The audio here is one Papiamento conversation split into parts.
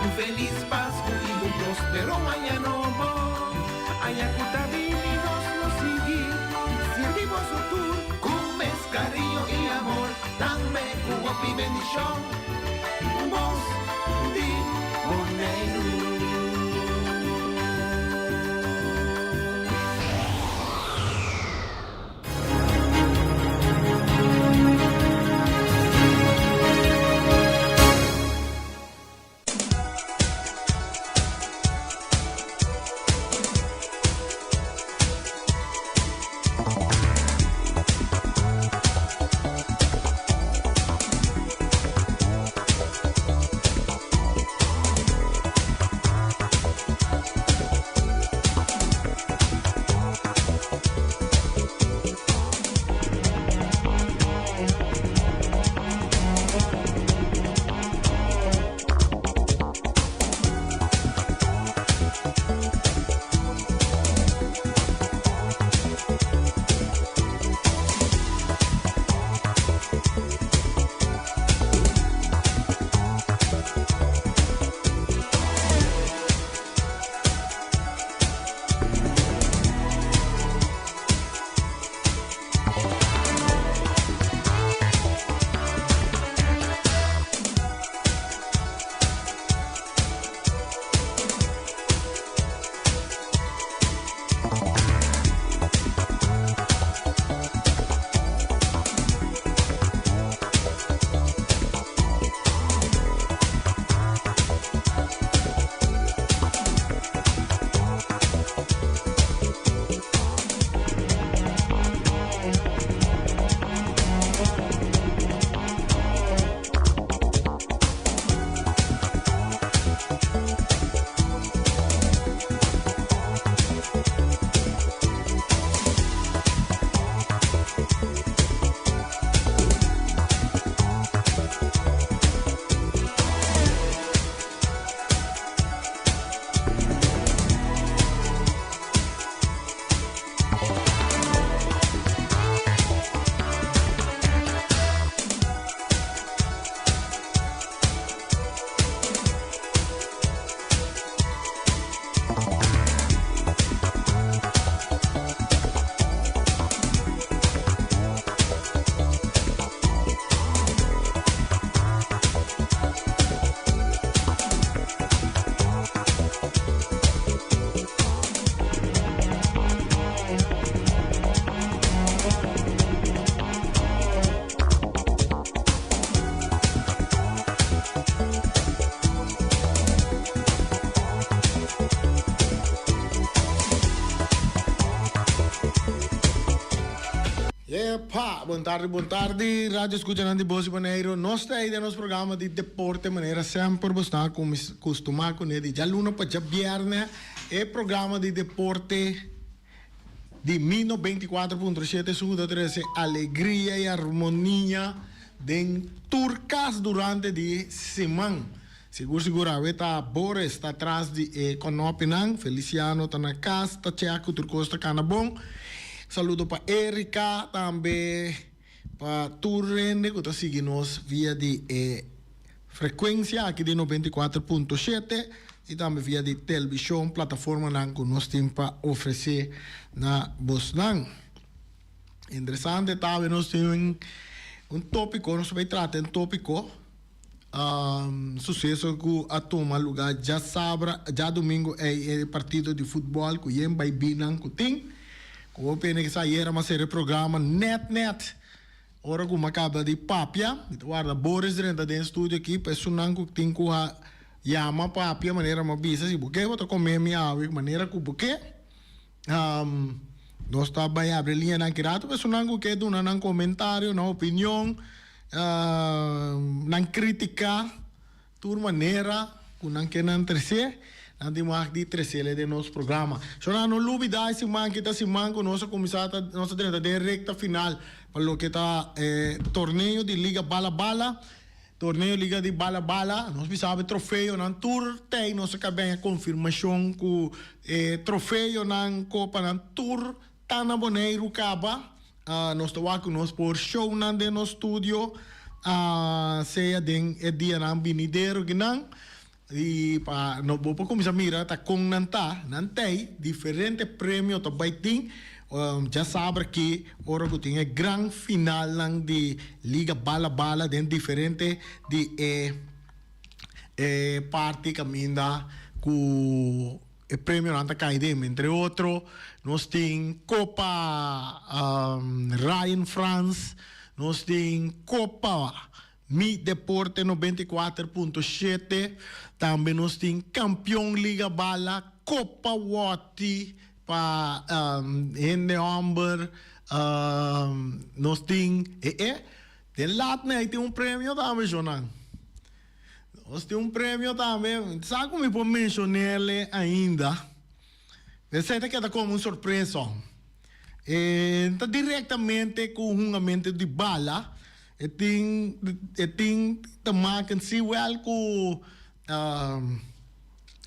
Un felis Pasku i un prospero aña nobo. Aña ku ta bini nos lo sigui sirbi boso tur ku mes kariño i amor, tambe ku hopi bendishon. Bos di Boneiru. Yepa! Bon tardi, bon tardi, radio escuchanan di Bos di Boneiru. Nos ta ei den nos programa di deporte manera semper bo sta custumá cune di djaluna pa djabierne e programa di deporte Di mi 94.7 su ta trece alegria y armonia den tur cas durante di siman. Sigur sigur awe ta Boris ta tras di e konopinan, Feliciano ta na cas ta check cu tur cos ta cana bon. Saludo pa Erika tambe pa tur hende cu ta sigui nos via di e Frecuencia aki di 94.7 y tambe via di televisión plataformanan cu nos tin pa ofrece na bosnan. Interesante ta awe nos tin un topico, nos ta bay trata un topico, suceso cu a tuma lugar djasabra, djadomingo ey e partido di futbol cu yen bay binan cu tin. Cu bo pene kisa ayera mas sera e programa net net. Ora ku mi a kaba di papia, mi ta warda Boris drenta den studio aki pa esunnan ku tin ku a yama papia manera mi a bisa, si bo ke bo ta kome mi awe manera ku bo ke. Nos ta bai abri liñanan ki rato pa esunnan ku ke duna nan komentario, nan opinion, nan kritika. Tur manera ku nan ke nan tresé, nan tin wak di tresele den nos programa. Shona, no lubidá e siman ki ta siman ku nos a kuminsá ta nos ta drenta den rekta final pa loke ta e torneo di Liga Bala Bala. Torneo Liga di Bala Bala, nos bisa e trofeonan tur tei nos a kabeña konfirmashon ku e trofeonan, kopanan tur ta na Boneiru kaba. Nos ta wak ku nos por shownan den nos studio, sea den e dianan binidero kinan. I pa no bo por kuminsá mira ta kon nan ta, nan tei diferente premio ta bai tin djasabra aki ora ku tin e gran finalnan di Liga Bala Bala den diferente di e e parti kaminda ku e premionan ta kai den. Entre otro nos tin Kopa Ryan Frans, nos tin Kopa Mi Deporte 94.7, tambe nos tin Kampion Liga Bala, Kopa Wòti pa hende hòmber, nos tin e e den lat mei tin un premio tambe shonnan. Nos tin un premio tambe, sa ku mi por menshon'é ainda. Esei ta keda komo un sorpresa. E ta direktamente ku hungamentu di bala. E tin e tin te maken si wèl ku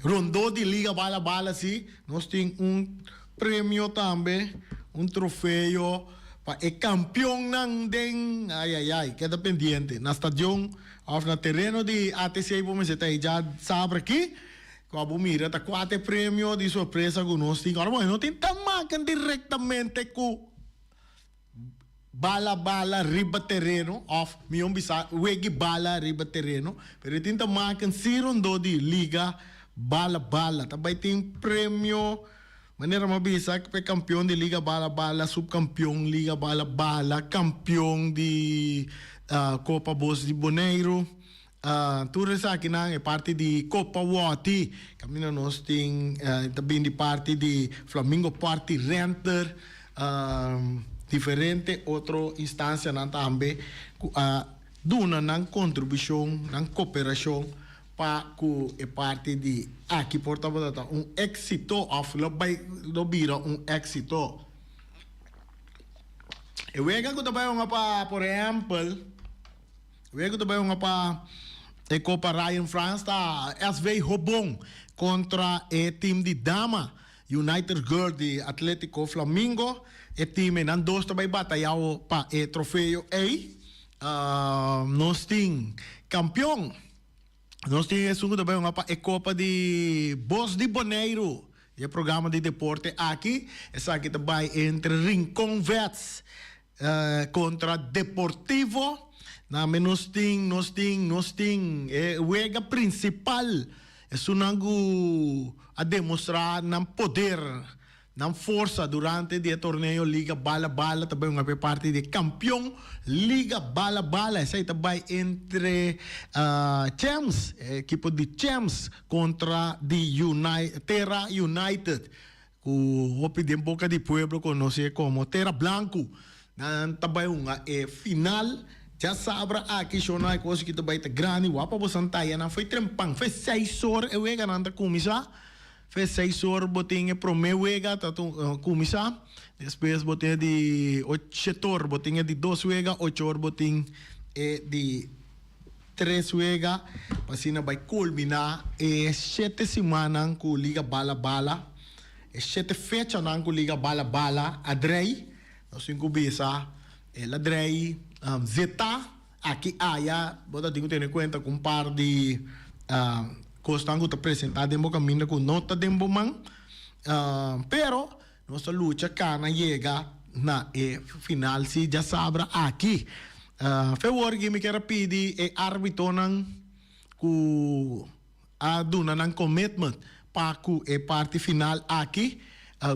rondó di Liga Bala Bala si. Nos tin un premio tambe, un trofeo pa e kampionnan den, ai ai ai, keda pendiente, na stadion òf na tereno di ATC bo mester ta ei djasabra aki. Kua bo mira ta kua ta e premio di sorpresa ku nos tin. Ora bo no tin ta maken direktamente ku bala bala riba tereno òf mihó bisa wegi bala riba tereno, pero e tin ta maken si rondó di liga bala bala. Ta bai tin premio manera mi a bisa pa e kampion di liga bala bala, supkampion liga bala bala, kampion di Kopa Bos di Boneiru. Tur esakinan e parti di Copa Wòti, kaminda nos tin ta bin di parti di Flamingo Party Renter, diferente otro instansianan tambe ku a duna nan kontribushon, nan koperashon pa ku e parti di aki por tabata ta un éksito òf lo bai lo bira un éksito. E wega ku ta bai hunga pa por ehèmpel. Wega ku ta bai hunga pa e Kopa Ryan Frans ta SV Hobon kontra e tim di dama United Girl di Atletico Flamingo. E tim einan dos ta bai batayao pa e trofeo ei. Nos tin kampion. Nos tin esun ku ta bai hunga pa e Kopa di Bos di Boneiru. E programa di deporte aki, esaki ta bai entre Rincon Vets Kontra Deportivo. Tambe nos tin, nos tin, nos tin e wega prinsipal. Esunnan ku a demostrá nan poder, nan forsa durante di e torneo Liga Bala Bala ta bai hunga pa e parti di kampion Liga Bala Bala. Esei ta bai entre Champs, e ekipo di Champs kontra di Terra United. Ku hopi den boka di pueblo konosé komo Tera Blanku. Nan ta bai hunga e final djasabra aki. Shona e kos ki ta bai ta grandi. Wak pa boso taya nan foi trempan. Foi seis or e weganan ta kuminsá. Foi seis or bo tin e promé wega ta kuminsá. Despues bo tin e di ocho or bo tin e di dos wega. Ocho or bo tin e di Tres wega pa asina bai kulminá e shete simannan ku Liga Bala Bala, e shete fechanan ku Liga Bala Bala a drei. Nos tin ku bisa el a drei zetá aki aya. Bo ta tin ku tene kuenta ku un par di kosnan ku ta presentá den bo kaminda ku no ta den bo man. Pero Nos ta lucha kana yega na e final si djasabra aki. Fewor mi kier a pidi e arbitonan ku a duna nan commitment pa ku e parti final aki.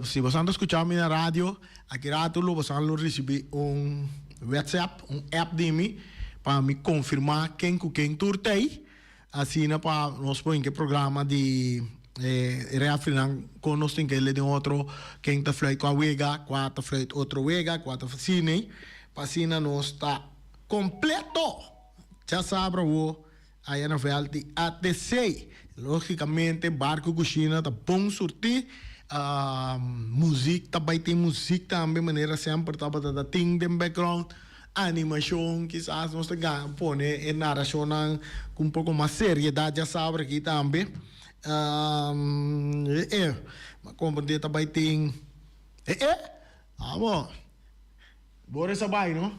Si boso ta skucha mi na radio, aki rato lo boso lo risibi un whatsapp, un app di mi pa mi konfirma ken ku ken tur t'ei. Asina pa nos por hinka e programa di e refrinan kon nos tin ke le den otro ken ta fluit kua wega, kua ta fluit otro wega, kua ta asina pa asina nos ta kompleto djasabra awo aya na vèlt di ATC. Logikamente barku kushina ta bon surtí, muzik ta bai tin muzik tambe manera semper tabata ta tin den background. Animashon, kisas nos ta gana pone e narashonnan ku un poko mas seriedat djasabra aki tambe. E, mi a komprendé ta bai tin e e, amo, Boris a bai no?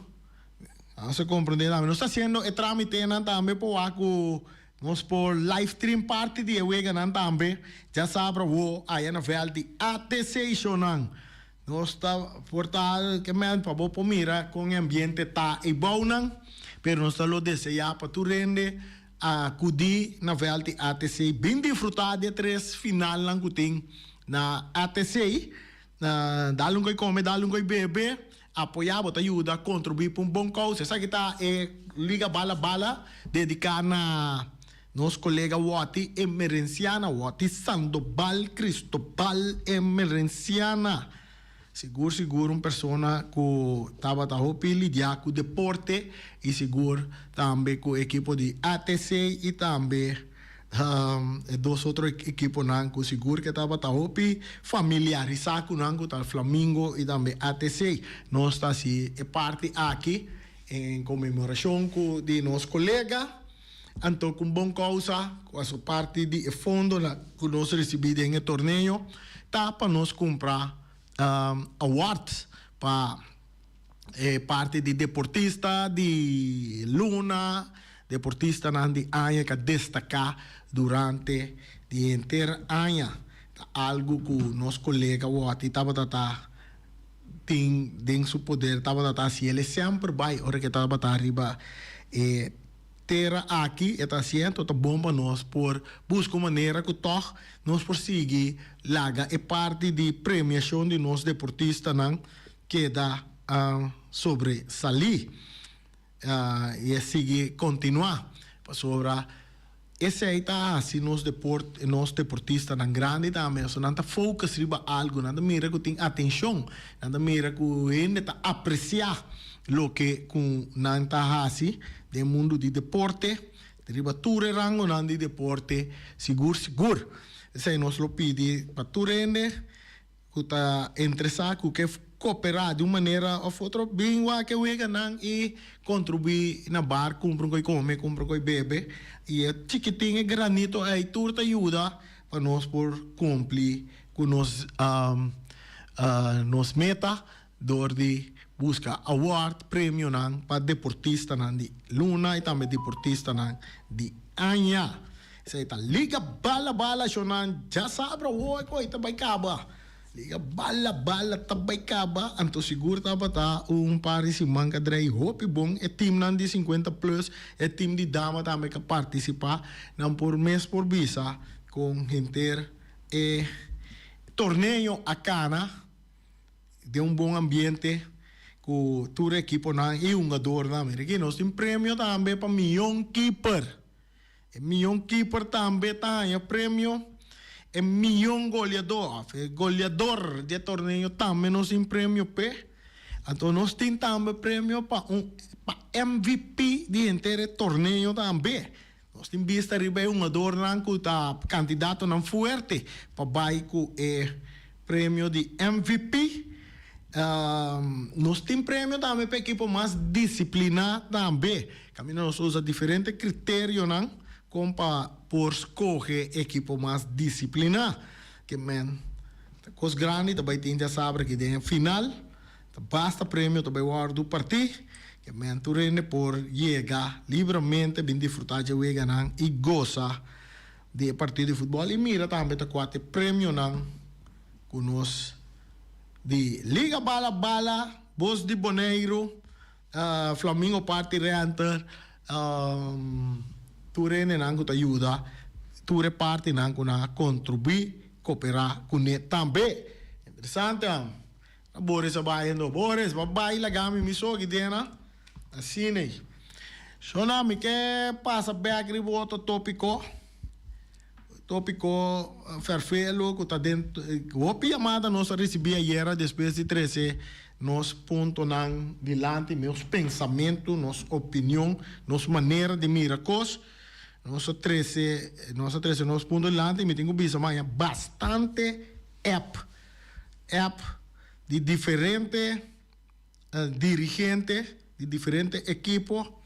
Nos a komprendé tambe. Nos ta hasiendo e tramitenan tambe pa wak ku. Nos por live stream parti di e weganan tambe djasabra awo aya na vèlt di ATC shownan. Nos ta por ta ke men pa bo por mira kon e ambiente ta eibounan, pero nos ta lo deseá pa tur hende akudí na vèlt di ATC bin disfrutá di e tres finalnan ku tin na ATC. Dal un koi kome, dal un koi bebe, apoyá bo ta yuda kontribuí pa un bon kousa. Esaki ta e Liga Bala Bala dediká na nos kolega Wòti Emerenciana, Wòti Sandobal Cristobal Emerenciana. Sigur sigur un persona ku tabata hopi lidiá ku deporte i sigur tambe ku ekipo di ATC i tambe E dos otro ekiponan ku sigur ke tabata hopi familiarisá ku nan ku ta Flamingo i tambe ATC. Nos ta hasi e parti aki en konmemorashon ku di nos kolega anto ku un bon kousa ku a su parti di e fondonan ku nos risibí den e torneo ta pa nos kumpra awards pa E parti di deportista di luna, deportistanan di aña ka destaká durante di henter aña. Ta algu ku nos kolega Wòti tabata ta tin den su poder, tabata ta hasi. El e semper bai ora ku e tabata riba e tera aki, e ta hasié. Anto ta bon pa nos por buska un manera ku tòg nos por sigui laga e parti di premiashon di nos deportistanan keda sobresalí i a sigui kontinuá pasobra esei ta hasi nos deport nos deportistanan grandi tambe pasobra nan ta focus riba algu nan ta mira ku tin atenshon nan ta mira ku hende ta apresiá loke ku nan ta hasi den mundu di deporte riba tur e rangonan di deporte sigur sigur esei nos lo pidi pa tur hende. Ku ta interesá ku ke koperá di un manera òf otro, bin wak e weganan i kontribuí na bar, kumpra un koi kome, kumpra un koi bebe. I e chikitin, e granito ei tur ta yuda pa nos por kumpli ku nos nos meta dor di buska award, premionan pa deportistanan di luna i tambe deportistanan di aña. Esei ta Liga Bala Bala shownan djasabra hoy ku ta bai kaba. Liga Bala Bala ta bai kaba anto sigur tabata un par di siman ka drei hopi bon e teamnan di 50 plus e team di dama tambe ka partisipa nan por mes por bisa kon henter e torneo a kana. Den un bon ambiente cu tur equiponan y hungadornan. Mira aki nos tin premio tambe pa miyon keeper. E miyon keeper tambe ta haña premio. E miyon goleador of e goleador di e torneo tambe nos tin premio p'e. Anto nos tin tambe premio pa un pa MVP di henter e torneo tambe. Nos tin bista riba e hungadornan ku ta kandidatonan fuerte pa bai ku e premio di MVP. Nos tin premio tambe pa ekipo mas disipliná tambe. Kaminda nos usa diferente kriterionan kon pa por skohe ekipo mas disipliná. Ke men ta kos grandi ta bai tin djasabra aki den e final. Ta basta premio ta bai wòrdu partí, ke men tur hende por yega libramente bin disfrutá dje weganan i gosa di e partido di futbòl i mira tambe ta kua ta e premionan ku nos di Liga Bala Bala, Bos di Boneiru, Flamingo Party Renter, tur hendenan ku ta yuda, tur e partinan ku nan a kontribuí koperá kuné tambe. Interesante. Boris a bai endo. Boris, bo a bai laga mi mi so aki dena. Asina ei. Shona, mi ke pasa bek riba otro topiko. Topiko ferfelu ku ta den hopi yamada nos a risibí ayera despues di trese nos puntonan dilanti, nos pensamentu, nos opinion, nos manera di mira kos. Nos a trese, nos a trese nos punto dilanti i mi tin ku bisa maña bastante app. App di diferente dirigente di diferente ekipo.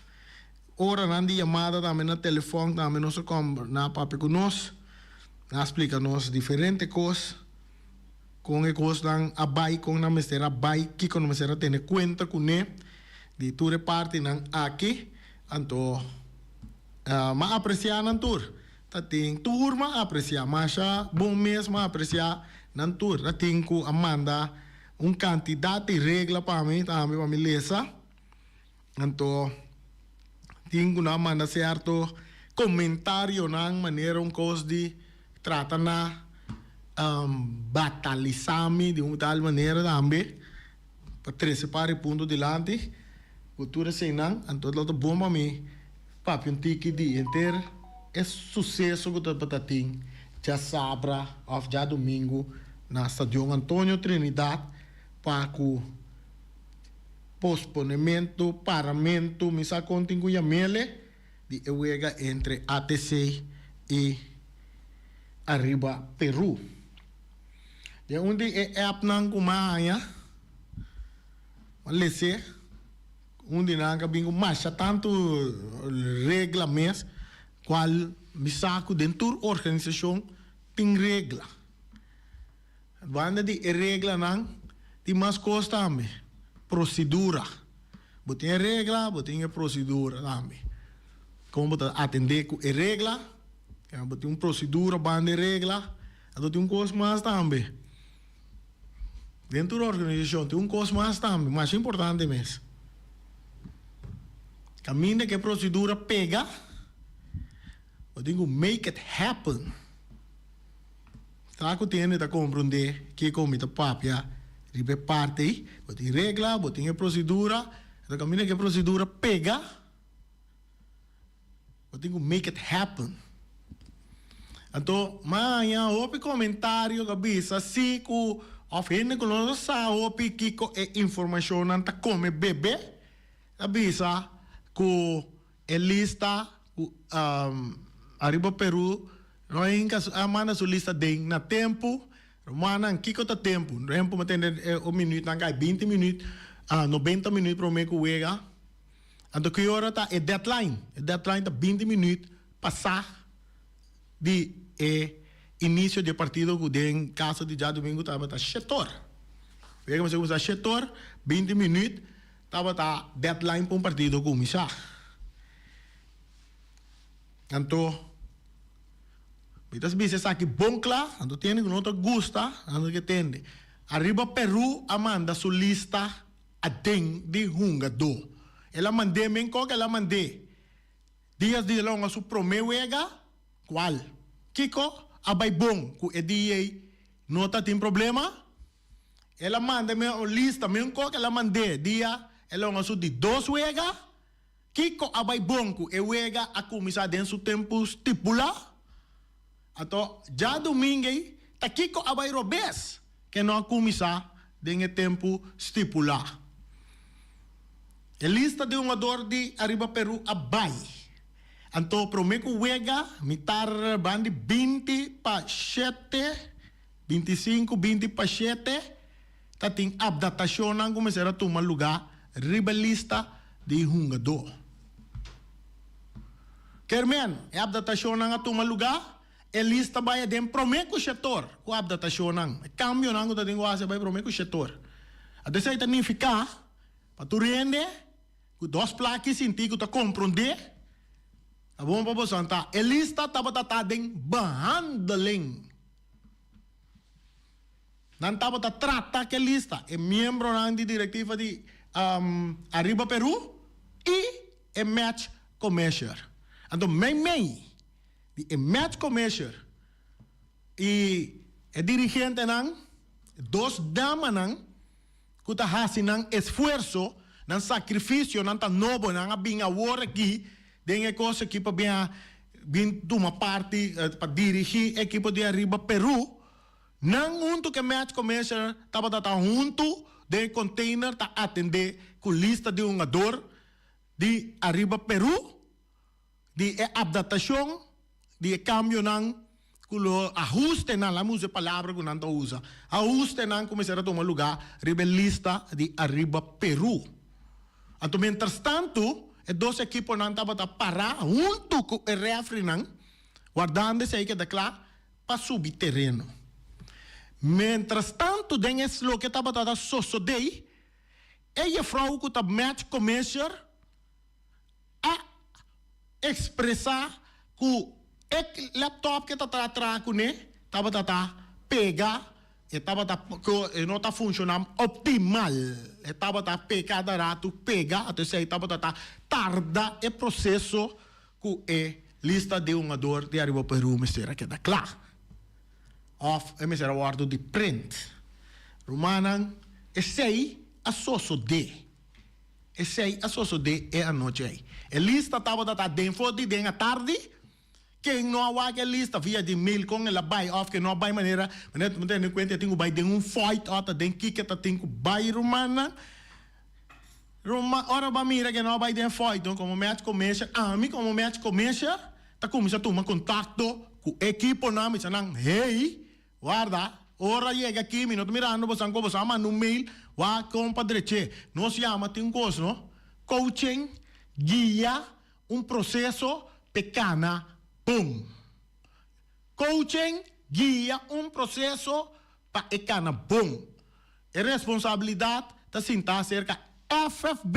Oranan di yamada tambe na telefòn tambe nos a kòm na papia ku nos. Nan a splika nos diferente kos, kon e kosnan a bai, kon nan mester a bai, kiko nan mester a tene kuenta kuné di tur e partinan aki. Anto. M'a apresiá nan tur. Ta tin tur m'a apresiá. Masha bon mes m'a apresiá nan tur. Ta tin ku a manda un kantidat di regla pa mi tambe pa mi lesa. Anto tin ku nan a manda sierto komentarionan manera un kos di trata na batalisá mi di un tal manera tambe pa trese par di punto dilanti ku tur eseinan. Anto lo ta bon pa mi papia un tiki di henter e suseso ku tabata tin djasabra òf djadumingu na Stadion Antonio Trinidad pa ku posponementu, paramentu, mi sa kon tin ku yam'ele, di e wega entre ATC i Arriba Peru. Den un di e appnan ku m'a haña, m'a les'é, un di nan ka bin ku masha tantu regla mes, kual mi sa ku den tur organisashon tin regla. Banda di e reglanan tin mas kos tambe, prosedura. Bo tin e regla, bo tin e prosedura tambe. Kon bo ta atendé ku e regla, bo tin un prosedura banda e regla, anto tin un kos mas tambe. Den tur organisashon tin un kos mas tambe, masha importante mes. Kaminda ku e prosedura pega, bo tin ku make it happen. Ta ku tende ta komprondé kiko mi ta papia riba e parti ei. Bo tin regla, bo tin e prosedura, anto kaminda ku e prosedura pega, bo tin ku make it happen. Anto maña hopi komentario ta bisa si ku òf hende ku no sa hopi kiko e informashonnan ta kome bebe ta bisa ku E lista ku ariba Peru no hinka a manda su lista den na tempu. Rumannan, kiko ta tempu? Tempu mi tende e minuutnan kai binti minuut, nobenta minuut prome ku wega. Anto ki ora ta e deadline? E deadline ta binti minuut pasá di e inisio di e partido ku den kaso di djadumingu tabata shetor. Wega mester kuminsá shetor, binti minuut. Tabata deadline pa un partido cuminsa. Anto mi ta bisa esaki bon cla, anto tende cu no ta gusta, anto ke tende. Ariba Peru a manda su lista aden di hungado. El a mand'é men con el a mand'é. Dias di el a hunga su prome wega, cual? Kico a bay bon cu e dia ey no ta tin problema? El a manda mi un lista, mi un kok el a mand'é dia el a hunga su di dos wega. Kiko a bai bon ku e wega a kuminsá den su tempu stipulá? Anto djadumingu ei ta kiko a bai robes ke no a kuminsá den e tempu stipulá? E lista di hungador di Ariba Peru a bai. Anto promé ku wega mitar bandi 20 pa shete. 25, 20 pa shete ta tin apdatashonnan ku mester a tuma lugá riba lista di hungadó. Kermen, e apdatashonnan a tuma lugá, e lista bai aden promé ku shetor ku apdatashonnan, e kambionan ku ta tin ku hasi a bai promé ku shetor. Anto esei ta nifiká pa tur hende ku dos plaki sinti ku ta komprondé, ta bon pa boso anta e lista tabata ta den behandeling. Nan tabata trata ke lista, e miembronan di direktiva di Arriba Peru i e match commissioner. Anto meimei di e match commissioner i e dirigentenan, dos damanan ku ta hasi nan esfuerso, nan sakrifisio, nan ta nobo, nan a bin awor aki den e kos aki pa bin a bin tuma parti pa dirigí e ekipo di Arriba Peru. Nan huntu ku e match commissioner tabata ta huntu den e container ta atendé ku lista di hungador di Arriba Peru. Di e apdatashon di e kambionan ku lo ahustenan, laat mi usa e palabra ku nan ta usa, ahustenan ku mester a tuma lugá riba e lista di Arriba Peru. Anto mientrastantu e dos ekiponan tabata pará huntu ku e rèfrinan wardando esei keda kla pa subi tereno. Mientrastantu den es loke tabata ta sosodé, e jefrou ku ta match commissioner a. ekspresá ku e laptop ku e ta traha kuné tabata ta pega, e tabata ku e no ta funshoná optimal, e tabata kada ratu pega, anto esei tabata ta tarda e proseso ku e lista di hungador di Ariba Peru mester a keda kla òf e mester a wòrdu di print. Rumannan, esei a sosodé. Esei a sosodé e anochi ei. E lista tabata ta den for di den atardi. Ken no a wak e lista via di mail kon el a bai òf ken no a bai manera manera ta tene kuenta e tin ku bai den un foit òf ta den kiko ta tin ku bai rumannan. Ruman ora bo a mira ke no a bai den foit no komo match commissioner ami komo match commissioner ta kuminsá tuma kontakto ku ekiponan bisa nan hey Warda, ora yega aki mi no ta mirando bosan ku bosan a manda un mail wak kon pa dreché. Nos yama tin un kos no, coaching, guia un proseso p'e kana bon. Coaching, guia un proseso pa e kana bon. E responsabilidat ta sintá serka FFB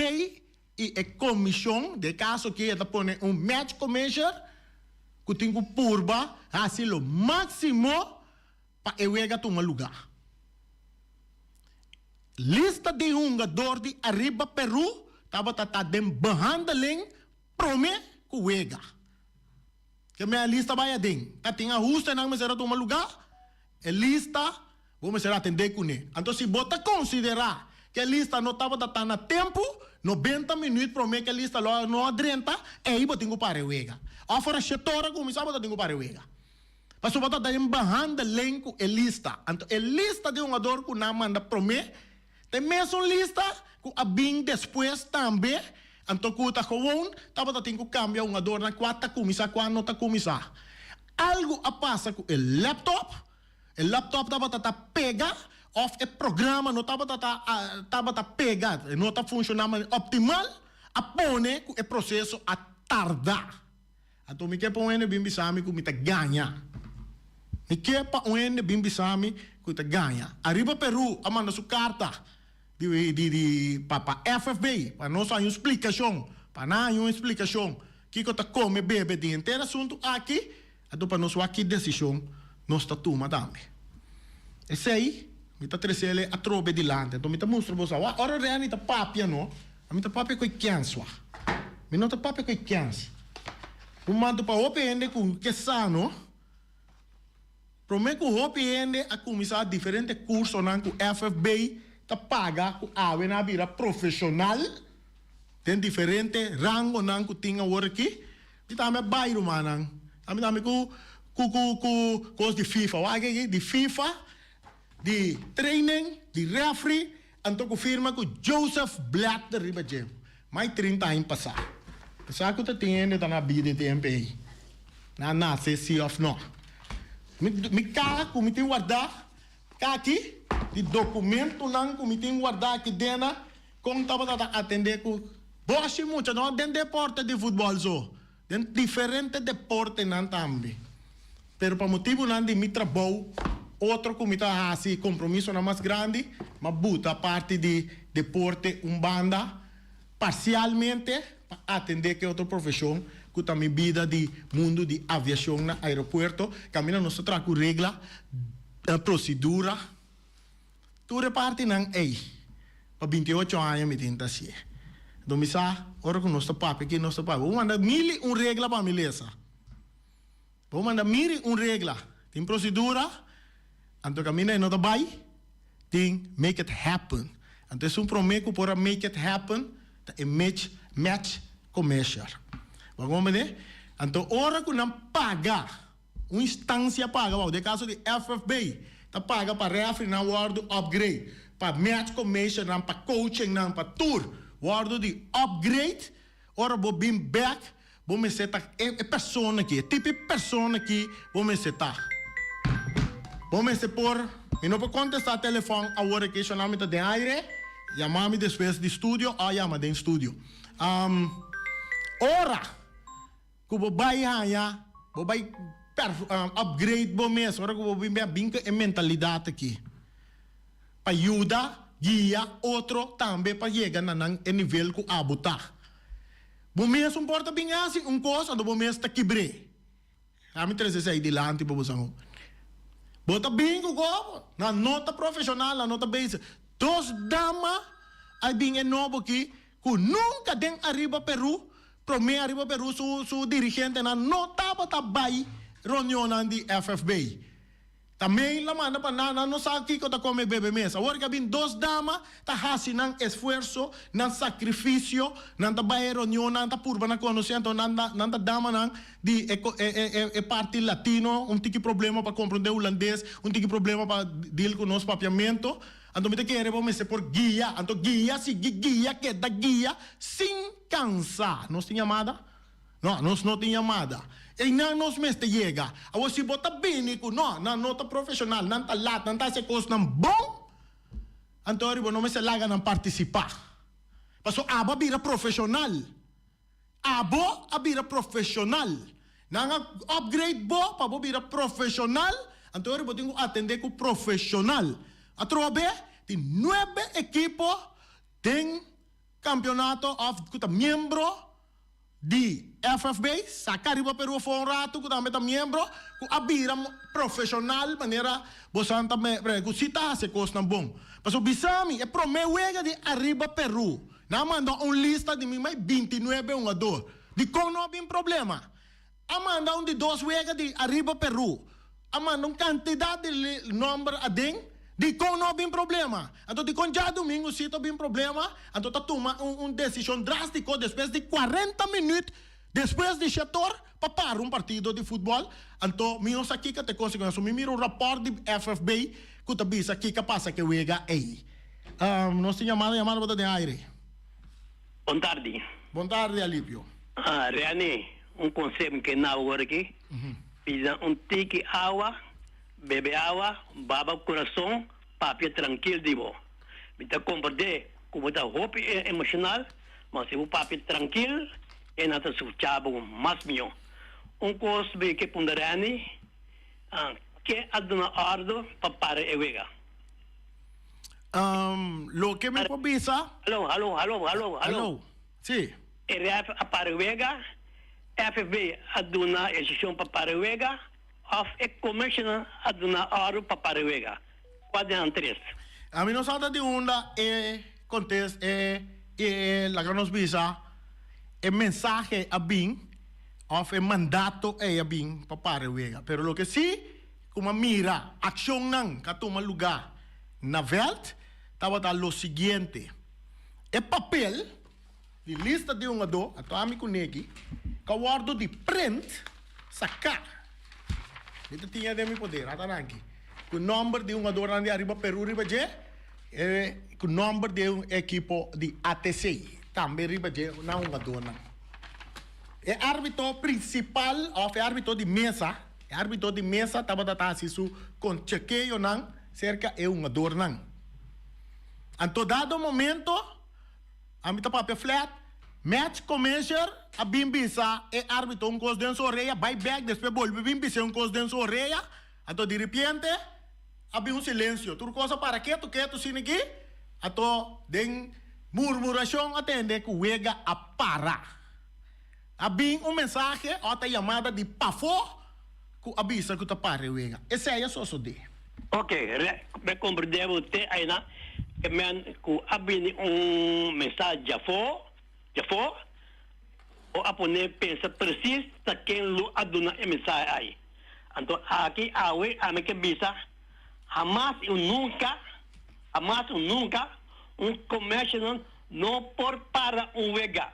i e komishon, den e kaso aki e ta pone un match commissioner ku tin ku purba hasi lo máksimo pa e wega tuma lugá. Lista di hungador di Ariba Peru tabata ta den behandeling promé ku wega. Ke mea lista bai aden. Ta tin ahustenan mester a tuma lugá. E lista bo mester atendé kuné. Anto si bo ta konsiderá ku e lista no tabata ta na tempu, 90 minüt promé ku e lista lo no a drenta, ei bo tin ku para e wega. Òf ora shetor a kuminsá bo ta tin ku para e wega. Pasobra bo ta den behandeling ku e lista. Anto e lista di hungador ku nan manda promé ta e mesun lista ku a bin despues tambe, anto ku ta gewoon tabata tin ku kambia hungadornan kua ta kuminsá kua no ta kuminsá. Algu a pasa ku e laptop, e laptop tabata ta pega òf e programa no tabata ta tabata pega, e no ta funshoná manera optimal, a pone ku e proseso a tarda. Anto mi ke pa un hende bin bisa mi ku mi ta gaña. Mi ke pa un hende bin bisa mi ku ta gaña. Ariba Peru a manda su karta di di di pa pa FFB pa nos haña un splikashon, pa nan haña un splikashon kiko ta kome bebe den henter asuntu aki, anto pa nos wak ki desishon nos ta tuma tambe. Esei mi ta tresele atrobe dilanti, anto mi ta mustra boso awa ora Renny ta papia no, mi ta papia ku e kens wak. Mi no ta papia ku e kens. Un manto pa hopi hende ku ke sa no. Promé ku hopi hende a kuminsá diferente kursonan ku FFB ta paga ku awe nan a bira profeshonal den diferente rangonan ku tin awor aki, mi tambe a bai rumannan. Ami tambe ku ku ku ku kos di FIFA. Wak aki di FIFA, di training, di referee, anto ku firma ku Joseph Blatter riba dje. Mai 30 aña pasá. Sa ku ta tin hende ta na bida e tempu ei. Nan a nase si òf no. Mi mi kaha ku mi tin wardá aki, di dokumentunan ku mi tin wardá aki dena, kon tabata ta atendé ku bòshi mucha, no den deporte di futbòl so, den diferente deportenan tambe. Pero pa motibunan di mi trabou, otro ku mi ta hasi kompromisonan mas grandi, m'a buta parti di deporte un banda parsialmente pa atendé ku e otro profeshon ku ta mi bida di mundu di aviashon na aeropuerto. Kaminda nos ta traha ku regla, prosedura, tur e partinan ei. Pa 28 aña mi tin ta hasié. Enton mi sa ora ku nos ta papia ki nos ta papia. Bo manda mil i un regla pa mi lesa. Bo manda miri un regla, tin prosedura, anto kaminda e no ta bai, tin make it happen. Anto esun prome ku por a make it happen ta e match match commercial. Bo a komprende? Anto ora ku nan paga, un instansia paga, wou den kaso di FFB ta paga pa referee-nan wòrdu upgrade, pa match commissioner-nan, pa coaching-nan, pa tur wòrdu di upgrade, ora bo bin bèk Bo mester ta e persona aki, e tipo e persona aki bo mester ta. Bo mester por, mi no por contesta telefon awor aki, shona mi ta den aire, yama mi despues di studio o yama den studio. Ora cu bo bay haña, bo bay upgrade bo mes, ora cu bo bin bek bin cu e mentalidad aki pa yuda guia otro tambe pa yega na nan e nivel cu abo ta. Bo mes un por ta bin hasi un kos anto bo mes ta kibr'é. Ami trese esei dilanti pa bo san. Bo ta bin ku kobo? Nan no ta profeshonal, nan no ta bezig. Dos dama a bin e nobo aki ku nunka den Ariba Peru, promé Ariba Peru su su dirigentenan no tabata bai reunionnan di FFB. Ta mail a manda pa nan, nan no sa kiko ta kome bebe mes. Awor ke a bin dos dama ta hasi nan esfuerso, nan sakrifisio, nan ta bai e reunionnan, ta purba na konosé, anto nan ta nan ta damanan di e e e parti latino, un tiki problema pa komprondé hulandes, un tiki problema pa deal ku nos papiamento. Anto mi ta kere bo mester por guia, anto guia sigui guia keda guia sin kansa. Nos tin yamada? No, nos no tin yamada. Einan nos mester yega. Awor si bo ta bini ku no, nan no ta profeshonal, nan ta lat, nan ta hasi e kosnan bon, anto bo no mester laga nan partisipá. Pasobra abo a bira profeshonal. Abo a bira profeshonal. Nan a upgrade bo pa bo bira profeshonal, anto bo tin ku atendé ku profeshonal. Atrobe tin nuebe ekipo den kampionato òf ku ta miembro di FFB, saka riba Peru afó un ratu ku tambe ta miembro, ku a bira profeshonal manera bosan ta ku si ta hasi e kosnan bon. Pasobra bisa mi, e promé wega di Ariba Peru, nan a manda un lista di mi mai bintinuebe hungador. Dikon no a bin problema? A manda un di dos wega di Ariba Peru. A manda un kantidat di nòmber aden. Dikon no a bin problema? Anto dikon djadumingu si ta bin problema? Anto ta tuma un desishon drástiko despues di kuarenta minüt despues di shetor pa para un partido di futbòl. Anto mi no sa kiko ta e konsekuensia. Mi mira un rapòrt di FFB ku ta bisa kiko a pasa ku e wega ei. Nos tin yamada, yamada bo ta den aire. Bon tardi. Bon tardi Alipio. Rene, un conseho mi ke nabo awor aki, pida un tiki awa, bebe awa, baba curason, papia trankil di bo. Mi ta comprende cu bo ta hopi emocional, ma si bo papia trankil, e nan ta scucha bo mas miho. Un cos mi ke punta Rene, ke a duna ordo pa para e wega? Loke mi por bisa. Hallo, hallo, hallo, hallo, hallo. Si. E ref a para wega, FFB a duna e decision pa para wega of e commissioner a duna ordo pa para wega? Cua di nan tres? Ami no sa ta di unda e contest e e laga nos bisa e mensahe a bin of e mandato ey a bin pa para wega. Pero loke si Kuma mira akshonnan ka tuma lugá na vèlt tabata lo siguiente, E papel di lista di hungadó, anto ami ku Neki, ka wòrdu di prent saká. Mi ta tin e den mi poder, ata nan aki, ku nòmber di hungadornan di Ariba Peru riba dje, e ku nòmber di e ekipo di ATC tambe riba dje nan hungadónan. E árbitro prinsipal òf e árbitro di mesa. E arbitro di mesa tabata ta hasi su konchekeonan serka e hungadornan. Anto dado momento, ami ta papia flat, match commissioner a bin bisa e arbitro un kos den su orea, bai bek, despues bolbe bin bis'é un kos den su orea, anto diripiente a bin un silensio, tur kos a para ketu ketu asina aki, anto den murmurashon a tende ku wega a para. A bin un mensahe òf ta yamada di pafó ku a bisa ku ta para e wega. Esei a sosodé. Ok, me komprendé bo te aina ke men ku a bini un mensahe djafó, djafó, bo a pone pensa presis ta ken lo a duna e mensahe ai. Anto aki awe ami ke bisa hamas i nunka, hamas i nunka un commissioner no por para un wega.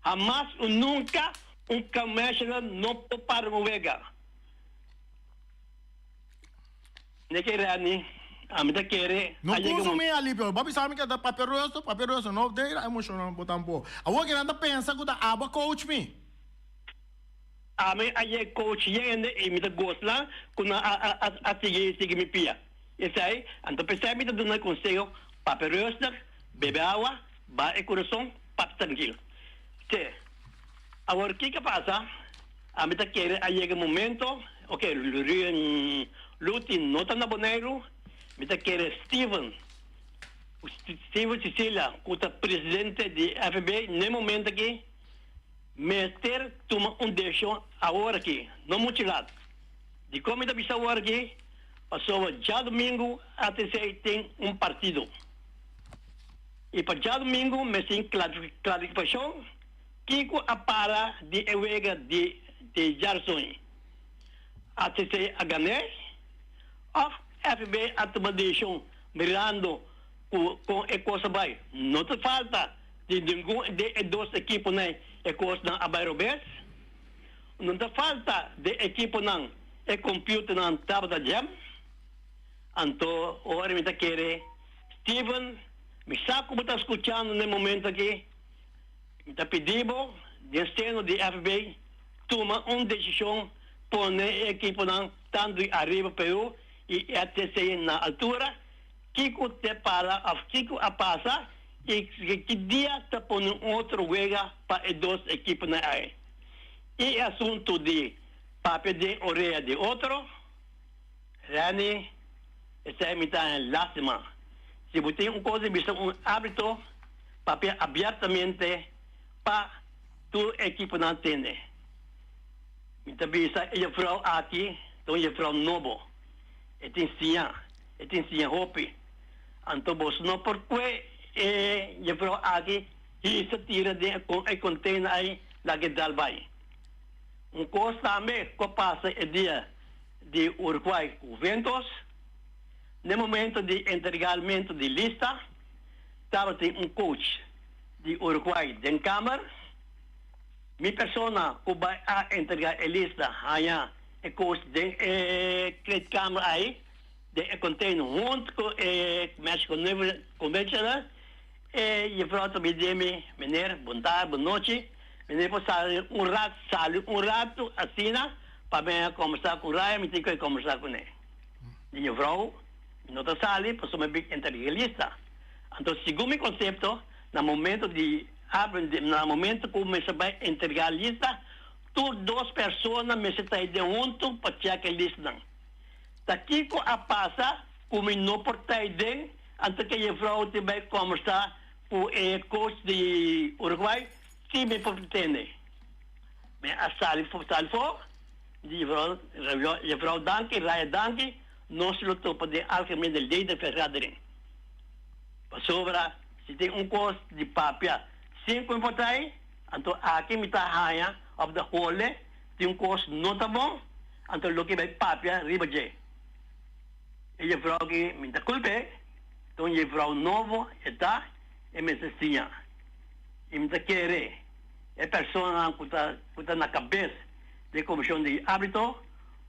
Hamas u nunca un commissioner no por para un wega. Ne ke Rani, ami ta kere No a yega puso un mi alivio. Bo bisa mi ke ta papia rusto, papia rusto. No den emocional bo tampoco. Awor ke nan ta pensa ku ta abo a coach mi. Ami a yega coach yende i mi ta gosla ku nan a a a sigui sigui mi pia. Esei, anto p'esei mi ta duna e conseho, papia rustig, bebe awa, baha e curason. Papia trankil. Te, awor kiko a pasa? Ami ta kere a yega momento, ok, Luti no ta na Boneiru, mi ta kere Steven, Steven Cecilia, ku ta presidente di FB n'e momento aki. Mester tuma un desishon awor aki, no muchu lat. Dikon mi ta bisa awor aki? Pasobra djadumingu ATC tin un partido. I pa djadumingu mester tin klarifikashon kiko a para di e wega di djarsoi. ATC a gan'é òf FB a tuma desishon mirando ku kon e kos a bai? No ta falta di ningun di e dos ekiponan e kosnan a bai robes. No ta falta di ekiponan e computernan tabata jam. Anto ora mi ta kere, Steven, mi sa ku bo ta skuchando na e momento aki, mi ta pidi bo den seno di FB tuma un desishon pone e ekiponan tantu di Arriba Peru i RTC na altura Kiko te para of kiko a pasa y ki dia ta pone un otro wega pa e dos ekiponan ai. Y e asunto di papia den orea di otro, Renny, esei mi ta haña lastima. Si bo tin un cos di bisa un arbitro, papia abiertamente pa tur ekiponan tende. Mi ta bisa e juffrouw aki ta un juffrouw nobo. E tin siña, e tin siña hopi. Anto boso no por kue e jefrou aki hisa tira den e container ai laga e dal bai. Un kos tambe ku a pasa e dia di Uruguay ku Juventus, n'e momento di entregalmento di lista tabatin un coach di Uruguay den kamer. Mi persona ku bai a entrega e lista haña E kos den e kleedkamer ai, den e container hunto ku e Mexico Nuevo Conventional, e juffrouw ta bidé mi, Meneer, bon tarde, bon nochi, meneer por sali un rat, sali un ratu asina pa mi a kombersá ku Ryan, mi tin ku e kombersá kuné. Di juffrouw, mi no ta sali pasobra mi bin entrega lista. Anto segun mi konsepto, na momento di abri, na momento ku mester bai entrega lista, Tur dos persona mester ta den huntu pa chèk e listnan. Ta kiko a pasa ku mi no por ta den anto ke jefrou tin bai kòmbersá ku e coach di Uruguay? Si mi por tende. Mi a sali sali for di jefrou, jefrou danki, Raya danki, nos lo topa den algemene ledenvergadering. Pasobra si tin un kos di papia sin ku mi por ta ei, Anto aki mi ta haña of de hole tin un kos no ta bon, anto loke bai papia riba dje. E jefrou aki mi ta kulp'e, ta un jefrou nobo e ta, e mester siña. I mi ta kere e personanan ku ta ku ta na kabes di e komishon di arbitro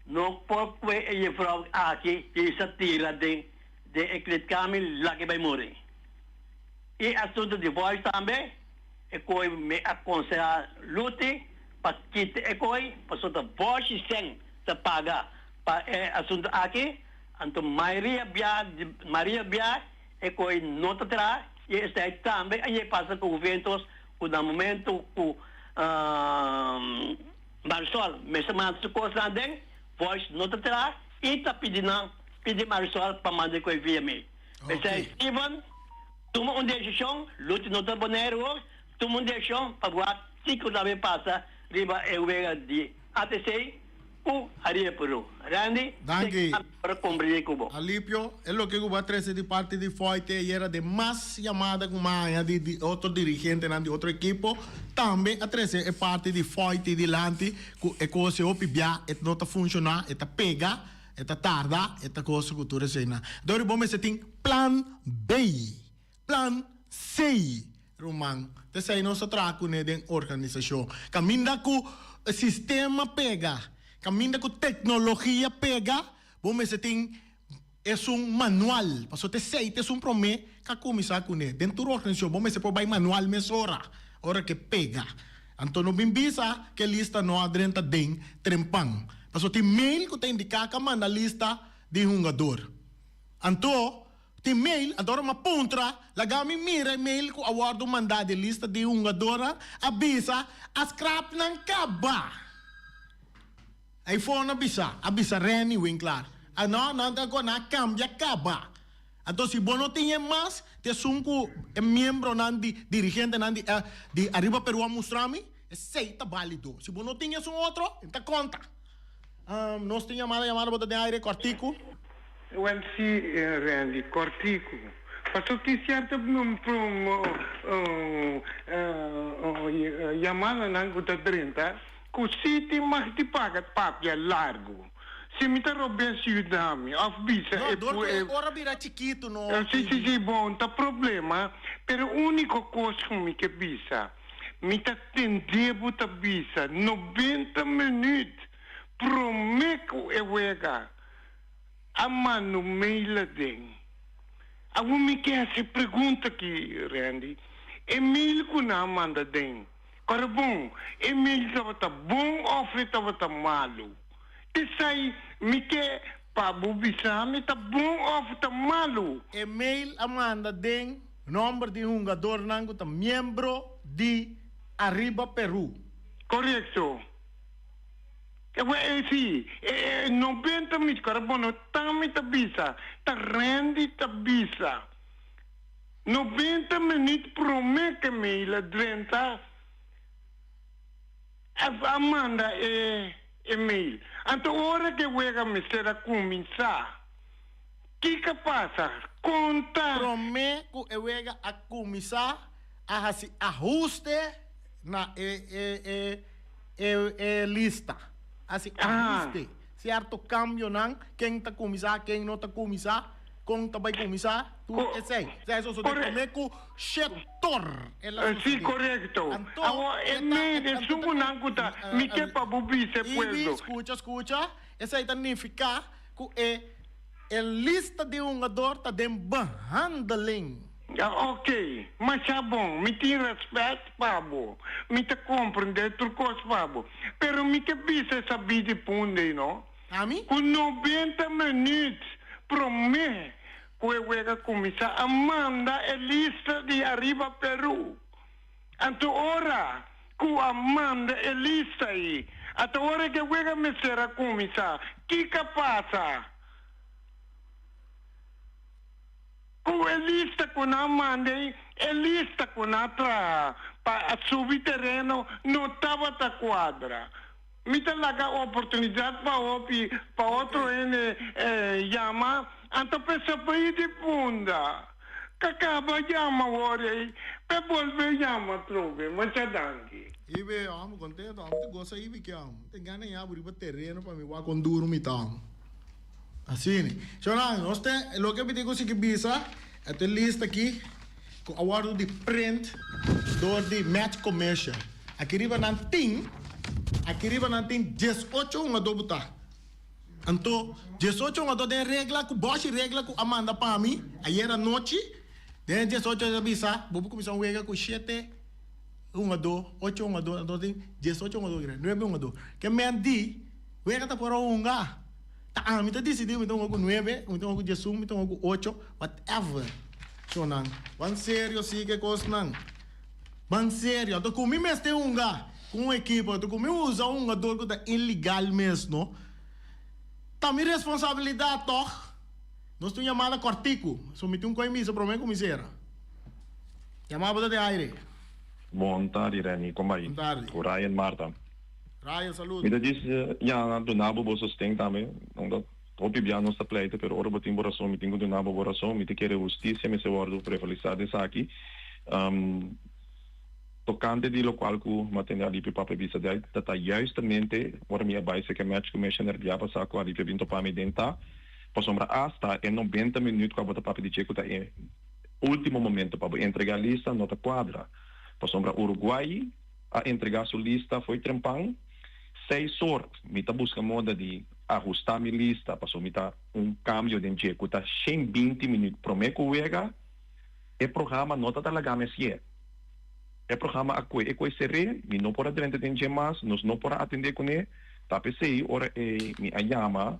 no por kue e jefrou aki hisa tira den den e kleedkamer lag'e bai muri. I asuntu di voice tambe. E koe mi a konsehá Luti pa kita e koe, pasobra ta bòshi sèn ta paga pa e asuntu aki, anto mayoria bia mayoria bia e koe no ta traha i esei tambe a yei pasa ku Juventus ku na momento ku Marisol mester manda su kosnan aden, Voice no ta traha i ta pidi nan pidi Marisol pa manda e koe via mail. P'esei Steven. Tuma un desishon, Luti no ta Boneiru hoor, tuma un desishon pa wak kiko ta bay pasa riba e wega di ATC ku Ariba Peru. Randy, Danki. te ora komprendé ku bo. Alipio, e loke ku bo a trese di parti di Foyt ayera den mas yamada ku maña di di otro dirigentenan di otro ekipo tambe a trese e parti di Foyt dilanti ku e kos e hopi bia e no ta funshoná e ta pega. E ta tarda, e ta kosto ku tur eseinan. Dor bo mester tin plan B, plan C, ruman. Ta esei nos ta traha kuné den organisashon. Kaminda ku sistema pega, kaminda ku teknologia pega, bo mester tin esun manual. Pasobra ta esei ta esun promé ku a kuminsá kuné. Den tur organisashon bo mester por bai manual mesora, ora ku e pega. Anto no bin bisa ku e lista no a drenta den trempan. Pasobra tin mail ku ta indiká ku a manda lista di hungador. Anto tin mail, anto ora mi a puntra, laga mi mira e mail ku a wòrdu mandá di e lista di hungadornan, a bisa a skrap nan kaba. Eifoon a bisa, a bisa Renny Winklaar. A no, nan ta ku nan a kambia kaba. Anto si bo no tin e mas, ta esun ku e miembronan di dirigentenan di di Ariba Peru a mustra mi. Esei ta bálido. Si bo no tin esun otro, e ta konta. Nos tin yamada, yamada bo ta den aire, kòrtiku. Wel si, Randy, kòrtiku. Pasobra tin sierto yamadanan ku ta drenta ku si tin mag di paga papia largu. Si mi ta robes yuda mi òf bisa No, e dor ku e ora bira chikitu no. Si, si, si, bon, ta problema, pero úniko kos ku mi ke bisa. Mi ta tende bo ta bisa 90 minuut prome ku e wega a manda un mail aden. Awor mi ke hasi e pregunta aki, Randy. E mail ku nan a manda aden, kòrda bon, e mail tabata bon òf e tabata malu? Esei mi ke pa bo bisa mi ta bon òf ta malu. E mail a manda den Nomber di hungadornan ku ta miembro di Arriba Peru. Korekto. E wè e si, e 90 mis kora bo no ta mi ta bisa, ta Randy ta bisa. 90 minuut prome ke mail a drenta a manda e e mail. Anto ora ke wega mester a kuminsá. Kiko pasa? Konta! Promé ku e wega a kuminsá a hasi ahuste na e e e e lista. Hasi ahuste. Sierto kambionan, ken ta kuminsá, ken no ta kuminsá, kon ta bai kuminsá, tur esei. Esei a sosodé promé ku shetor el a Sí, sosodé. korekto. Anto Awor e e ta mei anto ta esungunan ku ta mi ke pa bo bisa e Ibi, pueblo. skucha, skucha. Esei ta nifiká ku e E lista di hungador ta den behandeling. Ok, masha bon, mi tin respet pa bo, mi ta comprende tur cos pa bo, pero mi ke bisa e sabí di punda no, Ami? cu 90 minuut prome cu e wega cuminsa a manda e lista di Arriba Peru. Anto ora cu a manda e lista ei, ata ora cu e wega mester a cuminsa, kico a pasa? Cu e lista cu nan a manda ei, e lista cu nan a traha pa a subi tereno no tabata cuadra. Mi ta laga oportunidad pa hopi, pa otro hende yama, anto p'e sabí di punda. Ka caba yama awor ei, p'e bolbe yama atrobe. Masha danki. Ibe, amo contento, amo ta gosa ibe ke amo. Ten gana yabu riba tereno pa mi wak con duro mi ta amo. Asina. Shonnan, nos te, loke mi tin ku sigui bisa, e ta e lista aki ku a wòrdu di print dor di Match Commercial. Aki riba nan tin, aki riba nan tin 18 hungadó butá. Anto, 18 hungadó den regla ku bòshi regla ku a manda pa mi ayer anochi, den e 18 a bisa, bo por kuminsá un wega ku shete hungadó, ocho hungadó, anto tin 18 hungadó, nuebe hungadó. Ke men di, wega ta por a hunga. Ta ami ta disidí mi ta hunga ku nuebe, mi ta hunga ku diesun, mi ta hunga ku ocho, whatever. Shownan, ban serio si ke kosnan. Ban serio. Anto ku mi mester hunga ku un ekipo, anto ku mi usa un hungador ku ta ilegal mes, no? Ta mi responsabilidat tòg? Nos tin un yamada kòrtiku, so mi tin un koi misa promé ku mi sera. Yamada bo ta den aire. Bon tardi Renny, kon bai? Bon tardi. Ku Ryan Marta. Ryan, saludo. Mi ta djis ya duna bo bo sosten tambe, omdat hopi bia nos ta pleita, pero ora bo tin bo rason mi tin ku duna bo bo rason. Mi ta kere hustisia mester wòrdu prevalisa den esaki. Tokante di lokual ku mi a tende Alipio papia bisa dei ta ta juistamente ora mi a bai seke match commissioner bia pasa ku Alipio a bin topa mi den ta, pasobra asta e 90 minuut ku abo ta papia di dje ku ta e ultimo momento pa bo entrega lista no ta kuadra, pasobra Uruguay a entregá su lista fo'i trempan seis or. Mi ta buska moda di ahustá mi lista pasobra mi ta un kambio den dje ku ta 120 minüt promé ku wega. E programa no ta ta laga mi hasié. E programa a kue e kue seré, mi no por a drenta den dje mas, nos no por a atendé kuné. Ta p'esei ora ei mi a yama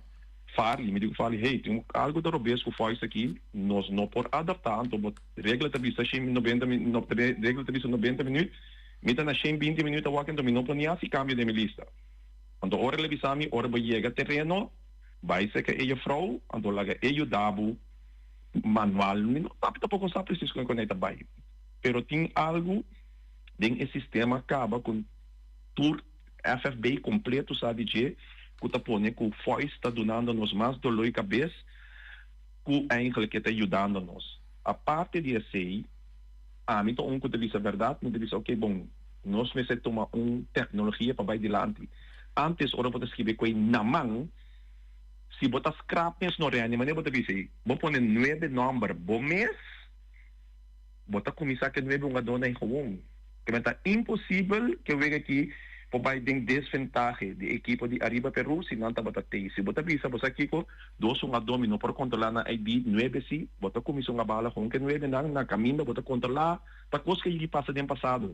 Farley, mi di ku Farley, hey, tin un algu ta robes ku Foyce aki, nos no por adaptá, anto bo regla ta bisa 190 regla ta bisa 90 minüt, Mi ta na 120 minuut awor anto mi no por ni hasi cambio den mi lista. Anto ora el a bisa mi, ora bo yega tereno, bai cerca e juffrouw, anto laga e yuda bo manual. Mi no sabi tampoco sa precies con e ta bai, pero tin algo den e sistema caba cu. Tur FFB kompleto sa di dje ku ta pone ku Fois ta dunando nos mas doló i kabes ku eigenlijk e ta yudando nos. Aparte di esei, ami ta un ku ta bisa bèrdat, mi ta bisa oke bon, nos mester tuma un teknologia pa bai dilanti. Antes ora bo ta skibi ku ei na man, si bo ta skrap mes no rende, manera bo ta bisa ei, bo pone nuebe nòmber bo mes, Bo ta kuminsá ku e nuebe hungadónan ei gewoon. Ke men ta imposibel ku e wega aki por bai den desventahe di e ekipo di Ariba Peru si nan tabata tei. Si bo ta bisa bo sa kiko, dos hungadó mi no por kontrolá nan ID, nuebe si, bo ta kuminsá hunga bala gewoon ku e nuebenan na kaminda bo ta kontrolá ta kos ku a yigi pasa den pasado.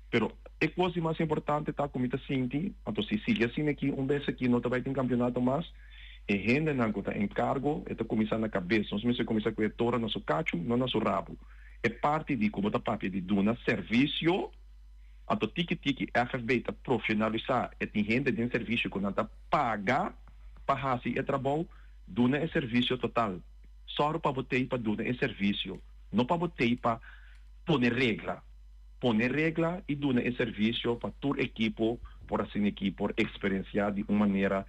Pero e kos di mas importante ta ku mi ta sinti, anto si sigui asina aki un bes aki no ta bai tin kampionato mas. E hendenan ku ta en kargo e ta kuminsá na kabes. Nos mester kuminsá ku e tora na su kachu, no na su rabu. E parti di ku bo ta papia di duna servisio, anto tiki tiki FFB ta profesionalisá. E tin hende den servisio ku nan ta paga pa hasi e trabou, duna e servisio total. Sòru pa bo tei pa duna e servisio, no pa bo tei pa pone regla. Pone regla i duna e servisio pa tur ekipo por asina aki por eksperensiá di un manera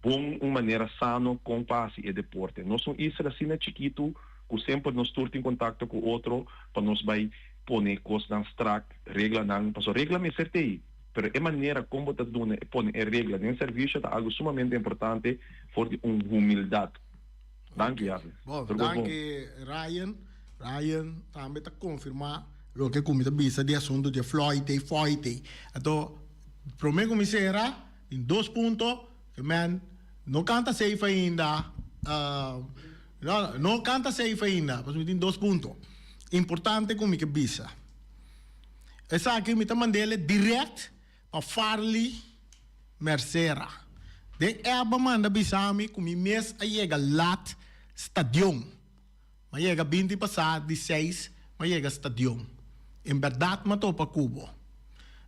bon, un manera sano kon pa hasi e deporte. Nos un isla asina chikitu ku semper nos tur tin kontakto ku otro pa nos bai pone kosnan strak, reglanan, pasobra regla mester t'ei, pero e manera kon bo ta duna e pone e regla den servisio ta algu sumamente importante for di un humildat. Danki Jarle. Bon, danki Ryan. Ryan tambe ta konfirmá loke ku mi ta bisa di asuntu di e Floyd ei, Foyt ei. Anto, promé ku mi sera, tin dos punto, ke men no kanta safe ainda, no, no kanta safe ainda, pasobra mi tin dos punto importante ku mi ke bisa. Esaki mi ta mand'el dirèkt pa Farley Mercera. Den app a manda bisa mi ku mi mes a yega lat stadion. M'a yega binti pasá di seis m'a yega stadion. En bèrdat m'a topa ku bo.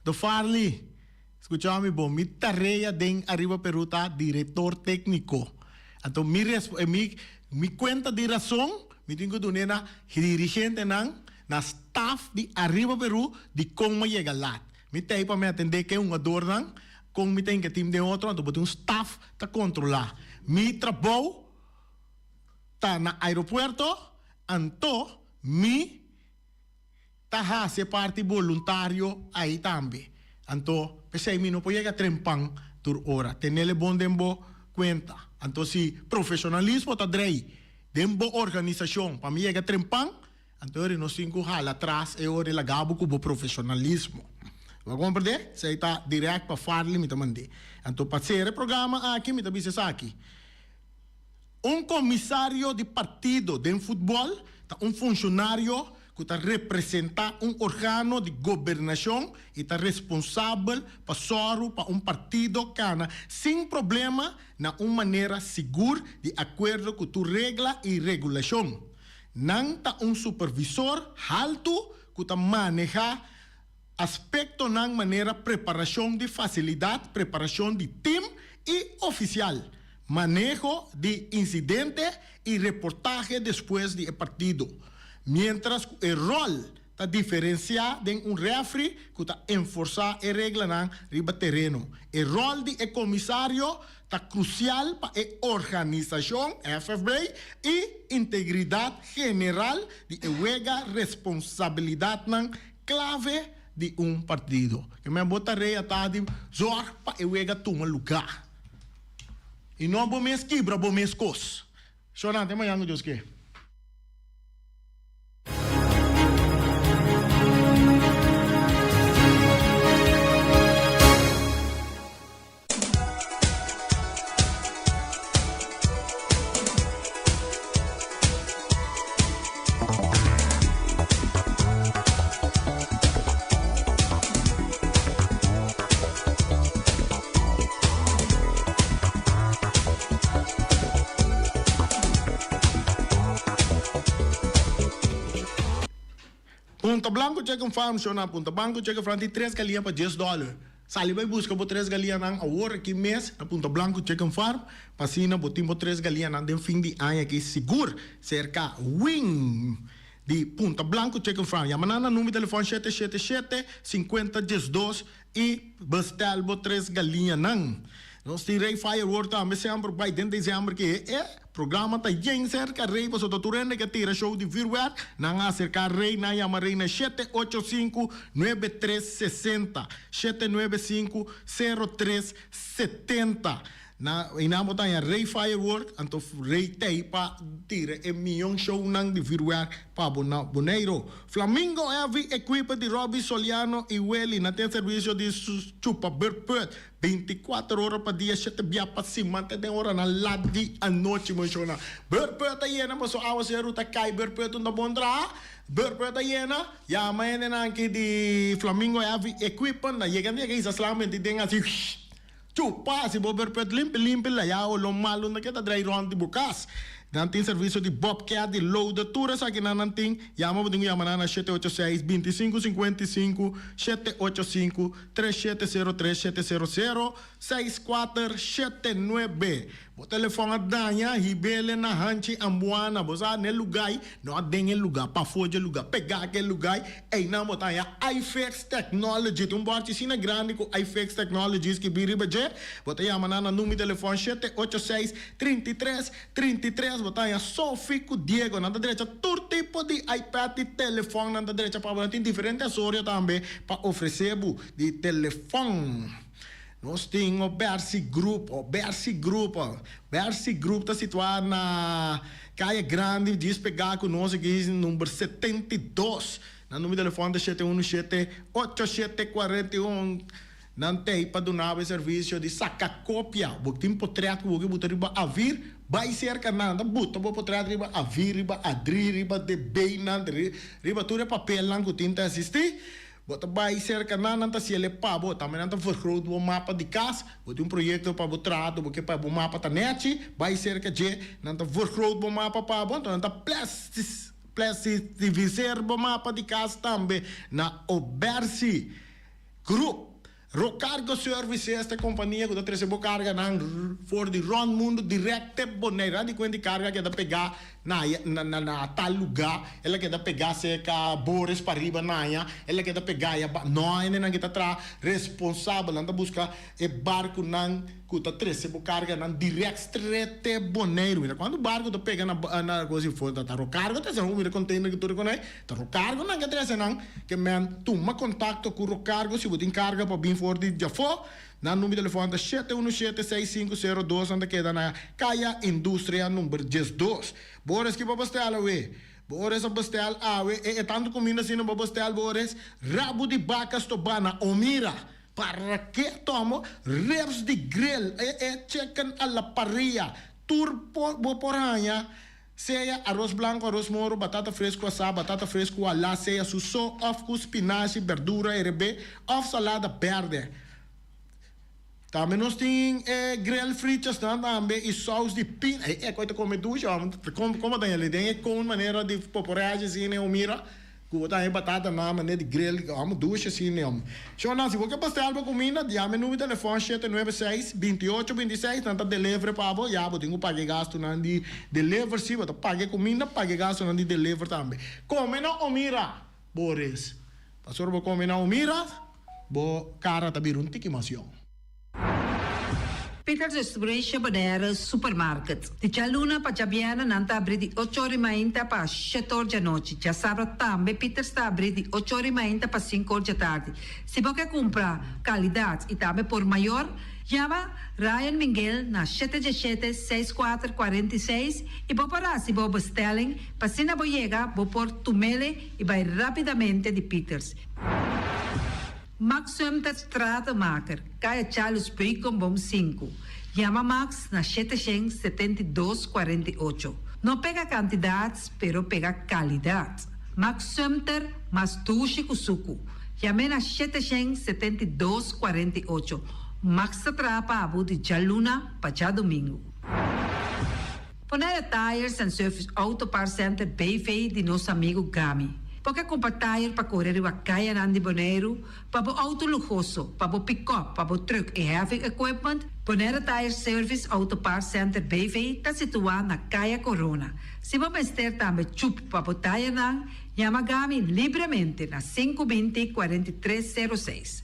Do Farley, skucha mi bon, mi tarea den Ariba Peru ta direktor tékniko. Anto mi respo mi mi kuenta di rason mi tin ku dun'é na dirigentenan, na staf di Ariba Peru dikon m'a yega lat. Mi t'ei pa mi atendé ku e hungadornan, kon mi ta hinka tim den otro, anto bo tin un staf ta kontrolá. Mi trabou ta na aeropuerto, anto mi ta hasi e parti boluntario ei tambe. Anto p'esei mi no por yega trempan tur ora. Tenel e bon den bo kuenta. Anto si profeshonalismo ta drei den bo organisashon pa mi yega trempan, Anto ori nos tin ku hala atras e ora e laga bo ku bo profeshonalismo. Bo a komprendé? Esei ta dirèkt pa Farley mi ta mand'é. Anto pa sera e programa aki mi ta bisa esaki, Un komisario di partido den futbòl ta un funshonario ku ta representá un organo di gobernashon i ta responsabel pa sòru pa un partido kana sin problema na un manera sigur di akuerdo ku tur regla i regulashon. Nan ta un supervisor haltu ku ta manehá aspektonan manera preparashon di fasilidat, preparashon di tim i ofisial, maneho di insidente i reportahe despues di e partido. Miéntras ku e ròl ta diferensiá den un rèfri ku ta enforsá e reglanan riba tereno, e ròl di e komisario ta krusial pa e organisashon, FFB, i integridat general di e wega responsabilidatnan klave di un partido. Ke men bo tarea ta di zorg pa e wega tuma lugá i no bo mes kibra bo mes kos. Shornan, te mañan ku Dios ke. Punta Blanco Chicken Farm show na Punta Blanco Chicken Farm tin tres galia pa dies dollar. Sali bai buska bo tres galianan awor aki mes na Punta Blanco Chicken Farm pa asina bo tin bo tres galianan den fin di aña aki sigur serka Wing di Punta Blanco Chicken Farm. Yama nan na number di telefon shete shete shete, sinkuenta diesdos. i bestel bo tres galiñanan. Nos tin Rey Firework tambe semper bai den december ke e programa ta yen serka Rey pasobra tur hende ke tira show di vuurwerk nan a aserka Rey nan yama Rey na 785 9360 795 0370. Na einan bo ta haña Rey Firework, anto Rey t'ei pa tira e mion shownan di vuurwerk pa bo na Boneiru. Flamingo Heavy Equipment di Robby Soliano i Willy nan tin servisio di chupa beurput 24 ora pa dia, shete bia pa siman te den oranan lat di anochi bo shownan. Beurput ta yena paso awaseru ta kai beurput un ta bon traha, beurput ta yena, yama hendenan aki di Flamingo Heavy Equipment nan yega yega hisa slamenti den asi. Chupa, si bo berpet limpi limpi laya oló malu na keda drai rònt di bo kas. Nan tin servisio di bobcat, di loader, tur esakinan nan tin. Yama bo tin ku yama nan na shete ocho seis, 25 55, 785, 3703, 700, 64 79. Bo telefòn a daña, hib'ele na hanchi Ambuana. Bo sa, n'e lugá ei, no a den e lugá, pafó dje lugá, pegá ku e lugá ei, einan bo ta haña iFix Technology. Tin un bòrchi asina grandi ku iFix Technology skibí riba dje. Bo ta yama nan na number di telefòn 786, 33, 33. Bo ta haña Sophie ku Diego. Nan ta drecha tur tipo di iPad di telefòn. Nan ta drecha pa bo. Nan tin diferente asorio tambe pa ofresé bo di telefòn. Nos tin o Bersi Group, o Bersi Group, Bersi Group ta situá na Kaya Grandi, djis pegá ku nos aki, number 72. Nan number di telefòn ta 717 8741. Nan t'ei pa duna bo e servisio di saka kopia. Bo tin potrèt ku bo ke buta riba Avir, bai serka nan, ta buta bo potrèt riba Avir, riba Adri, riba DB-nan, riba tur e papelnan ku tin ta eksistí. Bo ta bai serka nan, nan ta hasiel e pa bo. Tambe nan ta vergroot bo mapa di kas. Bo tin un proyekto pa bo traha, bo ke pa bo mapa ta nèchi, bai serka dje, nan ta vergroot bo mapa pa bo. Anto nan ta plestifiseer bo mapa di kas tambe na Obersi Group. Rocargo Services ta e kompania ku ta trese bo karganan for di rònt mundu dirèkt te Boneiru. Nan di kuenta e karga keda pegá na na tal lugá, el a keda pegá serka Boris pariba naya, el a keda pegá ya ba. No, hendenan ki ta traha responsabel, nan ta buska e barkunan ku ta trese bo karganan dirèkt stret te Boneiru. Mira kuantu barku ta pega na na kosa si for ta Rocargo ta trese nan. Mira container ku tur e konai. Ta Rocargo nan ke trese nan ke men tuma kontakto ku Rocargo si bo tin karga pa bin for di djafó. Nan number di telefòn ta shete unu shete seis sinku sero dos nan ta keda na Kaya Industria number 12. Bo ora ski bo bestèl awe? Bo ora a bestèl awe e e tantu kuminda asina bo bestèl bo ora es rabu di baka stobá na Omira. Para ke tomo ribs di grill e e chicken a la parrilla tur por bo por haña. Sea aros blanco, aros moro, batata fresco asá, batata fresco alá, sea su so òf ku spinashi, berdura herebé òf salada bèrdè. Tambe nos tin e grill frietjesnan tambe i sous di pin. Ei e koi ta kome dushi òf komo ta hende den e kon manera di poporèshi asina o mira. Ku bo ta haña batata na manera di grill, amo dushi asina e homber. Shona, si bo ke pastel bo kuminda, yama e numero di telefòn 796 28 26, nan ta deliver pa bo, ya bo tin ku paga e gastunan di deliver si, bo ta paga e kuminda, paga e gastunan di deliver tambe. Kome na Omira, Boris. Pasobra bo kome na Omira, bo kara ta bira un tiki mas yòn. Peters Restauration Bonaire Supermarket. Di djaluna pa djabièrnè nan ta abrí di ocho or i mainta pa shete or djanochi. Djasabra tambe Peters ta abrí di ocho or i mainta pa sinku or djatardi. Si bo ke kumpra kalidat i tambe por mayor, yama Ryan Minguel na shete djeshete, seis kuater, 46 i bo por hasi bo bestelling pa asina bo yega bo por tumele i bai rapidamente di Peters. Max Sumter Stratenmaker, Kaya Charles Beukenboom sinku. Yama Max na shete shen 72 48. No pega kantidat, pero pega kalidat. Max Sumter, mas dushi ku suku. Yam'é na 772 48. Max ta traha pa bo di djaluna pa djadumingu. Bonaire Tires and Service Auto Parts Center BV di nos amigu Gami. Bo ke kumpra tire pa kore riba kayanan di Boneiru, pa bo outo luhoso, pa bo pikòp, pa bo trùk i heavy equipment? Bonaire Tire Service Auto Parts Center BV ta situá na Kaya Corona. Si bo mester tambe chup pa bo tirenan, yama Gami libremente na 5 20 43 06.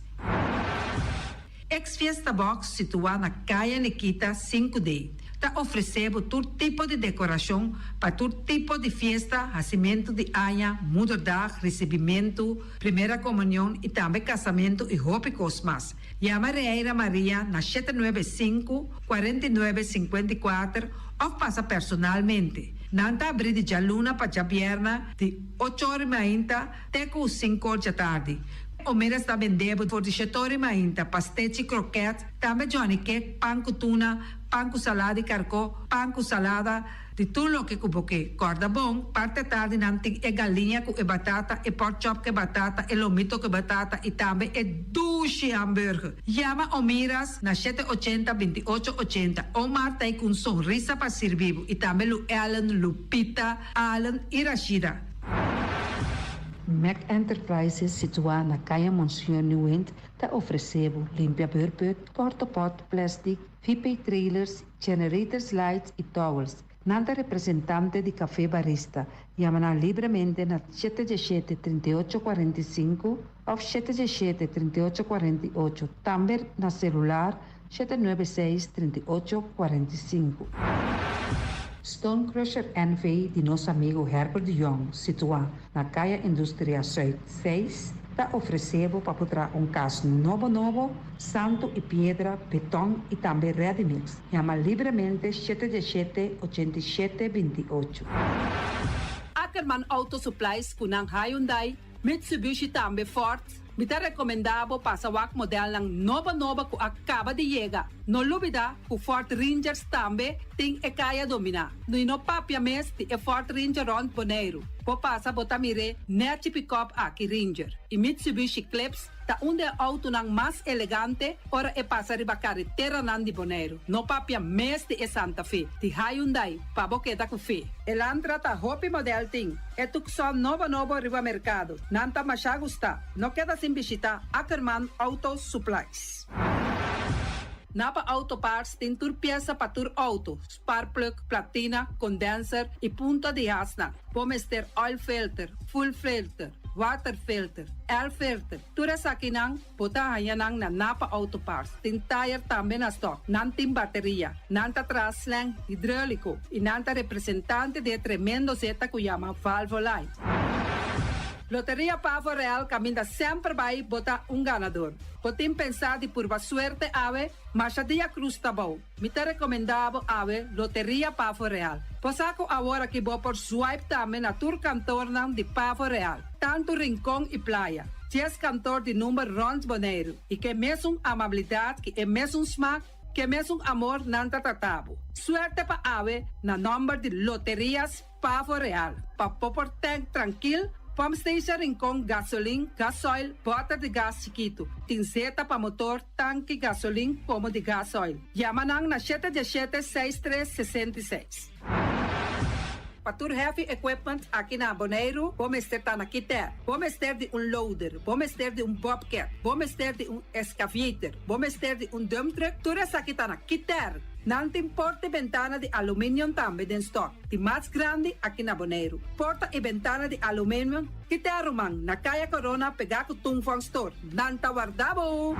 Ex Fiesta Box situá na Kaya Nikita 5D ta ofresé bo tur tipo di dekorashon pa tur tipo di fiesta, hasimentu di aña, moederdag, risibimentu, primera komunion i tambe kasamentu i hopi kos mas. Yama Reira Maria na 795 49 54 òf pasa personalmente. Nan ta abrí di djaluna pa djabièrnè di 8 or mainta te ku 5 or djatardi. Omeras ta bende bo for di 7 or mainta pastechi, kroket, tambe johnny cake, pan ku tuna, pan ku salada di karkó, pan ku salada, di tur loke ku bo ke. Kòrda bon, parti atardi nan tin e galiña ku e batata, e pork chop ku e batata, e lomito ku e batata i tambe e dushi hamburger. Yama Omiras na 780 28 80. Omar ta ei ku un sonrisa pa sirbi bo i tambe Lu Ellen, Lupita, Allen i Rashida. Mac Enterprises situá na Kaya Monseñor Nieuwind ta ofresé bo limpia beurput, portapot, plastic, VP trailers, generators lights i towels. Nan ta representante di Café Barista. Yama nan libremente na 717 3845 òf 717 3848. Tambe na selular 796 3845. Stone Crusher NV di nos amigu Herbert de Jong, situá na Kaya Industria Zuid 6, ta ofresé bo pa traha un kas nobo nobo, santu i piedra, beton i tambe ready mix. Yama libremente 717 87 28. Ackerman Auto Supplies ku nan Hyundai, Mitsubishi tambe Ford. Mi ta rekomendá bo pasa wak modelnan nobo nobo ku a kaba di yega. No lubidá ku Ford Rangers tambe tin e kaya dominá. No no papia mes di e Ford Ranger rònt Boneiru. Bo pasa bo ta mir'é nèchi pick-up aki Ranger. I Mitsubishi Eclipse ta un di e outonan mas elegante ora e pasa riba kareteranan di Boneiru. No papia mes di e Santa Fe, di Hyundai, pa bo keda ku fe. Elantra ta hopi model tin. E Tucson nobo nobo riba merkado. Nan ta masha gusta. No keda sin bishitá Ackerman Auto Supplies. Napa Auto Parts tin tur piesa pa tur outo, spark plug, platina, condenser i punta di hasnan. Bo mester oil filter, fuel filter, water filter, air filter. Tur esakinan bo ta haña nan na Napa Auto Parts. Tin tire tambe na stock. Nan tin bateria. Nan ta traha slang hidráuliko i nan ta representante di e tremendo zeta ku yama Valvoline. Loteria Pavo Real kaminda semper bai bo ta un ganador. Bo tin pensá di purba suerte awe, masha dia krus ta bou. Mi ta rekomendá bo awe Loteria Pavo Real. Bo sa ku awor aki bo por swipe tambe na tur kantornan di Pavo Real, tantu Rincon i Playa. 10 kantor di number rònt Boneiru i ku e mesun amabilidat, ku e mesun smak, ku e mesun amor nan ta trata bo. Suerte pa awe na nòmber di Loterias Pavo Real. Pa bo por tank trankil, pump station Rincon, gasolin, gasoil, bòter di gas chikitu. Tin zeta pa motor, tanki, gasolin, komo di gasoil. Yama nan na 717 6366. Pa tur heavy equipment aki na Boneiru, bo mester ta na Kiter. Bo mester di un loader, bo mester di un bobcat, bo mester di un excavator, bo mester di un dump truck, tur esaki ta na Kiter. Nan tin porta i bentana di aluminium tambe den stock, di mas grandi aki na Boneiru. Porta i bentana di aluminium, Kiter ruman, na Kaya Corona pegá ku Tung Fong Store. Nan ta warda bo!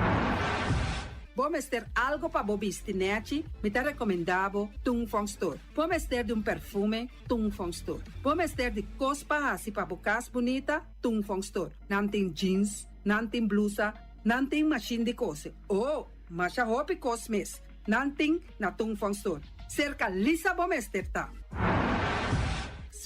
Bo mester algu pa bo bisti nèchi, mi ta rekomendá bo Tung Fong Store. Bo mester di un perfume, Tung Fong Store. Bo mester di kos pa hasi pa bo kas bunita, Tung Fong Store. Nan tin jeans, nan tin blusa, nan tin mashin di kose. Oh, masha hopi kos mes. Nan tin na Tung Fong Store. Serka Lisa bo mester ta.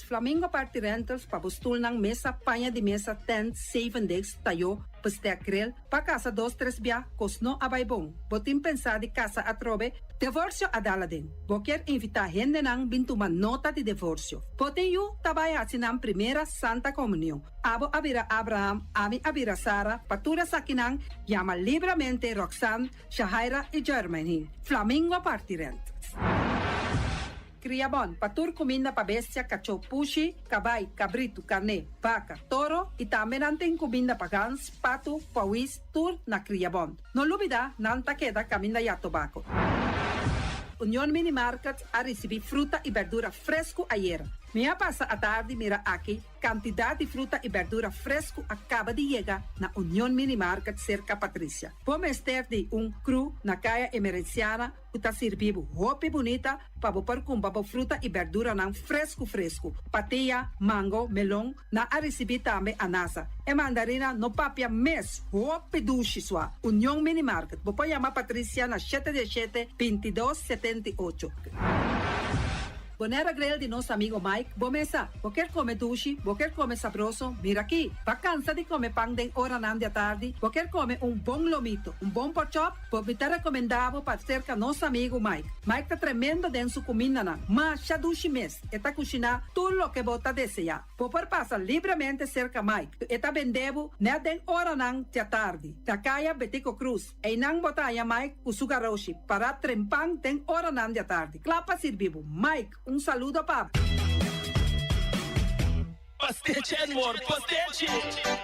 Flamingo Party Rentals pa bo stulnan, mesa, paña di mesa, tent, seven days, tayó, bestek grill, pa kasa dos tres bia, kos no a bai bon. Bo tin pensá di kasa atrobe, divorsio a dal aden. Bo kier invitá hendenan bin tuma nota di divorsio. Bo tin yu ta bai hasi nan primera Santa Komunion. Abo a bira Abraham, ami a bira Sara, pa tur esakinan yama libremente Roxanne, Shahaira i Jermaine. Flamingo Party Rentals. Kriabon, pa tur kuminda pa bestia, kachó, pushi, kabai, kabritu, karné, baka, toro i tambe nan tin kuminda pa gans, patu, pòwis, tur na Kriabon. No lubidá, nan ta keda kaminda ya tobako. Union Mini Market a risibí fruta i berdura fresku ayera. Mi a pasa atardi mira aki kantidat di fruta i bèrdura fresku a kaba di yega na Union Mini Market serka Patricia. Bo mester di un kru na Kaya Emerenciana ku ta sirbi bo hopi bunita pa bo por kumpra bo fruta i bèrduranan fresku fresku. Patia, mango, melon, nan a risibí tambe anasa. E mandarina no papia mes, hopi dushi sua. Union Mini Market, bo por yama Patricia na shete diesshete, bintidos, setenti'ocho. Bonera Grill di nos amigo Mike, bo mesa. Bo kier come dushi, bo kier come sabroso, mira aki. Ba cansa di come pan den oranan di atardi, bo kier come un bon lomito, un bon porkchop, bo mi ta recomenda bo pa cerca nos amigo Mike. Mike ta tremendo den su cumindanan, masha dushi mes, e ta cushina tur loke bo ta desea. Bo por pasa libremente cerca Mike, e ta bende bo net den oranan di atardi, na caya Betico Cruz. Einan bo ta haña Mike ku su garoshi pará trempan den oranan di atardi, kla pa sirbi bo. Mike, un saludo pa bo. Pastechi and more pastechi!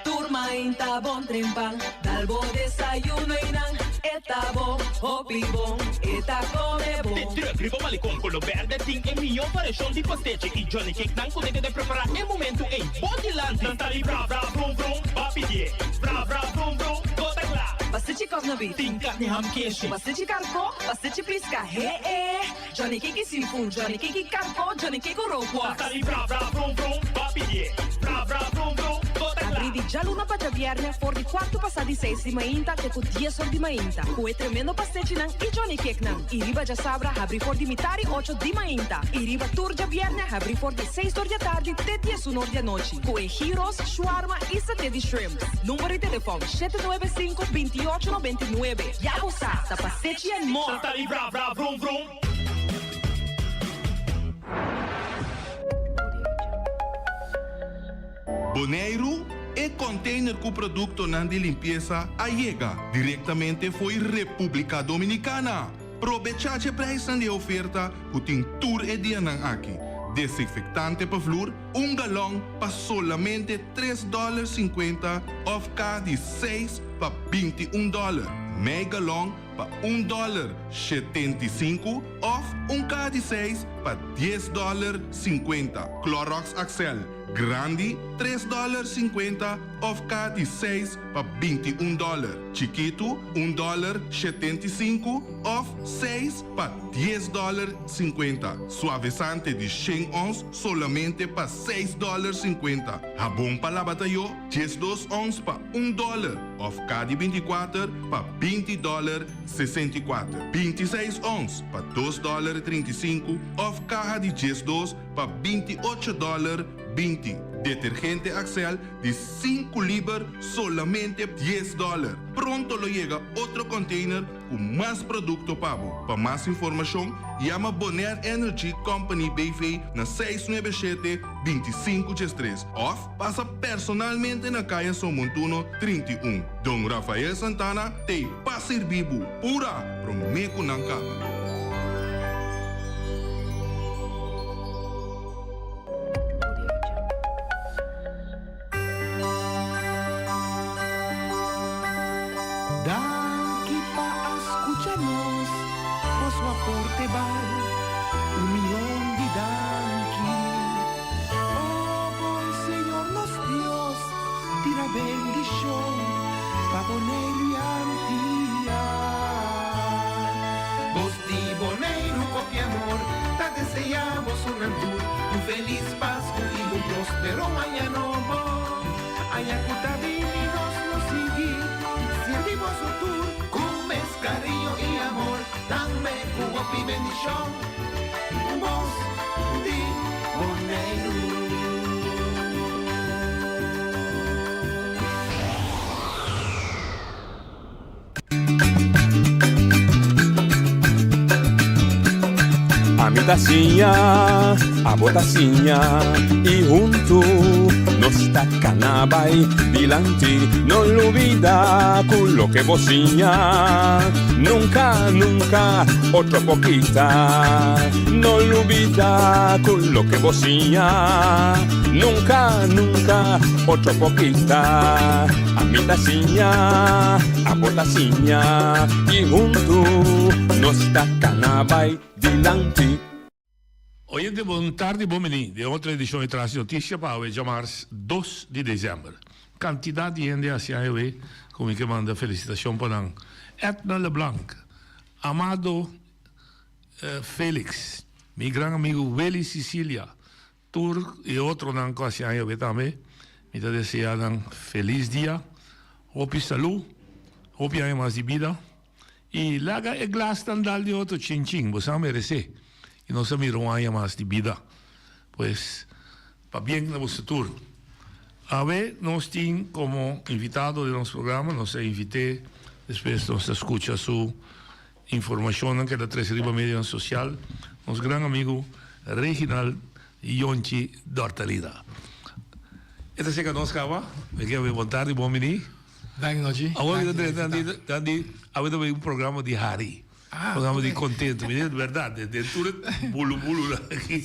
Tur mainta bon trempan, dal bo desayuno einan, e ta bon, hopi bon, e ta come bon. De truck riba Malecon Colo Berde tin e mihó variashon di pastechi y Johnny Cake nan ku ta keda prepará e momentu ei bo dilanti. Nan ta di bra bra brum brum, ba pidié bra bra brum brum. Bo ta kla. Pastechi kòknabit. Tin karni ham keshi. Pastechi karkó, pastechi piska, he e. Johnny Cake seafood, Johnny Cake karkó, Johnny Cake rookworst. Ta di bra bra brum brum, ba pidié bra bra brum brum. Bo ta kla. Abrí di djaluna pa djabièrnè for di kuartu pasá di seis di mainta te ku dies or di mainta ku e tremendo pastechinan i Johnny Cakenan. I riba djasabra habrí for di mitari ocho di mainta i riba tur djabièrnè habrí for di seis or di atardi te diesun or di anochi ku e gyros, shawarma i saté di shrimp. Number di telefòn, 795 28 99. Ya bo sa, ta Pasechi and More! Santa di bra bra vrum vrum. Boneiru, E container cu productonan di limpiesa a yega directamente fo'i Republica Dominicana. Probecha dje prijsnan di e oferta cu tin tur e dianan aki. Desinfectante pa vloer, un galon pa solamente tres dòler sinkuenta òf ka di seis pa 21 dòler, mei galòn pa un dòler 75 òf un ka di seis pa dies dòler 50. Clorox Axel grandi tres dòler 50 òf ka di seis pa 21 dòler, chikitu un dòler 75 òf seis pa dies dòler 50. Suavisante di shen ons solamente pa seis dòler 50. Habon pa laba tayó, 12 ons pa un dòler òf ka di 24 pa 20 dòler 64. 26 ons pa dos dòler 35 òf kaha di 12 pa 28 dòler 20. Detergente Axel di sinku liber solamente dies dòler. Pronto lo yega otro container ku mas produkto pa bo. Pa mas informashon, yama Bonaire Energy Company BV na seis nuebe shete, 25 diestres òf pasa personalmente na Kaya Somontuno 31. Don Rafael Santana t'ei pa sirbi bo pura promé ku nan kaba. Danki pa a scucha nos, boso aporte bal un miyon di danki. Oh bon Señor nos Dios, tira bendicion pa Boneiru y Antia. Bos di Boneiru hopi amor, ta desea boso nan tur un feliz Pascu y un prospero aña nobo. Aña cu ta bini nos lo sigui sirbi boso tur cu mes cariño y amor, tambe cu hopi bendicion. Bos di Boneiru. Ami ta siña, abo ta siña y huntu nos ta cana bay dilanti. No lubida cu loke bo siña nunca, nunca otro por kita. No lubida cu loke bo siña nunca, nunca otro por kita. Ami ta siña, abo ta siña y huntu nos ta cana bay dilanti. Oyente bon tardi bon bini den otro edicion di Tras di Noticia pa awe djamars dos di december. Cantidad di hende haci awe cu mi ke manda felicitacion pa nan. Edna Leblanc, Amado Felix, mi gran amigo Willy Cicilia, Tur e otronan ku hasi aña awe tambe, mi ta desea nan felis dia, hopi salú, hopi aña mas di bida i laga e glasnan dal di otro chin chin, bo sa meresé i nos a mira un aña mas di bida. Pues, pabien na boso tur. Awe nos tin komo invitado den nos programa, nos a invit'é, despues nos ta skucha su Informashonnan keda trese riba medionan sosial nos gran amigu Reginald Yonchi Dortalina. E ta seka nos kaba. Mi ke habi bon tardi, bon bini. Danki Nochi. Awor mi ta drenta nan di nan di awe ta bai un programa di hari. Programa di kontentu. Mi di bèrdat den tur e bulu bulu aki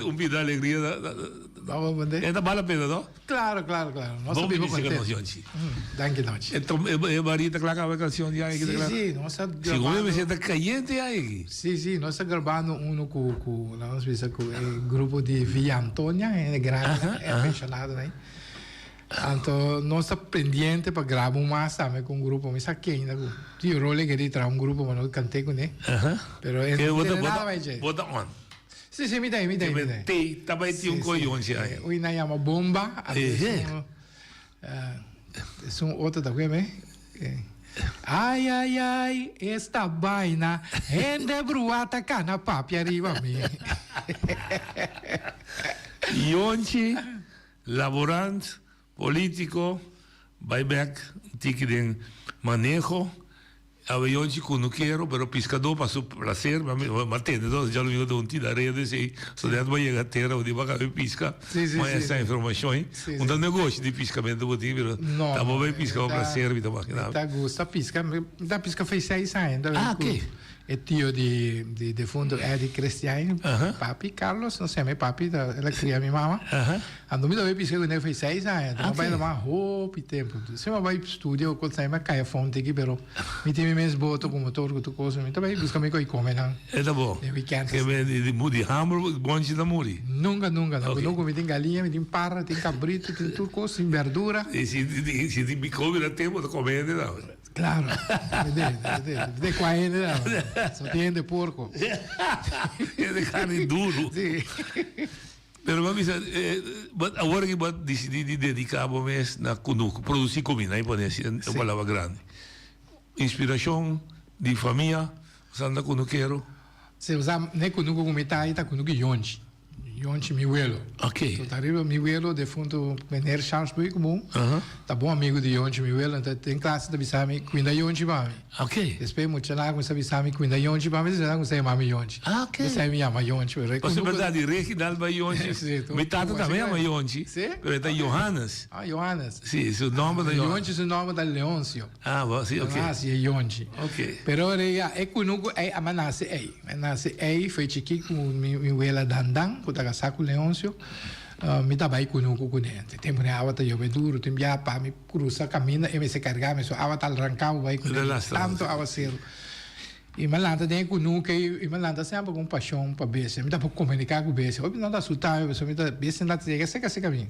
un bida alegria. E ta bal la pena no? Claro, claro, claro. Nos ta biba contento. Yonchi. Danki, Nochi. E Maria ta kla kaba e cancion di aña aki? Si, si. Nos ta grabando. Segun mi ta cayente aña aki. Si, si. Nos ta grabando uno cu, cu, laga nos bisa, cu e grupo di Villa Antonia, hende grandi, e pensionadonan ei. Anto nos ta pendiente pa graba un mas tambe cu un grupo. Mi sa ken ta cu. Tio Rolly keri traha un grupo pa nos cant'é cun'é. Pero e no tiene nada bay dje. Bo ta on. Si, si, mi ta ei, mi ta ei, mi ta ei. Te ta bai tin un koyonchi ai. Ui nan yama bomba. Ehe. Esun otro ta kueme. Ai, ai, ai, esta baina, hende brua ta kana papia riba mi. Yonchi, laborant, politico, bai bek un tiki den maneho. Awe yonchi kunukero, pero piskadó pa su placer, mi a tende dos djalumingo ta un tira reda esei, so net bo yega tera bo di bo a kabe piska, bo a esa informashon ei, un ta negoshi di piskamentu bo tin, pero ta bo bai piska pa placer mi ta makina. Mi ta gusta piska, mi ta piska fei seis aña, mi ta bai ku e tio di defunto Eddie Christian, papi Carlos, no se mi papi, el a kria mi mama. Anto mi ta bai piska kuné fei seis aña, mi a bai laman hopi tempu. Si mi a bai studio ku mi a kai afó un tiki, pero mi tin mi mes boto ku motor ku tur kos, mi ta bai buska mi koi kome nan. E ta bon. Den weekend. Ke men di di hamber bonchi ta muri. Nunka, nunka. Na kunuku mi tin galiña, mi tin parra, tin kabritu, tin tur kos, tin berdura. I si si tin bikó bira tempu ta kome hende tambe. Klaro. De de kua hende tambe. So tin hende porko. Hende karni duru. Si. Pero bo a bisa, bo awor aki bo a disidí di dediká bo mes na kunuku, produsí kuminda, mi pone así un palabra grandi. Inspirashon di famia, bo sa anda kunukero? Sí, bo sa ne kunuku ku mi ta ahí ta kunuku Yonchi. Yonchi mi welo. Ok. So ta riba mi welo defunto meneer Charles Boekenboom, ta bon amigu di Yonchi mi welo, entonces den klase ta bisa mi kuinda Yonchi pa mi. Ok. Despues muchanan a kuminsá bisa mi kuinda Yonchi pa mi, despues nan a kuminsá yama mi Yonchi. Ah, ok. Despues mi yama Yonchi. Pero e Pasobra berdad di Reginald bai Yonchi. Sí, tu. Mi tata tambe yama Yonchi. Sí? Pero e ta Johannes. Ah, Johannes. Sí, su nomber ta Johannes. Yonchi su nomber ta Leoncio. Ah, bo, sí, ok. Nan a hasi e Yonchi. Ok. Pero ora ya, e kunuku ei a nase ei. A nase ei, foi chikí ku mi mi wela Dandan, ku ta kasá ku Leoncio. Mi ta bai kunuku kuné. Tempu den awa ta yobe duru, tin biaha pa mi. Cruza caminda e mester carga mi so awa ta ranca bo bay cu tanto awaceru y mi a lanta den e cunuke y mi a lanta semper cu un pasion pa bestia mi ta por comunica cu bestia hopi nan ta asusta mi pasobra mi ta bestia nan ta yega cerca cerca mi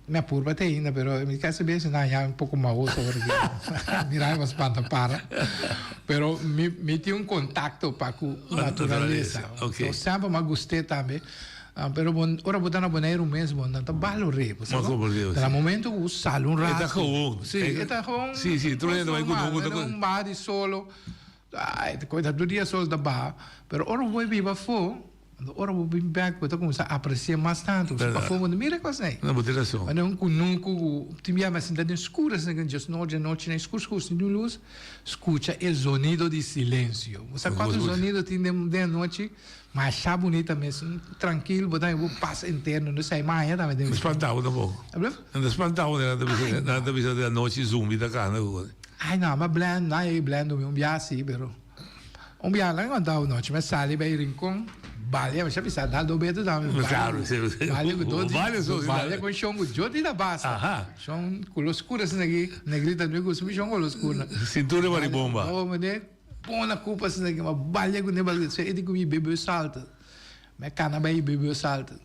mi a purba te ainda pero mi casi bestia nan a haña un poco mahoso ora ki mira mi a spanta para pero mi mi tin un contacto pa cu naturaleza semper mi a guste tambe. Pero bo, ora bo ta na Boneiru mes, bo no ta balor'é, bo sa no? Ta na momento ku bo sali un rato. E ta gewoon. Sí, e ta gewoon. Sí, sí, tur hende bai ku no. Ta un baha di solo. Ai, ta koe ta tur dia sol ta baha. Pero ora bo bai biba afó, anto ora bo bin bèk bo ta kuminsá apresiá mas tantu. Pasobra pafó bo no mira e kos ei. No, bo tin rason. Manera un kunuku ku tin biaha mi a sinta den skur asina ku djes nochi, anochi na e skur skur sin niun lus, skucha e zonido di silensio. Bo sa kuantu zonido tin den anochi? Masha bunita mes, trankil, bo ta haña bo pas interno, no sai maña tambe den. No spanta bo tampoco. No ta spanta bo, nan ta bisa, nan ta bisa di anochi zumbi ta cana cu bo. Ay no, ma blend, no ay blend mi un bia si, pero un bia nan conta bo nochi, mi sali bay Rincon, balia, mi sa bisa dal do beto tambe. Claro, si. Balia cu do di, balia con shon cu jo di ta basta. Aha. Shon color scuro asina aki, negrita mi gusta mi shon color scuro. Mi a kana bai bebe salto.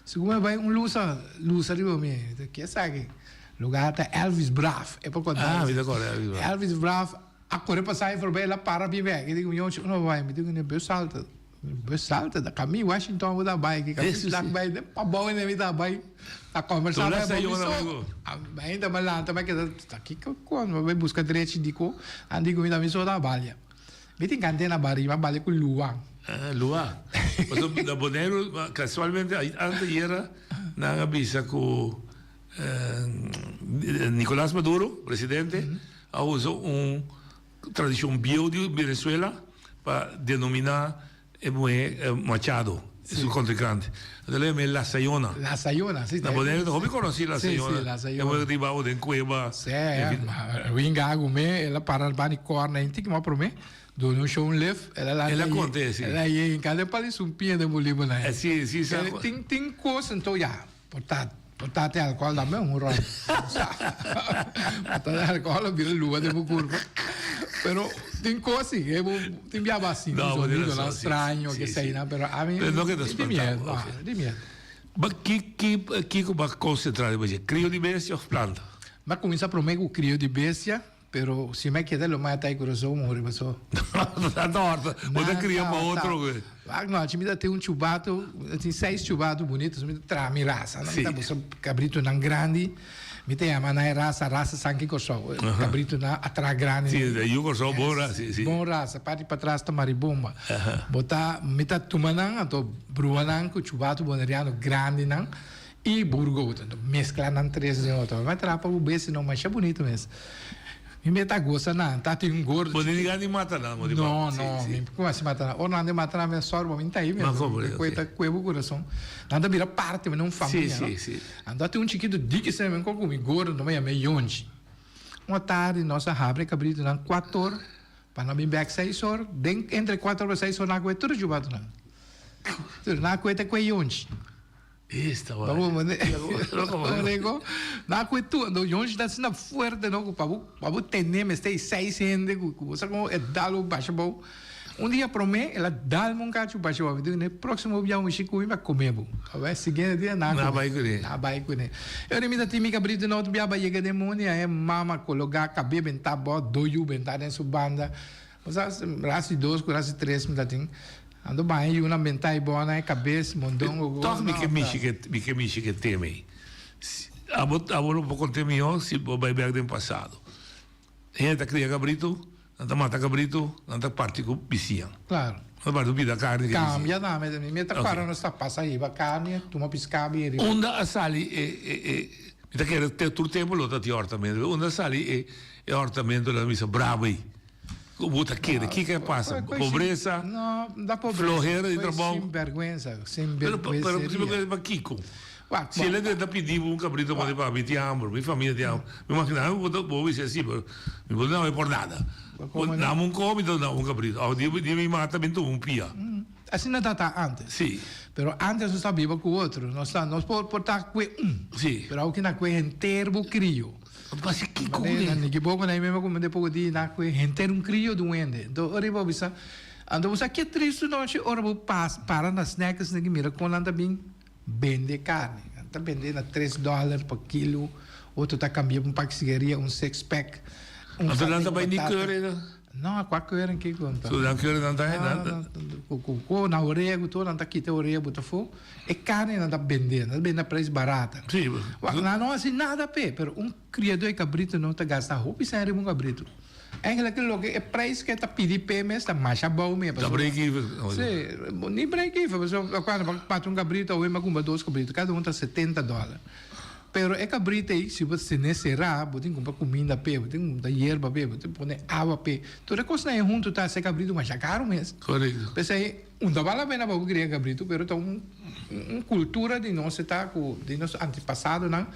Segun mi a bai un lus a lusa riba mi. Mi ta ke esaki? Lugar ta Elvis Braaf. E por konta Ah, mi ta kòrda Elvis Braaf. Elvis Braaf a kore pasa ei forbei el a para bin bek. E di ku mi, Yonchi, unda bo bai? Mi di ku ne bus halte. Bus halte? Ta kami Washington bo ta bai aki. Kami plak bai den pabou ene mi ta bai. Ta kombersá Tur bai a bo mi señora so. amigo. Ainda mi a lanta mi a keda ta kiko kon? Mi a bai buska drechi di ku. Nan di ku mi ta mi so ta balia. Mi tin kante na bari, mi a bali ku Lua. Ah, Lua. Pasobra na Boneiru, kasualmente anteayera nan a bisa ku Nicolas Maduro, presidente, a usa un tradishon bieu di Venezuela pa denominá E muhé Machado, su kontrinkante. Anto el a yam'é La Sayona. La Sayona, si. Na Boneiru ta hopi konosí La Sayona. Si, si, La Sayona. E muhé ku ta hiba awa den kueba. Si, winga agu me, el a para riba di kòrna i tiki mas promé, duna un show un lef, el a lanta El a konta esei. El a yega den pali sumpia den Bolívar nan. Si, si, sa. Tin, tin kos anto ya, por ta, por ta te alkohòl tambe un ròl. Por ta te alkohòl a bira lua den bo kurpa. Pero tin kos si, e bo tin biaba asin, No, bo tin sonidonan rason, si, straño, si, ke si. eseinan, pero ami Pero no ke ta tin spantá miedo, bo, no, ok. tin miedo. Ba ki ki kiko bo a konsentrá riba dje? Krio di bestia òf planta? Mi a kuminsá promé ku krio di bestia. Pero si mi a keda lo mata e corazon muri paso. Nan ta horta. Bo ta cria pa otro güey. Wak no, mi ta tin un chubato, mi tin seis chubato bunito, so mi ta traha mi rasa. Mi ta busca cabritonan grandi, mi ta yama nan e rasa, rasa Sanki Corsou. Cabritonan atra grandi. Si, e yu Corsou bon rasa, si, si. Bon rasa, parti patras ta maribomba. Bo ta, mi ta tuma nan, anto brua nan cu chubato boneriano grandinan. I burgoot. Anto meskla nan tres den otro. Mi a traha pa bo besi no masha bunito mes. Mi meta a gosa nan. Ta tin un gordo Bo ni gana di mata nan bo di No, no. Mi kuma si mata nan. Ora nan di mata nan mi a sòru pa mi ta ei mes. Mi kue ta kue bo kurason. Nan ta bira parti mi na un famia no. Anto a tin un chikitu diki esei mi ku mi gordo anto mi a yama e Yonchi. Un atardi nos a habri e kabritonan kuator pa nan bin bèk seis or. Den entre kuator pa seis or nan a kue tur e chubatonan. Tur nan a kue te kue Yonchi. Esta Ba bo mane. Rego. Na ku tu, no yonchi ta asina fuerte no ku pa bo pa bo tene mester e seis hende ku ku bo sa komo e dal bo basha bou. Un dia prome el a dal mi un kachu basha bou. Mi di kuné proksimo bia mi shi ku mi pa kome bo. Awe siguiente dia na Na bai kuné. Na bai kuné. E ora mi ta tin mi kabritu na otro bia ba yega den mondi a e mama kologa kabe bentá bou do yu bentá den su banda. Bo sa rasi dos ku rasi tres mi ta tin. Ando baña yuna benta y bona e cabes mondongo go Toch mi ke mishi ke mi ke mishi ke tema ei. Abo abo lo por conte miho si bo bai bek den pasado. Hende ta cria cabrito, nan ta mata cabrito, nan ta parti cu bisiña. Claro. Nan ta parti cu pida carni ke bisiña. Cambia tambe, mi ta cuadra nos ta pasa hiba carni, tuma pisca bin riba. Unda a sali e e e mi ta kere te tur tempo lo ta tin hortamento, unda a sali e e hortamento nan bisa brabo ei. Ku bo ta kere? Kiko a pasa? Pobresa? No, da pobresa. Flohera di trabou? Sinberguensa, sinberguenseria. Pero, pero pa kiko? Si el a ta pidi bo un kabrito pa pa mi tin hamber, mi famia tin hamber. Mi imagina mi bo ta bo bisa si, pero mi bo ta dame por nada. Dame un koho mi ta duna un kabrito. Of di mi mata mi tuma un pia. Asina ta ta antes. Si. Pero antes nos ta biba ku otro. Nos ta nos por por ta kue un. Si. Pero awor ki na kue henter bo krio. Pasi kiko ku ne? Ni kiboko na meme ku mende poko di na ku henter un krio di un hende. Anto ora bo bisa, anto bo sa ke tristu nochi ora bo pas para na snackers niki mira kon nan ta bin bende karni. Nan ta bende na tres dollar pa kilo, otro ta kambia pa un pak sigaria, un six pack. Un Anto nan sartén ta bai ni batata. keur ei nan? No, kua keur en kiko anto? So nan keur nan ta nan ku ku na orea ku tur nan ta kita orea buta afó. E karni nan ta bende, nan ta bende na prijs barata. Sí. Wak, nan no hasi nada p'e, pero un kriadó di kabritu no ta gasta hopi sèn riba un kabritu. Eigenlijk loke e prijs ku e ta pidi p'e mes ta masha abou mes. Ta break even. Sí, ni break even, pasobra kuando bo mata un kabritu awe mi a kumpra dos kabritu, kada un ta setenta dòler. Pero e kabrita ei, si bo tene será, bo tin kumpra kuminda p'e, bo tin kumpra yerba p'e, bo tin pone awa p'e. Tur e kosnan ei huntu ta hasi e kabritu masha karu mes. Korekto. P'esei, un ta bal la pena pa bo kria kabritu, pero ta un un kultura di nos e ta ku di nos antepasadonan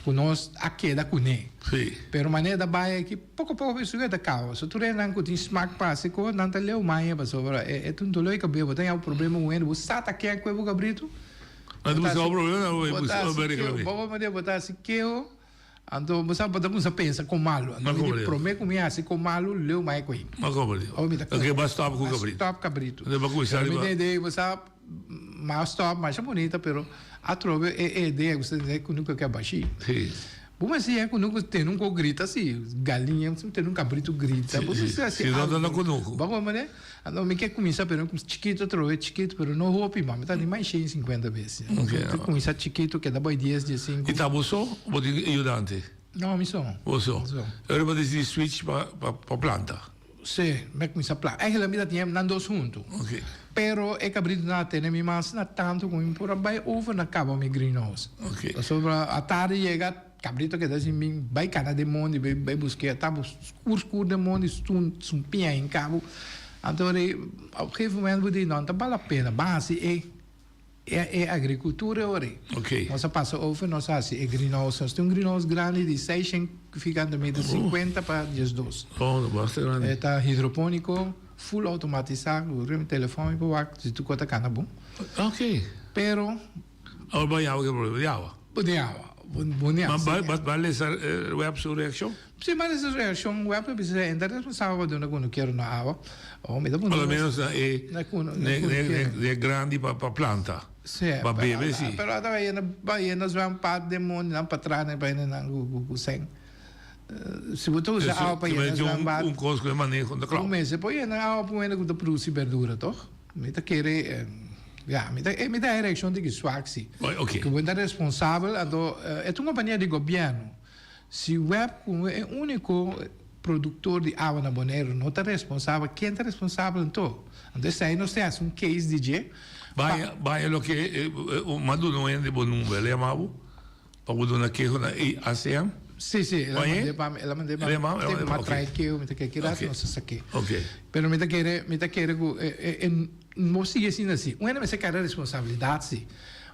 ku nos a keda kuné. Sí. Pero manera ta bai aki, poko poko esun e ta kaba. So tur esnan ku tin smak pa hasi kos, nan ta leu maña pasobra e ta un dolor di kabes. Bo ta haña problema ku hende, bo sa ta ke ku e bo kabritu. Anto bo sa un problema bo ta hasi keo. Bo manera bo ta hasi keo, anto bo sa bo ta kuminsa pensa kon malu. Anto mi di prome ku mi hasi kon malu leu mai ku ei. Ma komo di? Ora mi ta Oke, bo a stop ku kabritu. Stop kabritu. Anto bo a kuminsa riba. Mi di bo sa. M'a stop masha bunita pero atrobe e e idea ku e kunuku ke bashi. Si. Bo mester e kunuku tene un ko grita si, galiña tene un kabritu grita. Bo mester hasi Si no algo. ta na kunuku. Bo a komprende? Anto mi ke kuminsa pero chikitu atrobe chikitu pero no hopi ma mi ta di mas 150 bes. Ok. Mi ta kuminsa chikitu keda bai dies, diesinku. I ta bo so o bo tin ayudante? No, mi so. Bo so. Mi so. E ora bo disidi switch pa pa planta? Sí, mi a kuminsá planta. Eigenlijk mi ta tin nan dos huntu. Ok. Pero e kabritunan a tene mi mas na tantu ku mi por a bai over na kaba mi greenhouse. Ok. Pasobra atardi yega, kabritu a keda sin bin bai kana den mondi, bai bai busk'é. Tabata skur skur den mondi, stun sumpiña hinka bo. Anto op un gegeven moment bo di, no, no ta bal la pena, ban hasi e. E agricultura e ora ei. Ok. Nos a pasa over, nos a hasi e greenhouse. Nos tin un greenhouse grandi di seishent vierkante meter, 50 pa 12. Oh, ta basta grandi. E ta hidroponico, full automatisa, ku riba mi telefon mi por wak si tur kos ta kana bon. Ok. Pero. Awor bo haña awa ke problema di awa? Bo tin awa. Bo ni Ma hasi. ba lesa web su reaccion? Si, ma lesa su reaccion web ta bisa e ta responsabel pa duna kunukeru na awa. Oh, mi ta puntra Por lo menos na e na e grandi pa planta. Si. Pa bebe si. Pero ata bay yena bay yena zwembad den mondi nan patras nan bay nan ku seng. Si bo ta usa awa pa yena zwembad. Un kos ku e maneho ta klou. Un mester por yena awa pa un hende ku ta produsi berdura toch? Mi ta kere, ya, mi ta, mi ta e reaccion di ki swak si. Ok. Ku bo ta responsabel, anto e ta un kompania di gobièrnu. Si web ku e úniko produktor di awa na Boneiru no ta responsabel, ken ta responsabel anto? Anto esei nos ta hasi un case di dje. Baya, baya loke m'a duna un hende bo number, el a yama bo pa bo duna keho na ACM? Sí, sí, el a mand'é pa mi, el a mand'é pa mi. Tempu m'a trae keho, mi ta kere ki rato nos a sak'é. Ok. Pero mi ta kere, mi ta kere ku e no sigui asina si. Un hende mester karga responsabilidat si.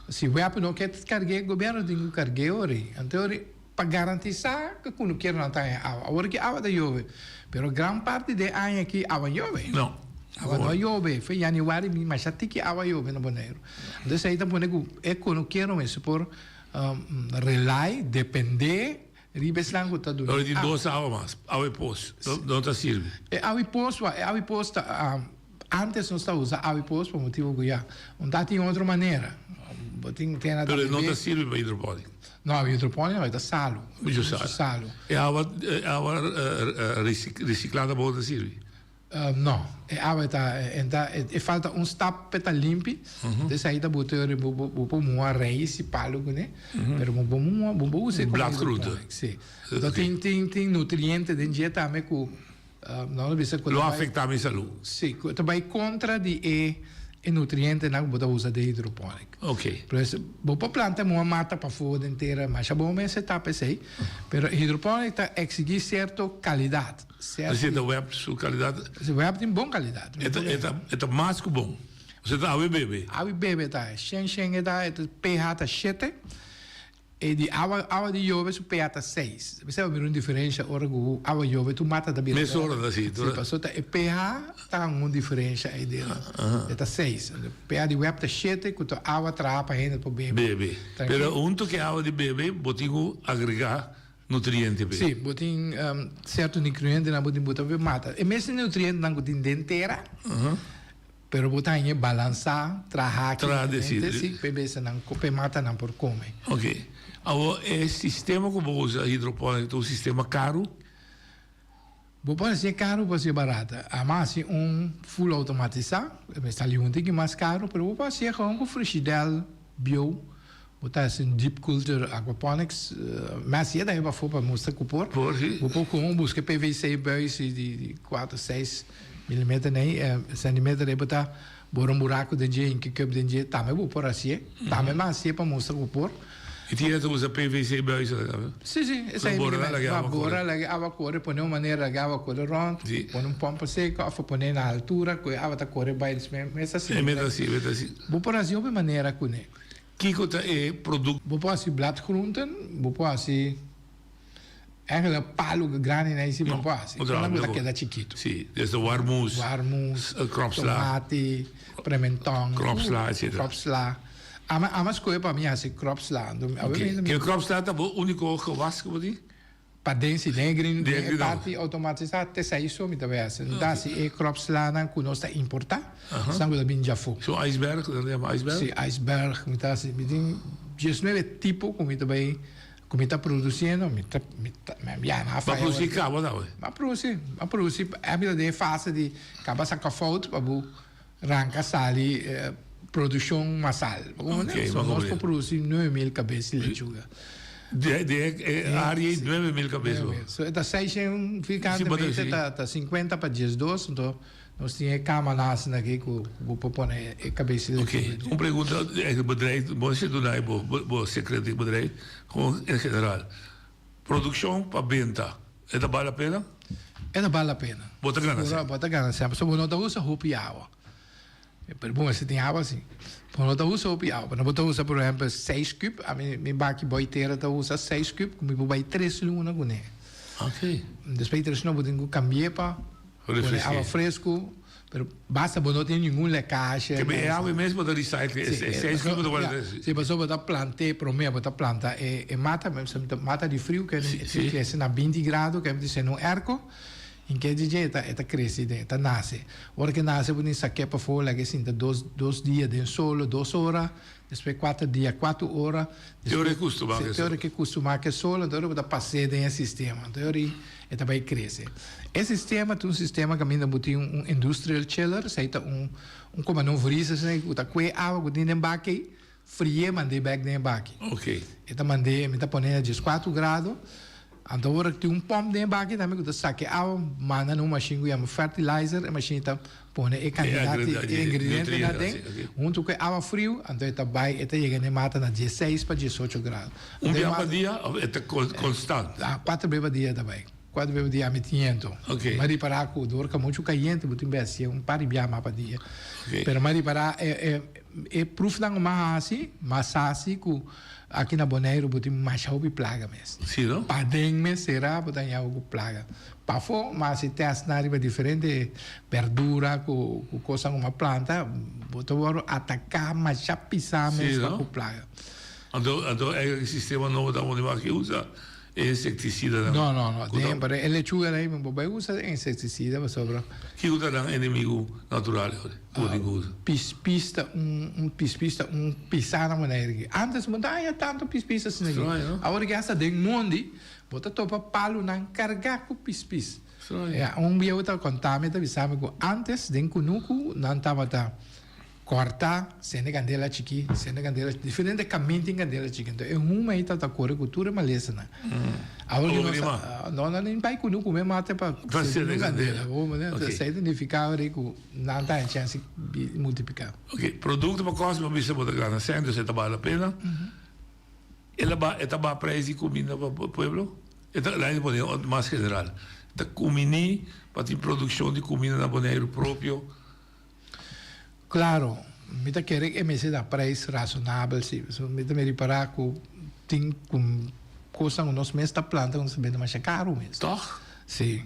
Si web no ke karg'é, gobièrnu tin ku karg'é ora ei. Anto ora ei pa garantisá ku kunukeronan ta haña awa. Awor ki awa ta yobe, pero gran parti di e aña aki awa yobe. No. Awa no a yobe. Fe yanüari mi masha tiki awa yobe na Boneiru. Anto esei ta pone ku e kunukero mester por Rely, dependé, riba esnan ku ta duna Ora di dos awa mas, awa i pos, no ta sirbi. E awa i pos, e awa i pos ta, antes nos ta usa awa i pos pa motibu ku ya, un ta tin otro manera. Bo tin tena ta Pero e no bebe. ta sirbi pa hidroponik. No, awa hidroponik no, e ta salu. Mucho salu. Salu. E awa, e awa resiklá tampoko ta sirbi. No, e awa ta e ta e falta un stap p'e ta limpi, entonces ahí ta bo te bo bo por muha reis y palo kuné, pero bo por muha bo por usa como hidroponic, si. Entonces tin tin tin nutriente den dje tambe ku nos a bisa ku Lo afecta mi salud. Si, ku ta bai kontra di e e nutrientenan ku bo ta usa den hidroponic. Ok. Pues bo por planta muha mata pafó den tera masha bon mester tapa esei, pero hidroponic ta exigí sierto kalidat. Así ta web su calidad. Si web tin bon calidad. E ta, e ta, e ta mas cu bon. Osea ta awe bebe. Awe bebe ta. Shen shen e ta, e ta pH ta shete. E di awa, awa di yobe su pH ta seis. Bo sa mira un diferencia ora cu awa yobe tur mata ta bira. Mesora ta si. Si, pasobra ta e pH ta un diferencia ei den. E ta seis. pH di web ta shete cu ta awa traha pa hende por bebe. Bebe. Pero hunto cu e awa di bebe bo tin cu agrega nutriente p'e. Sí, bo tin sierto nutrientenan bo tin buta p'e mata. E mesun nutrientenan ku tin den tera, pero bo ta haña balansá, trahá kimikamente, sí, p'e besanan, p'e matanan por kome. Ok. Awor, e sistema ku bo usa hidropóniko ta un sistema karu? Bo por hasié karu, bo por hasié barata. Ama hasi un full automatisá, e mester sali un tiki mas karu, pero bo por hasié gewoon ku frishidèl bieu. Bo ta hasi un deep culture aquaponics, mi hasié tambe pafó pa mustra ku por. Por, si. Bo por gewoon buska PVC buis di kuater, seis milimeter nei, centimeter ei bo ta bora un buraku den dje, hinka cup den dje, tambe bo por hasié. Tambe mi hasié pa mustra ku por. I tin ta usa PVC buis tambe? Si, si, esei Bora laga awa kore. Bora laga awa kore, pone un manera laga awa kore rond, pone un pompa seko of pone na altura ku e awa ta kore bai mes asi. E mes asi, mes asi. Bo por hasi hopi manera kuné. Kiko ta e produkto? Bo por hasi bladgroenten, bo por hasi eigenlijk palu grandi nei si bo por hasi. Kunda bo ta keda chikitu. Si, desde warmoes, Warmoes, kropsla, tomati, prementòn, kropsla, etcetera. Kropsla. Ama ama skohe pa mi hasi kropsla. Oké, kropsla ta bo úniko gewas ku bo tin? Paden si den e green den e parti automatisá te sa iso mi ta bay hasi. Mi ta hasi e kropslanan ku nos ta importá, esnan ku ta bin djafó. So iceberg, nan ta yama iceberg? Si, iceberg mi ta hasi. Mi tin diesnuebe tipo ku mi ta bay ku mi ta produsiendo. Mi ta mi ta ya nan a faya. Bo a produsi kaba tambe? Mi a produsi, mi a produsi. Mi ta den e fase di kaba saka fout pa bo ranka sali produccion masal. Ok, So nos por produci 9000 cabes di lechuga. De de e area ei 9000 cabes bo. So e ta 600 vierkante meter ta ta 50 pa 12 enton nos tin e camanan asina aki cu bo por pone e cabes di lechuga. Ok, un pregunta e bedrijf bo a duna bo bo secreto di bedrijf gewoon en general. Produccion pa benta e ta bal la pena? E ta bal la pena. Bo ta gana semper. Bo ta gana semper. So bo no ta usa hopi awa. Pero bon ese tin awa si. Bo no ta usa hopi awa. Bo ta usa por ehempel seis kub. Ami mi baki boi tera ta usa seis kub ku mi por bai tres luna kuné. Ok. Despues di tres luna bo tin ku kambi'é pa pone awa fresku. Pero basta bo no tin ningun lekashe. Ke e awe mes bo ta recycle e seis kub bo ta guarda tres. Si pasobra bo ta plant'é promé bo ta planta e mata mata di friu ke ta krese na binti grado ke ta sende un airco en ke dje e ta krese e ta nase ora ke nase bo tin sak'é pafó laga e sinta dos dos dia den solo dos ora Despues kuater dia, kuater ora. Te ora e kustumá ku e sol. Te ora ku e kustumá ku e sol, anto ora bo ta pas'é den e sistema. Anto ora e ta bai krese. E sistema ta un sistema kaminda bo tin un industrial chiller, esei ta un un komo un vriezer asina ku ta kue awa ku tin den baki ei, fri'é mand'é bèk den e baki. E ta mand'é, mi ta pon'é na dieskuater grado. Anto ora tin un pòmp den e baki tambe ku ta saka e awa manda na un mashin ku yama fertilizer, e mashin ta pone e kantidat di e ingredientenan aden huntu ku e awa friu, anto e ta bai e ta yega na e mata na dieseis pa diesocho grado. Un bia pa dia òf e ta konstant? Kuater bia pa dia e ta bai, kuater bia pa dia ami tin ento. Mi a ripará ku dor ka muchu kayente bo tin bes hasié un par di bia mas pa dia. Pero mi a ripará e prufnan ku mi a hasi, mi a sa si ku Aki na Boneiru bo tin masha hopi plaga mes. Si no? Paden mes sera bo ta haña hopi plaga. Pafó ma hasi tèstnan riba diferente berdura ku ku kosnan ku bo a planta, bo ta wòrdu ataká masha pisá mes pa ku plaga. Anto anto e sistema nobo ta pone wak usa e insektisidanan. No no no, den pero e lechuga ei bo bai usa insektisida pasobra. Kiko ta nan enemigu natural ku bo tin ku usa? Pispis ta un un pispis ta un pisá na manera aki. Antes bo no ta haña tantu pispis asina aki. Awor aki hasta den mondi bo ta topa palunan kargá ku pispis. Ya, un bieu ta konta mi ta bisa mi ku antes den kunuku nan tabata Kòrta, sende kandela chikí, sende kandela, diferente kamin tin kandela chikí. Enton e huma ei ta ta kore ku tur e malesanan. Awor ku nos ta, no nan tin bai kunuku me mate pa sende kandela. Esei ta nifiká ora ku nan ta haña chèns di multipliká. Ok, produkto pa kòs bo bisa bo ta gana sèn, dus e ta bal la pena. E la ba, e ta baha prijs di kuminda pa pueblo? E ta, laat mi pone mas general. Ta kuminí pa tin produkshon di kuminda na Boneiru propio? Claro, mi ta kere e mester ta prijs razonabel si. Pasobra mi ta mira ripará ku tin ku kosnan ku nos mes ta planta ku nos ta bende masha karu mes. Tòg? Si.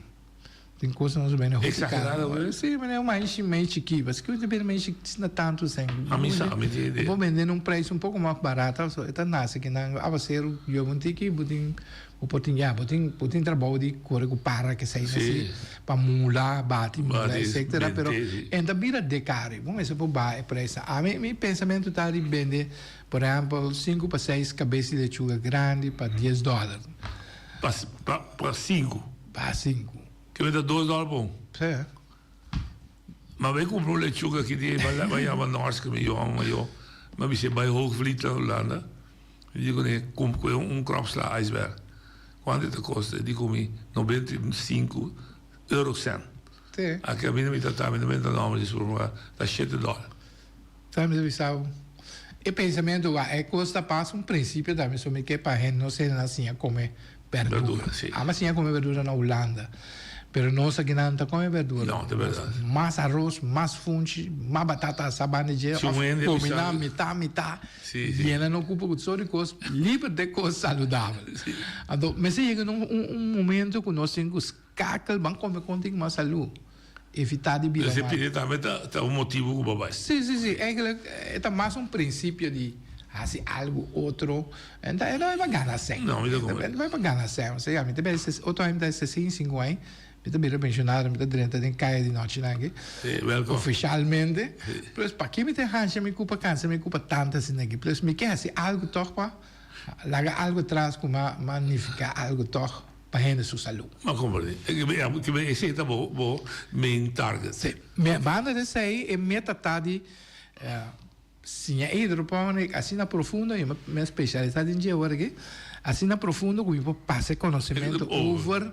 Tin kosnan ku nos ta bende hopi karu. Exagerado mes? Si, manera un maishi mei chikí. Paske ku ta bende maishi asina tantu sen. Ami sa, ami tin idea. Bo por bende na un prijs un poko mas barato, pasobra e ta nase kinan awaseru yobe un tiki bo tin. Bo por tin ya, bo tin, bo tin trabou di kore ku para kesei na si, pa mula, bati, mula, etcetera, pero en ta bira de kari. Bo mester por baha e prijsnan. Ami, mi pensamentu ta di bende, por ehempel, sinku pa seis kabes di lechuga grandi pa dies dòler. Pa, pa, pa sinku? Pa sinku. Ke benta dos dòler pa un? Sí. Ma bai kumpra un lechuga aki di bai yama Norske mi yòn mayo mi a bis'é bai Hoogvliet na Hulanda mi di kuné kumpra un kropsla ijsberg kuantu e ta kosta e di ku mi 95 eurocent aki a mi ta ta mi 99 di supermerkado ta shete dòler. Sa mi ta bisa bo e pensamentu wak e kos ta pasa un prinsipio tambe so mi ke pa hende nos hende nan siña kome berdura. Amo a siña kome berdura na Hulanda pero nos aki nan no ta kome berdura. No, ta berdad. Mas aros, mas funchi, mas batata asa banda dje Si un of hende kombiná bisa mitá mitá Si, si. yena no kupa ku tur di kos liber de kos saludabel. Si. Anto mester yega na un un momento ku nos tin ku skakel ban kome kon tin mas salú. Evitá di bira Ese mal. pide tambe ta ta un motibu ku bo bai. Si, si, si. Eigenlijk e ta mas un prinsipio di. Hasi algu otro. E no ta pa gana sèn. No, mi ta komprende. E ta pa gana sèn. Osea, mi ta bira otro aña mi ta 65 aña, mi ta bira pensionado, mi ta drenta den kaya di nochinan aki. Sí, welkom. Ofishalmente. Plus, paki mi ta hansha mi kupa, kansa mi kupa tantu asina aki? Plus, mi ke hasi algu tòg pa laga algu atras ku ma nifiká algu tòg pa hende su salú. Mi a komprende. Esei ta bo main target. Sí. Banda di esei, e meta ta di. Siña e hidroponik asina profundo, i mi a spesialisá den dje awor aki, asina profundo ku mi por pasa e konosementu over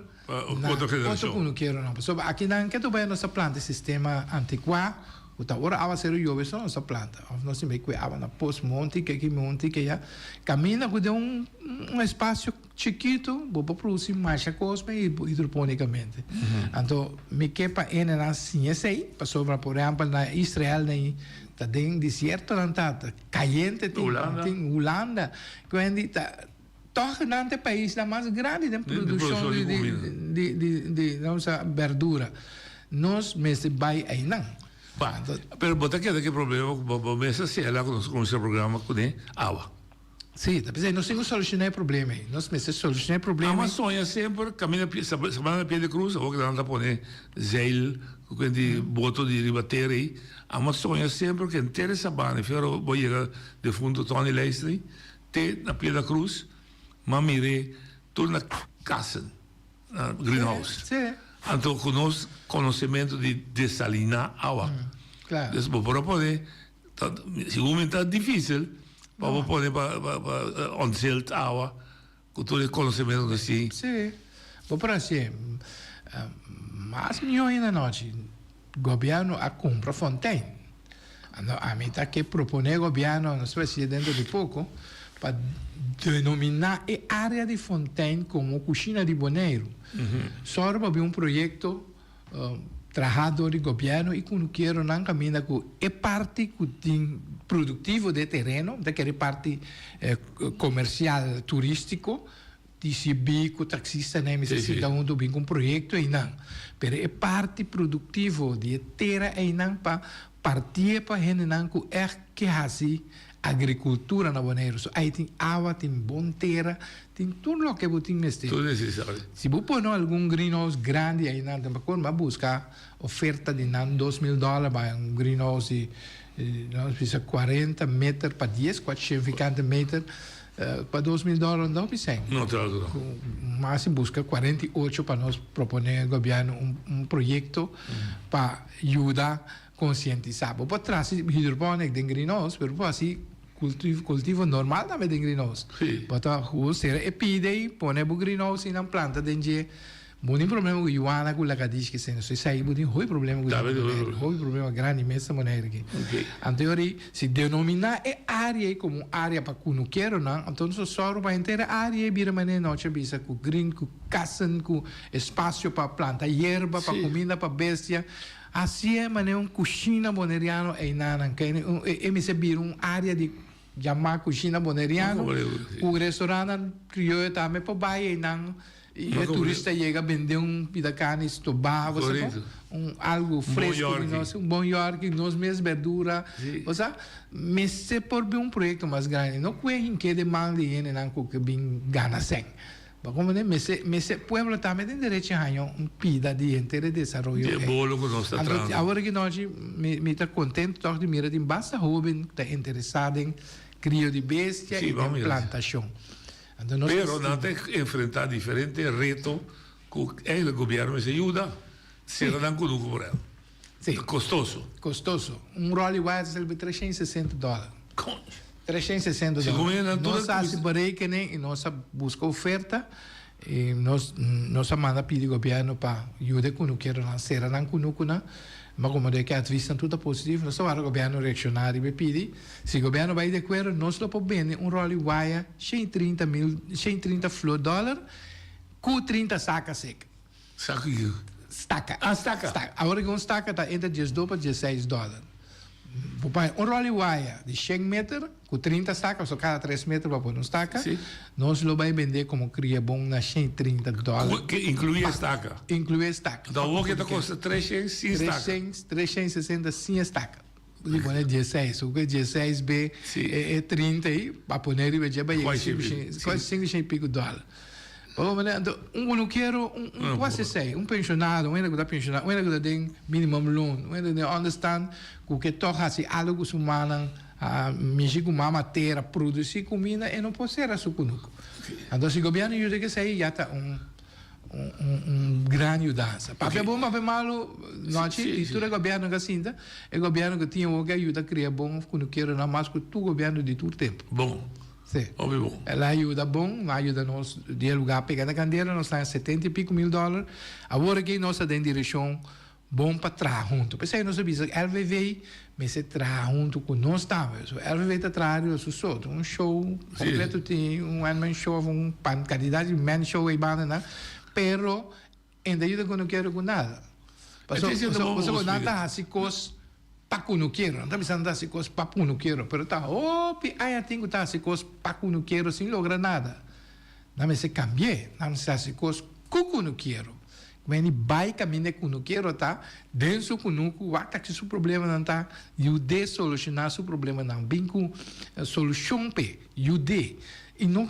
na otro kunukeronan. Pasobra akinan ke tobaya nos ta planta e sistema antikuá ku ta ora awaseru yobe so nos ta planta. Òf nos tin bai kue awa na pos monti, ke aki monti, ke ya. Kaminda ku den un espasio chikitu bo por produsi masha kos hidroponikamente. Anto mi ke pa hendenan siña esei, pasobra por ehèmpel na Israel den Ta den desiertonan ta ta cayente tin Hulanda. tin Hulanda cu hende ta toch nan ta e paisnan mas grandi den produccion di di comida. di di di nos a berdura. Nos mester bay eynan. Ba, pero bo ta keda cu e problema cu bo bo mes a sela cu nos cuminsa programa cune awa. Sí, ta p'esei nos tin ku solushoná e problema ei. Nos mester solushoná e problema Ama ei. soña semper kaminda pie sabana na pie de krus, awor ku nan ta pone zeil ku kende boto di riba tera ei. Ama soña semper ku henter e sabana, i ora bo yega defunto Tony Leisly te na pie da krus, m'a mir'é tur na kasen, na greenhouse. Sí. Anto ku nos konosementu di desaliná awa. Klaro. Dus bo por a pone Ta segun mi ta dificil pa bo pone pa pa ontzilt awa cu tur e conocimento cu si. Si, bo por hacié. Mas miho ainda anochi gobierno a cumpra fontein. Anto ami ta ke propone gobierno, nos ta hacié dentro di poco, pa denomina e area di fontein como cushina di Boneiru. Sòru pa bin un proyecto Traha dor di gobièrnu i kunukeronan kaminda ku e parti ku tin produktivo den e tereno, mi ta kere parti komersial turístiko, TCB ku taksistanan mester sinta huntu bin ku un proyekto einan. Pero e parti produktivo di e tera einan pa partié pa hendenan ku ègt ke hasi Agricultura na Boneiru. So ai tin awa, tin bon tera, tin tur loke bo tin mester. Tur necesario. Si bo pone algun greenhouse grandi ai nan ta por busca oferta di nan 2000 dollar pa un greenhouse di nos bisa 40 meter pa 10, 400 vierkante meter pa 2000 dollar no hopi sèn. No, claro cu no. Mas si busca 48 pa nos propone gobierno un proyecto pa yuda Konsientisá. Bo por trasi hidroponik den greenhouse, pero bo por hasi kultivo normal tambe den greenhouse. Bo ta gewoon sera e pida ei, pone bo greenhouse i nan planta den dje. Bo tin problema ku yuana, ku lakadish, ke seno. So esei bo tin hopi problema ku Boneiru. Hopi problema grandi mes na Boneiru aki. Anto e ora ei, si denominá e área ei komo un área pa kunukeronan, anto nos ta sòru pa henter e área ei bira manera nochi a bisa ku green, ku kasen, ku espasio pa planta yerba, pa kuminda pa bestia. Hacié manera un cushina boneriano eynanan kende un e mester bira un area di yama cushina boneriano cu restaurantnan crioyo tambe por bay eynan y e turista yega bende un pida carni stobá bo sa con un algo fresco di nos un bon yorki nos mes berdura bo sa mester por bin un proyecto mas grandi no cu e hinke den man di hendenan cu ke bin gana cen. Bo comprende? Mester, mester, pueblo tambe tin derecho haña un pida di henter e desaroyo Di e ei. bolo ku nos ta Anto, trahando. awor aki nochi, mi, mi ta contento toch di mira tin basta hoben ku ta interesa den crio di bestia Sí, i den vamos mira. plantacion. Anto nos Pero ta nan ta enfrenta diferente reto ku eigenlijk gobierno mester yuda. Sera nan kunuku por el. Sí. Costoso. Costoso. Un rolli wire ta sali 360 dòler. Coño. 360 Si dòler. como nan tur Nos a hasi berekening i nos a buska oferta i nos nos a manda pidi gobièrnu pa yuda e kunukeronan sera nan kunukunan. Ma komo de ke advisnan tur ta positivo nos ta wara gobièrnu reakshoná riba e pidi. Si gobièrnu bai di akuerdo nos lo por bende un rolli wire 130 mil 130 flor dòler ku 30 saka sek. Sa ki? Staka. Ah, staka. Staka. Awor ki un staka ta entre diesdos pa diesseis dòler. Bo paña un ròl di waya di shen meter ku trinta staka, pasobra kada tres meter bo a pone un staka. Si. Nos lo bai bendé komo kria bon na shen i trinta dòler. Ku inkluí e staka? Inkluí e staka. Anto awor ke ta kosta tres shen sin staka? Tres shen, tres shen i sesenta sin e staka. Di pone dieseis, ku e dieseis be e 30 ei, pa pone riba dje bai yega sinku shen, kuasi sinku shen i piku dòler. Pasobra manera, anto un kunukero, un un kuasi esei, un penshonado, un hende ku ta penshoná, un hende ku ta den minimum loon, un hende den ònderstant ku ke tòg hasi algu ku su mannan, mishi ku mama tera, produsí kuminda, e no por sera su kunuku. Anto si gobièrnu yuda ku esei ya ta un. Un gran yudansa. Papia bon, papia malu, nochi, i tur e gobièrnu ku a sinta, e gobièrnu ku tin awor ke a yuda kria bon òf kunukeronan mas ku tur gobièrnu di tur tempu. Bon. Si. Hopi bon. El a yuda bon, a yuda nos di e lugá pega na kandela, nos ta haña setenta i piku mil dòler. Awor aki nos ta den direkshon Bon pa traha huntu. P'esei nos a bisa LVV mester traha huntu ku nos tambe. So LVV ta traha riba su so. Un show kompleto tin un one man show of un kantidat di man show ei banda nan. Pero e no ta yuda ku no kere ku nada. Paso paso nan ta hasi kos pa ku no kere. Nan ta bisa nan ta hasi kos pa ku no kere. Pero ta hopi aña tin ku ta hasi kos pa ku no kere sin logra nada. Nan mester kambi'é. Nan mester hasi kos ku ku no kere. Meni bai kaminda e kunukero ta den su kunuku, wak aki su problemanan ta, yud'é solushoná su problemanan, bin ku solushon p'e, yud'é. I no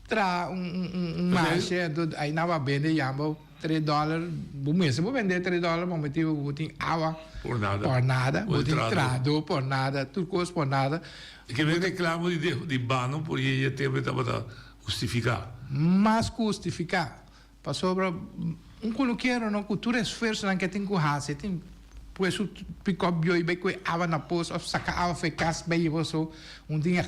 traha un marshe, anto ai nan bo a bende yamba tres dòler, bo mester bo bend'é tres dòler pa motibu ku bo tin awa Por nada. por nada, bo tin trahadó por nada, tur kos por nada. E ke men reklamo di bano por yeye tempu e tabata hustifiká. Mas ku hustifiká. Pasobra un kunukero no ku tur esfuersonan ke tin ku hasi e tin pue su pikòp bioi bai kue awa na pos òf saka awa for e kas bai yeba so un tin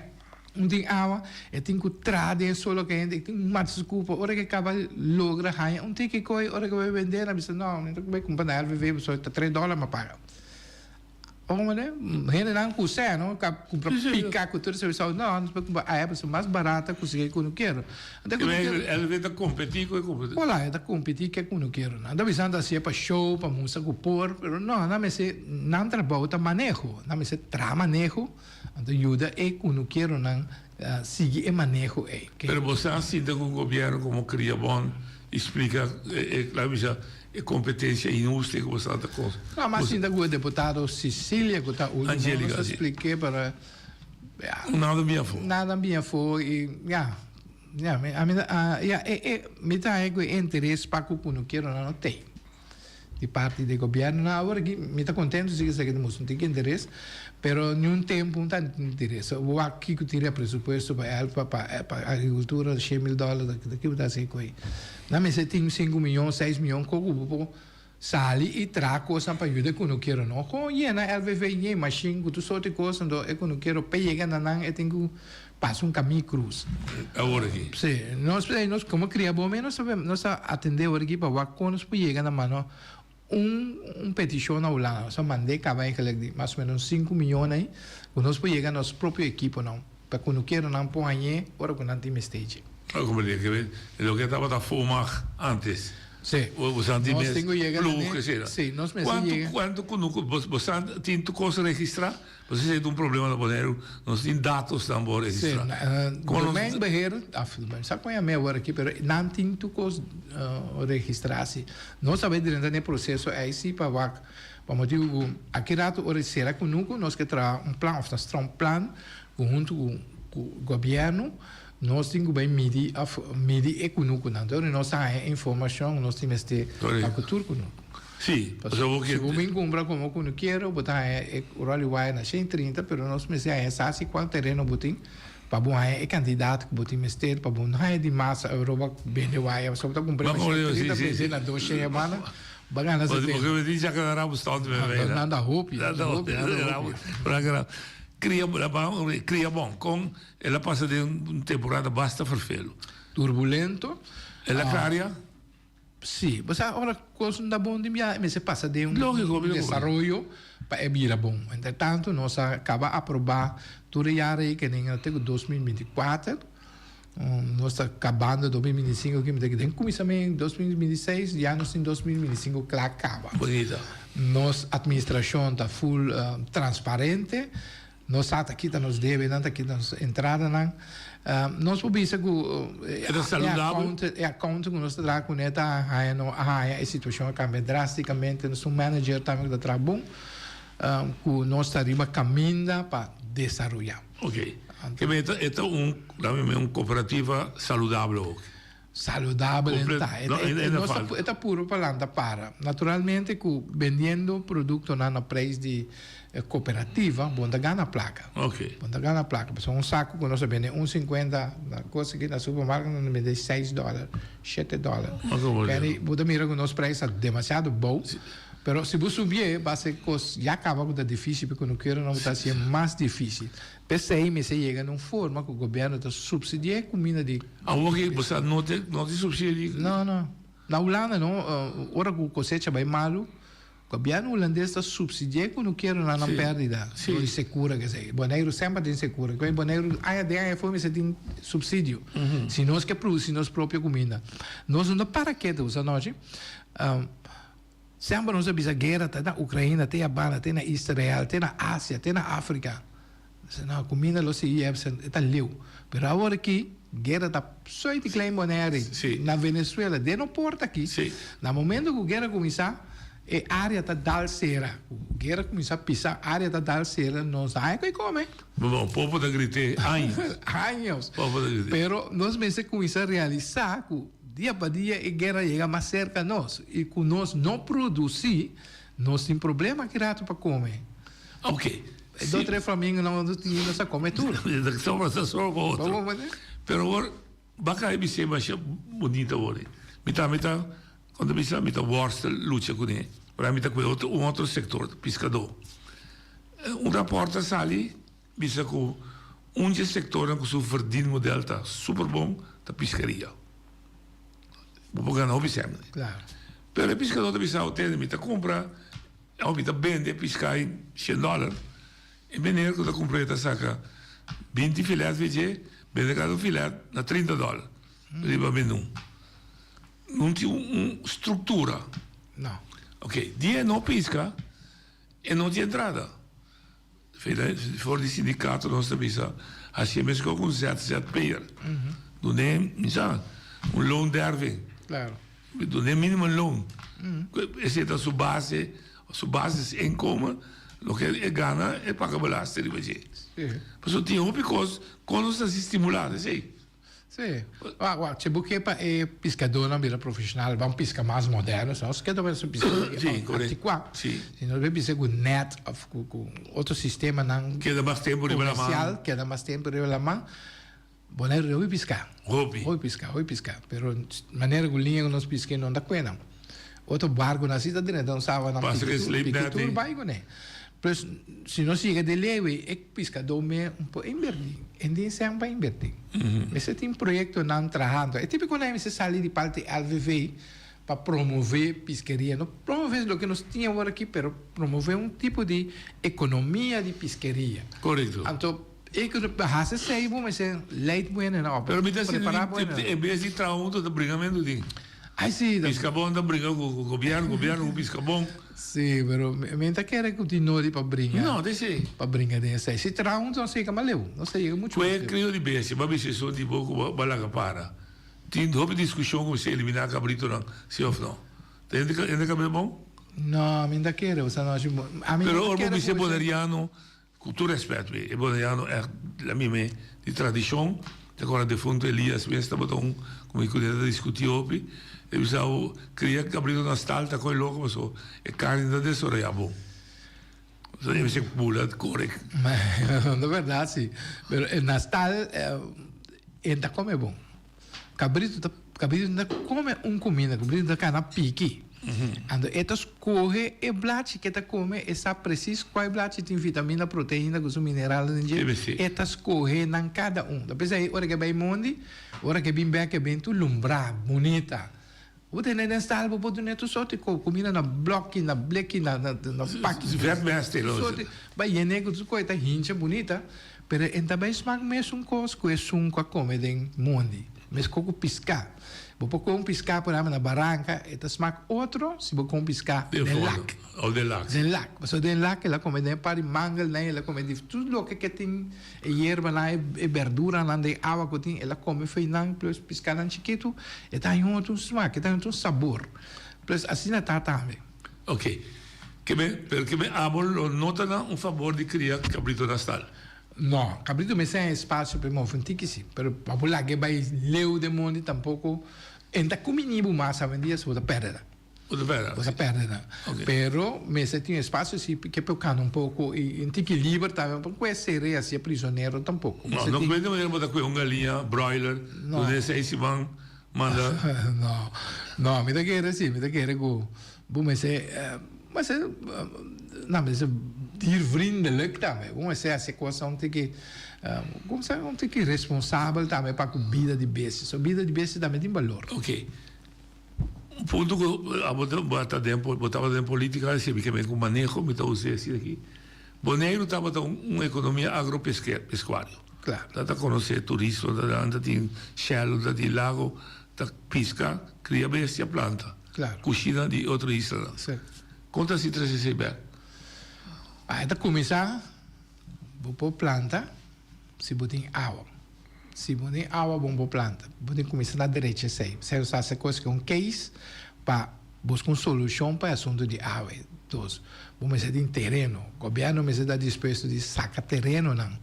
un tin awa e tin ku traha den e solo kayente e tin mata su kupa ora ke kaba logra haña un tiki koi ora ke bai bende nan bisa no mi ta bai kumpra na LVV pasobra ta tres dòler mi a paga. Hombre, hendenan ku sè no ka kumpra pika ku tur esei no, nos por kumpra aya pasobra mas barata ku si kunukero. Anto kunukero. El ta kompetí ku e kunukero. Hola, e ta kompetí ku e kunukero. Nan ta bisa nan ta hasié pa show, pa mustra ku por, pero no, nan mester, nan trabou ta maneho, nan mester traha maneho, anto yuda e kunukeronan sigui e maneho ei. Pero bo sa sinta ku gobièrnu komo Kriabon i splika e, laga bisa. E competencia inhusto cu boso ta cos. No, mas sinta cu e deputado Cecilia cu ta ultimo Angelica, nos a si. spliké pero ya. Nada bien afo. Nada bien afo y ya. Ya, mi, ami ta, ya, e, e, mi ta haña cu e interes pa cu cunukeronan no tey. Di parti di gobiernonan awor aki mi ta contento si esaki ta mustra un tiki interes, pero niun tempo un tantu interes. Wak kico tin riba presupuesto pa help pa, pa, pa agricultura, shen mil dollar, ta kico ta haci cu ei. Nan mester tin sinku miyon, seis miyon ko ku bo por sali i traha kosnan pa yuda e kunukero no. Kon yena LVV yen mashin ku tur sorti kos anto e kunukero pa yega na nan e tin ku pasa un kamin krus. Awor aki. Si, nos nos komo kria bo mes nos ta nos ta atende awor aki pa wak kon nos por yega na mano un un petishon na Hulanda. Nos a mand'é kaba eigenlijk di mas o menos un sinku miyon ei ku nos por yega nos propio ekiponan pa kunukeronan por hañ'é ora ku nan tin mester dje. Oh, como di que loke tabata Fomag antes. Sí. Bosan tin Nos mes tin ku yega na ploeg ne. esera. Sí, nos mester Cuanto yega. cuanto kunuku bos bosan tin tur kos registrá? Pasobra esei ta un problema na Boneiru, nos tin datos nan bo Sí, registrá. na Kon nos Domeinbeheer, af, mi sa kon yam'é awor aki, pero nan tin tur kos registrá sí. Nos a bai drenta den e proseso ei sí pa wak, pa motibu ku aki rato ora di sera kunuku nos ke traha un plan òf nos traha un plan ku huntu ku ku gobièrnu nos tin ku bai midi òf midi e kunukunan. Entonces ora nos ta haña e informashon nos tin mester pa ku tur kunuku. Sí, pasobra bo ke. Si bo bin kumpra komo kunukero bo ta haña e ròl di waya na 130 pero nos mester haña sa si kual tereno bo tin Pa bo haña e kantidat ku bo tin mester pa bo no haña di mas Europa bende waya pasobra bo ta kumpra Ba mashina kore 30 si si bende na 200 hermano ba gana Bo 70. ke di chaka na rabu stònt me Nan mei nan ta hopi Nan nan ta ta hopi hopi nan ta rabu hopi. rabu rabu Kria kria bon kon el a pasa den un temporada basta ferfelu. Turbulento. El a klaria? Sí, bo sa ora cos no ta bon tin bia e mester pasa den un Lógico, mi desaroyo pa e bira bon. Entre tanto nos a caba aproba tur e yara ei kenen te cu 2024, nos ta cabando 2025 aki, mi ta den cuminsament 2026 ya nos tin 2025 cla caba. Bonita. Nos administracion ta full transparente. Nos sa ta kita nos debenan, ta kita nos entradanan. Nos por bisa ku E ta saludabel? e accountant ku nos ta traha kuné ta haña no a haña e situashon a kambia drástikamente. Nos un manager tambe ku ta traha bon. Ku nos ta riba kaminda pa desaroyá. Ok. Ke men e ta un, laat me un kooperativa saludabel ook. Saludabel en ta. E ta puro pa lanta para. Naturalmente ku bendiendo produktonan na preis di kooperativa bo ta gana plaka. Ok. Bo ta gana plaka. Pasobra un saku ku nos a bende un sinkuenta na kos aki na supermarkt nos ta bende seis dòler, shete dòler. Bo ta mira ku nos preis ta demasiado bou. Pero si bo subié, ba ser kos ya kaba ku ta difísil, pa kunukero nan bo ta hasié mas difísil. P'esei mester yega na un forma ku gobièrnu ta supsidiá e kuminda di. Awor ki bo sa no te no tin supsidio di. No, no. Na Hulanda no, ora ku kosecha bai malu, gobièrnu hulandes ta supsidiá e kunukeronan nan pèrdida dor di sekura kesei. Boneiru semper tin sekura. Kue Boneiru aña den aña afó mester tin supsidio si nos ke produsí nos propio kuminda. Nos no ta para ketu, bo sa nochi. Semper nos a bisa guera ta na Ukraina, te Habana, te na Israel, te na Asia, te na Afrika. Nos a no, kuminda lo sigui yep, e ta leu. Pero awor aki, guera ta soy di Klein Bonaire, na Venezuela, den no porta aki. Na momento ku guera kuminsá, e area ta dal sera. Guera kuminsá pisa, area ta dal sera, nos no hay ku e kome. Bon, popo ta grité años. Años. Popo ta grité. Pero nos mester kuminsá realisá ku. Dia pa dia e guera yega mas serka nos i ku nos no produsí, nos tin problema ki ratu pa kome. Ok. E dos tres flamingonan nos tin nos a kome tur. Sobra ta sobra pa otro. Pero awor baka e bisé masha bunita awor. Mi ta mi ta kon ta bisa mi ta worstel lucha kuné. Ora mi ta ku e otro un otro sektor piskadó. Un rapòrt a sali. Bisa ku un dje sektornan ku su verdienmodel ta super bon ta piskaria. Bo por gana hopi sèn. Klaro. Pero e piskadó ta bisa, Tende, mi ta kumpra òf mi ta bende piská ei shen dòler. E meneer ku ta kumpr'é ta saka binti filet for dje, bende kada un filet na 30 dòler riba menú. No tin un struktura. No. Oke, dia e no piska, e no tin entrada. For di sindikato nos ta bisa hasié meskos ku un ZZP'er. Dun'é, mi sa, un loonderving. Dun'é minimumloon. Esei ta su base, su basisinkomen, loke e gana e paga belasting riba dje. Pasobra tin hopi kos kon nos ta hasi stimulá esei. Sí. Wak, wak, si bo ke pa e piskadónan bira profeshonal, ban piska mas moderno, si nos keda bai piska Sí, korekto. antikuá. Sí. Si nos bai piska ku nèt òf ku ku otro sistemanan Keda mas tempu riba laman. komersial, keda mas tempu riba laman, Boneiru hopi piska. Hopi. Hopi piska, hopi piska. Pero manera ku liña ku nos piska no ta kue nan. Otro barkunan si ta drenta un saba nan Pasa piki ku tur, sleep piki net tur ei. bai kuné. Pues, si nos yega den lewe, e piskadó me un por inbertí. E tin sèn pa inbertí. Mester tin proyektonan trahando. E típikonan mester sali di parti LVV pa promové piskeria. No promové loke nos tin awor aki, pero promové un tipo di ekonomia di piskeria. Korekto. Anto, e ku pa hasi esei bo mester leit bo hendenan òf Pero mi ta sinti prepará bo hendenan. en bes di traha huntu ta bringamentu tin. Ai si. Piskabon ta bringa ku gobièrnu, gobièrnu ku piskabon. Si, pero mi ta kere ku tin nodi pa bringa. No, ta esei. Pa bringa den esei. Si traha huntu nos ta yega mas leu. Nos ta yega muchu mas Kue leu. krio di bestia, bo a bisa esun di bo ku bo a laga para. Tin hopi diskushon ku mester eliminá kabritonan, si òf no. Ta hende hende kabes bon? No, mi ta kere, osea no, ami no ta Pero ora bo kere bisa ku esei. boneriano Ku tur rèspèt mi, e boneriano ègt la mi me di tradishon, te kòrda defuntu Elias mes tabata un ku mi kuné ta diskutí hopi, e bisa bo kria kabrito na stal ta koi loko paso e karni ta desaroyá bon. So e mester bula kore. Ta bèrdat si, pero na stal e ta kome bon. Kabritu ta kabritu no ta kome un kuminda, kabritu ta kana piki. Anto e ta skohe e blachi ke ta kome, e sa presis kua blachi tin vitamina, proteina ku su mineralnan den dje, e ta skohe nan kada un. Ta p'esei ora ke bai mondi, ora ke bin bek e bin tur lumbrá, bunita. Bo tene den stal bo por duna tur sorti kuminda na blòki, na bleki, na na paki. Vètmèst Tur sorti. Bai yene ku tur kos e ta hincha bunita, pero e ta bai smak mesun kos ku esun ku a kome den mondi. Meskos ku piská. Bo por kome un piská por ehèmpel na baranka, e ta smak otro si bo kome un piská den lak. Oh, den lak. Den lak. Pasobra den lak el a kome den e par di mangelnan, el a kome di tur loke ke tin E yerbanan, e berduranan den awa ku tin, el a kome feinan plus piskanan chikitu, e ta haña un otro smak, e ta haña un otro sabor. Plus asina ta tambe. Ok. Ke me, pero ke me abo lo no ta na un fabor di kria kabrito na stal. No, kabrito mester haña espasio pa e move un tiki si, pero pa bo lag'e bai leu den mondi tampoko e ta kumini bo mas awendia si bo ta pèrdè nan. Bo ta pèrdè nan. Bo ta pèrdè nan. Pero mester tin un espasio si ke por kana un poko i un tiki liber tambe, pa no kue ser'e asi prisonero tampoko. No, no kue di manera bo ta kue un galiña broiler dun'e seis siman manda. No, no, mi ta kere si, mi ta kere ku Bo mester mester nan mester diervriendelijk tambe. Bo mester hasi kosnan un tiki como sa un tiki responsabel tambe pa ku bida di bestia. So bida di bestia tambe tin balor. Ok. Un punto ku abo ta bo ta den bo tabata den politica a sibi ke men ku maneho mi ta usa esei aki. Boneiru tabata un ekonomia agropeskuario. Claro. Nan ta konosé turismo, nan ta tin Shell, nan ta tin lago, ta piska, kria bestia, planta. Claro. Kushina di otro islanan. Sí. Kon ta hasi trese esei bek? Ah, e ta kuminsá, bo por planta si bo tin awa. Si bo tin awa bo no por planta. Bo tin kuminsá na derecha esei. Esei nos ta hasi kos ku un case pa buska un solushon pa e asuntu di awa. Dos, bo mester tin tereno. Gobièrnu mester ta dispuesto di saka terenonan.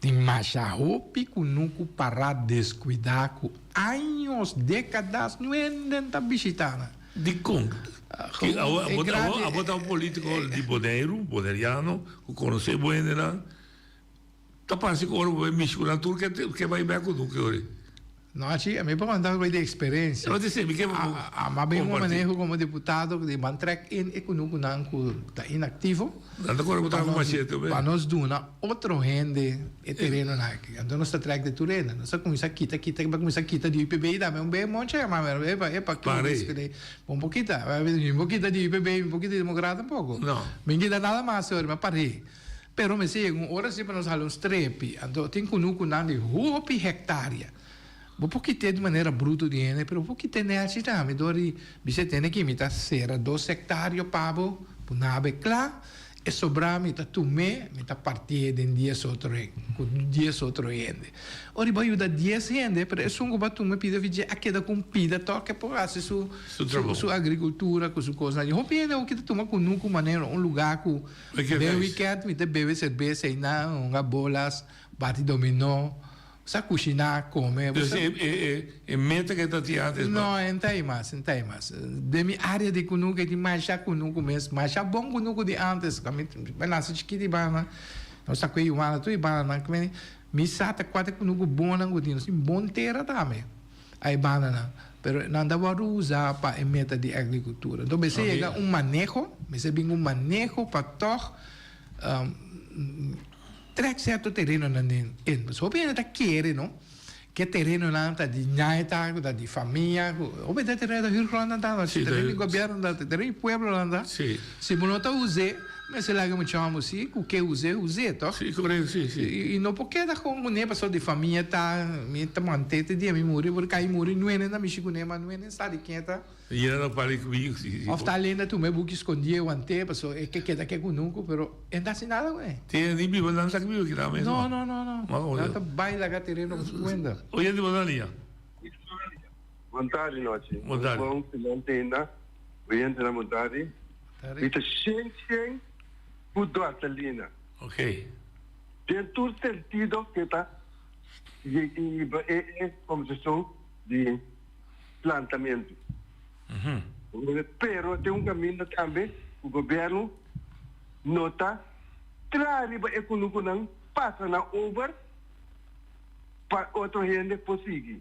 Tin masha hopi kunuku pará deskuidá ku Años, décadas, nu hende ta bishita nan. Dikon? Abo ta un politico di Boneiru, boneriano, ku konosé bo hendenan. Ta parse ku ora bo bai mishi ku nan tur ke bai bek ku nu ke ora. No, achi, ami por konta ku di eksperensia. No te sirbi ke bo A bin un maneho komo diputado di ban trek in e kunukunan ku ta inaktivo. Nan ta kore bo traha ku machete obe. Pa nos duna otro hende e terenonan aki. Anto nos ta trek di tur hende. Nos a kuminsá kita, kita, a kuminsá kita di UPB tambe. Un be monchi a yama mi, epa, epa, ki risko di. Bo no por kita. Mi por kita di UPB, mi por kita di Demokrat tampoco. No. Mi kita nada mas, sorry, mi a par'é. Pero mester yega un ora si pa nos hala un strepi. Anto tin kunukunan di hopi hektaria. Bo por kit'é di manera bruto di hende, pero bo por kit'é nèchi tambe dor di bisa tene ki mi ta sera dos hektario pa bo, bo nabe kla, e sobrá mi ta tum'é, mi ta partié den dies otro ku dies otro hende. Ora bo a yuda dies hende, pero esun ku bo a tuma e pida fidjé a keda ku un pida tòg ke por hasi su su agrikultura ku su kosnan. I hopi hende awor ki ta tuma kunuku manera un lugá ku den wikènt mi ta bebe serbesa einan, hunga bolas, bati dominó. Sa kushiná, kome. Dus e e e meta ke ta tin antes pa. No, e n'ta ei mas, e n'ta ei mas. Den mi área di kunuku e tin masha kunuku mes, masha bon kunuku di antes. Mi a nase chikit di banda, nos ta kue yuana tur e bandanan. Mi sa ta kua ta e kunuku bonnan ku tin. Nos tin bon tera tambe a e bandanan, pero nan ta wòrdu usa pa e meta di agrikultura. Enton mester yega un maneho, mester bin un maneho pa tòg Trek sierto terenonan den en. Pues hopi hende ta kere no ke terenonan ta di ñaita, ku ta di famia, ku hopi hende ta tereno ta huurgrondnan ta, Sí, tereno di gobierno ta, tereno di pueblonan ta. Sí. Si bo no ta us'é, mester laga mucha hòmber sí ku ke us'é, us'é tòg? Sí, korekto, sí, sí. I no por keda kon kuné pasobra di famia ta, mi ta mant'é te dia mi muri, por kai muri nuenen ta mishi kuné, ma nuenen sa di ken ta. Yena no pari ku mi si si. Of ta lenda tuma e buki skondí e want'é paso e ke keda ke kunuku pero e no ta hasi nada ku e. Tin ni biba nan ta biba kina mes. No no no no. Nan ta bai laga tereno ku su kuenta. Oye di bo na liña. Bon tardi nochi. Bon tardi. Bon siman tenda oyentenan bon tardi. Mi ta shen shen ku Dortelina. Ok. Den tur sentido ke ta hiba e kombersashon di. plantamentu. Pero tin un kaminda tambe ku gobièrnu no ta traha riba e kunukunan pasa nan over pa otro hende por sigui.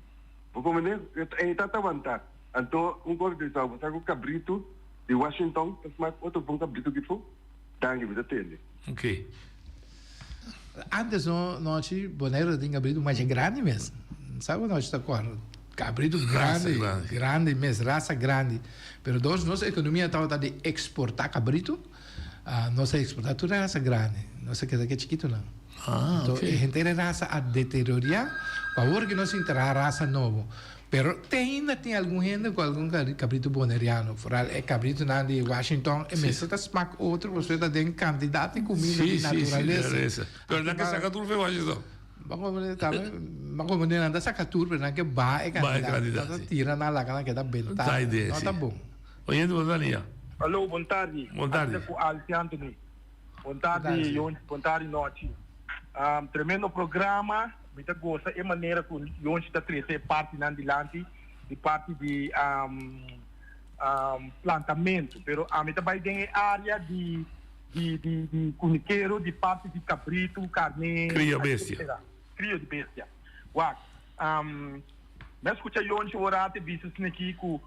Bo komprende? E ta ta wantá. Anto un kos di sa bo sa ku kabritu di Washington ta smak otro bon kabritu ki fu? Danki mi ta tende. Ok. Antes no nochi Boneiru ta tin kabritu masha grandi mes. Sa ku nochi ta kòrda. Kabritu grandi, grandi mes, rasa grandi. Pero dos nos ekonomia tabata di eksportá kabritu, nos a eksportá tur e rasa grandi. Nos a keda ku e chikitunan. Anto e henter e rasa a deterioriá. Ku awor ku nos tin traha rasa nobo. Pero te ainda tin algun hende ku algun kabritu boneriano. Foral e kabritunan di Washington, e mester ta smak otro pasobra ta den kantidat di kuminda di naturalesa. Pero nan ke saka tur for Washington. Bo komprende nan ta saka tur pero nan ke baha e kantidat. Nan ta tira nan laga nan keda benta. No ta bon. Oyente bo ta lia. Aló, bon tardi. Bon tardi. Aki ta ku Alfie Anthony. Bon tardi, Yonchi. Bon tardi, Nochi. Tremendo programa. Mi ta gosa e manera ku Yonchi ta trese e partinan dilanti, di parti di plantamentu. Pero ami ta bai den e area di di di di kunikero, di parti di kabritu, karné, Krio bestia. etcetera. Krio di bestia. Wak, mi a skucha Yonchi ora te bisa esaki ku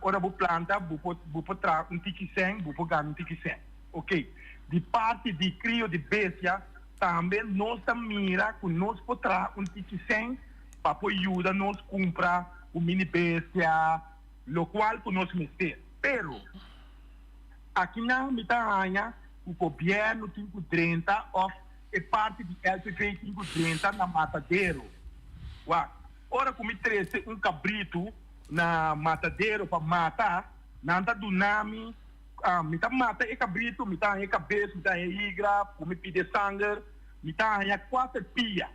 ora bo planta bo por bo por traha un tiki sèn, bo por gana un tiki sèn. Ok, di parti di krio di bestia tambe nos ta mira ku nos por traha un tiki sèn pa por yuda nos kumpra un mini bestia, lokual ku nos mester. Pero akinan mi ta haña ku gobièrnu tin ku drenta òf e parti di LPV tin ku drenta na matadero. Wak, ora ku mi trese un kabritu na matadero pa mata, nan ta duna mi, mi ta mata e kabritu, mi ta haña e kabes, mi ta haña e higra, ku mi pidi e sanger, mi ta haña kuater pia.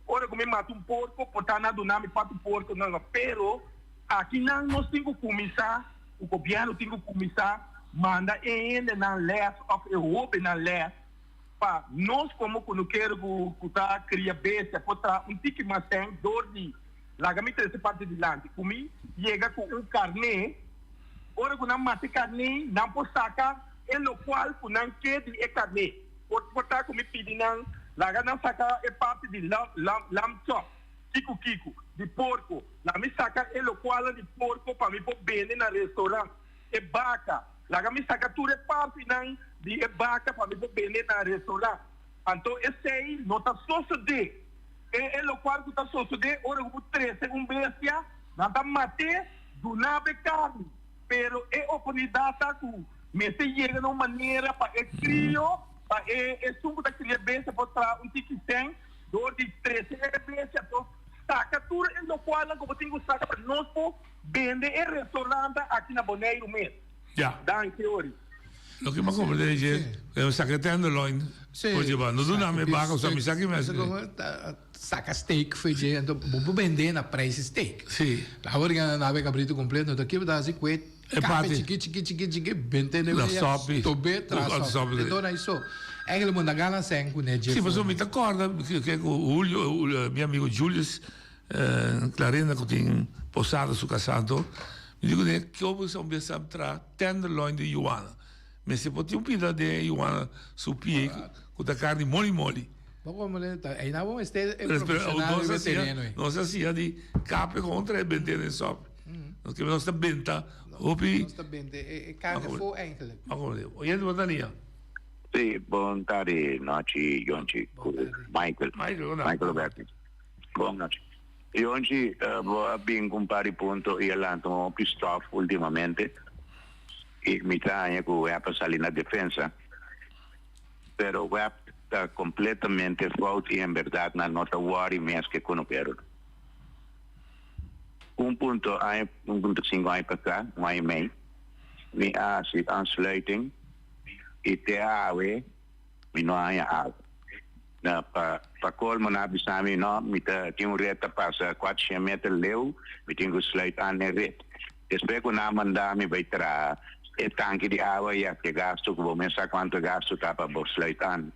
Ora ku mi mata un porko, por ta nan a duna mi kuater porko, no, no, pero akinan nos tin ku kuminsá, ku gobièrnu tin ku kuminsá manda e hendenan lès òf e hóbennan lès pa nos komo kunukero ku ku ta kria bestia por traha un tiki mas sèn dor di laga mi trese parti dilanti ku mi yega ku un karné, ora ku nan mata e karné nan por saka e lokual ku nan ke di e karné. Por por ta ku mi pidi nan laga nan saka e parti di lam lam lamb chop, kiku kiku, di porko, laga mi saka e lokualnan di porko pa mi por bende na restaurant, e baka, laga mi saka tur e partinan di e baka pa mi por bende na restaurant. Anto esei no ta sosodé. E e lokual ku ta sosodé ora ku bo trese un bestia, nan ta mat'é, duna bo e karni. Pero e oportunidat ta ku mester yega na un manera pa e krio, pa e esun ku ta kria bestia por traha un tiki sèn dor di trese e bestia por saka tur e lokualnan ku bo tin ku saka pa nos por bende e restaurantnan aki na Boneiru mes. Ya. Danki Ori. Loke mi a comprende dje, e saka e tenderloin por dje ba. No duna mi baka, mi sa ki mi a Saka steak fo'i dje, anto bo por bendé na prijs di steak. Sí. Awor ki nan habi cabrito completo, anto kiba ta hasi ku e E kape parti. chiki chiki chiki chiki bente na Na wea, sopi. stobé tras Ku sopi. sopi. Enton na iso. Eigenlijk bo no ta gana sèn ku ne dje Sí, pasobra for. mi ta kòrda ke ku Julio, mi amigo Julius Clarenda ku tin Posada su kasá anto, mi di kuné ke bo sa un bes a traha tenderloin di yuana. Mester por tin un pida den e yuana su pie ku ta karni moli moli. Bo como le ta einan bo mester e profesional riba e tereno ei. Nos a siña di kape kontra e bente den sòp. Nos ke nos ta benta hopi. Nos ta bente e karni afó eigenlijk. Oyente bo ta nia. Sí, bon tardi, nochi, Yonchi, ku Michael. Michael, hola. Michael Roberti. Bon nochi. Yonchi, bo a bin ku un par di punto i a lanta un hopi stof ultimamente i mi ta haña ku web a sali na defensa. Pero web ta completamente fout y en berdad nan no ta worry mes ke kunukero. Un punto aña, un punto cinco aña pasa, un aña y mei, mi a haci aansluiting y te awe mi no a haña awa. Na pa pa colmo nan a bisa mi no, mi ta tin un red ta pasa cuatrocientos meter leu, mi tin cu sluit aan e red. Despues cu nan a manda mi bay traha e tanki di awa y haci e gasto cu bo mes sa cuanto e gasto ta pa bo sluit aan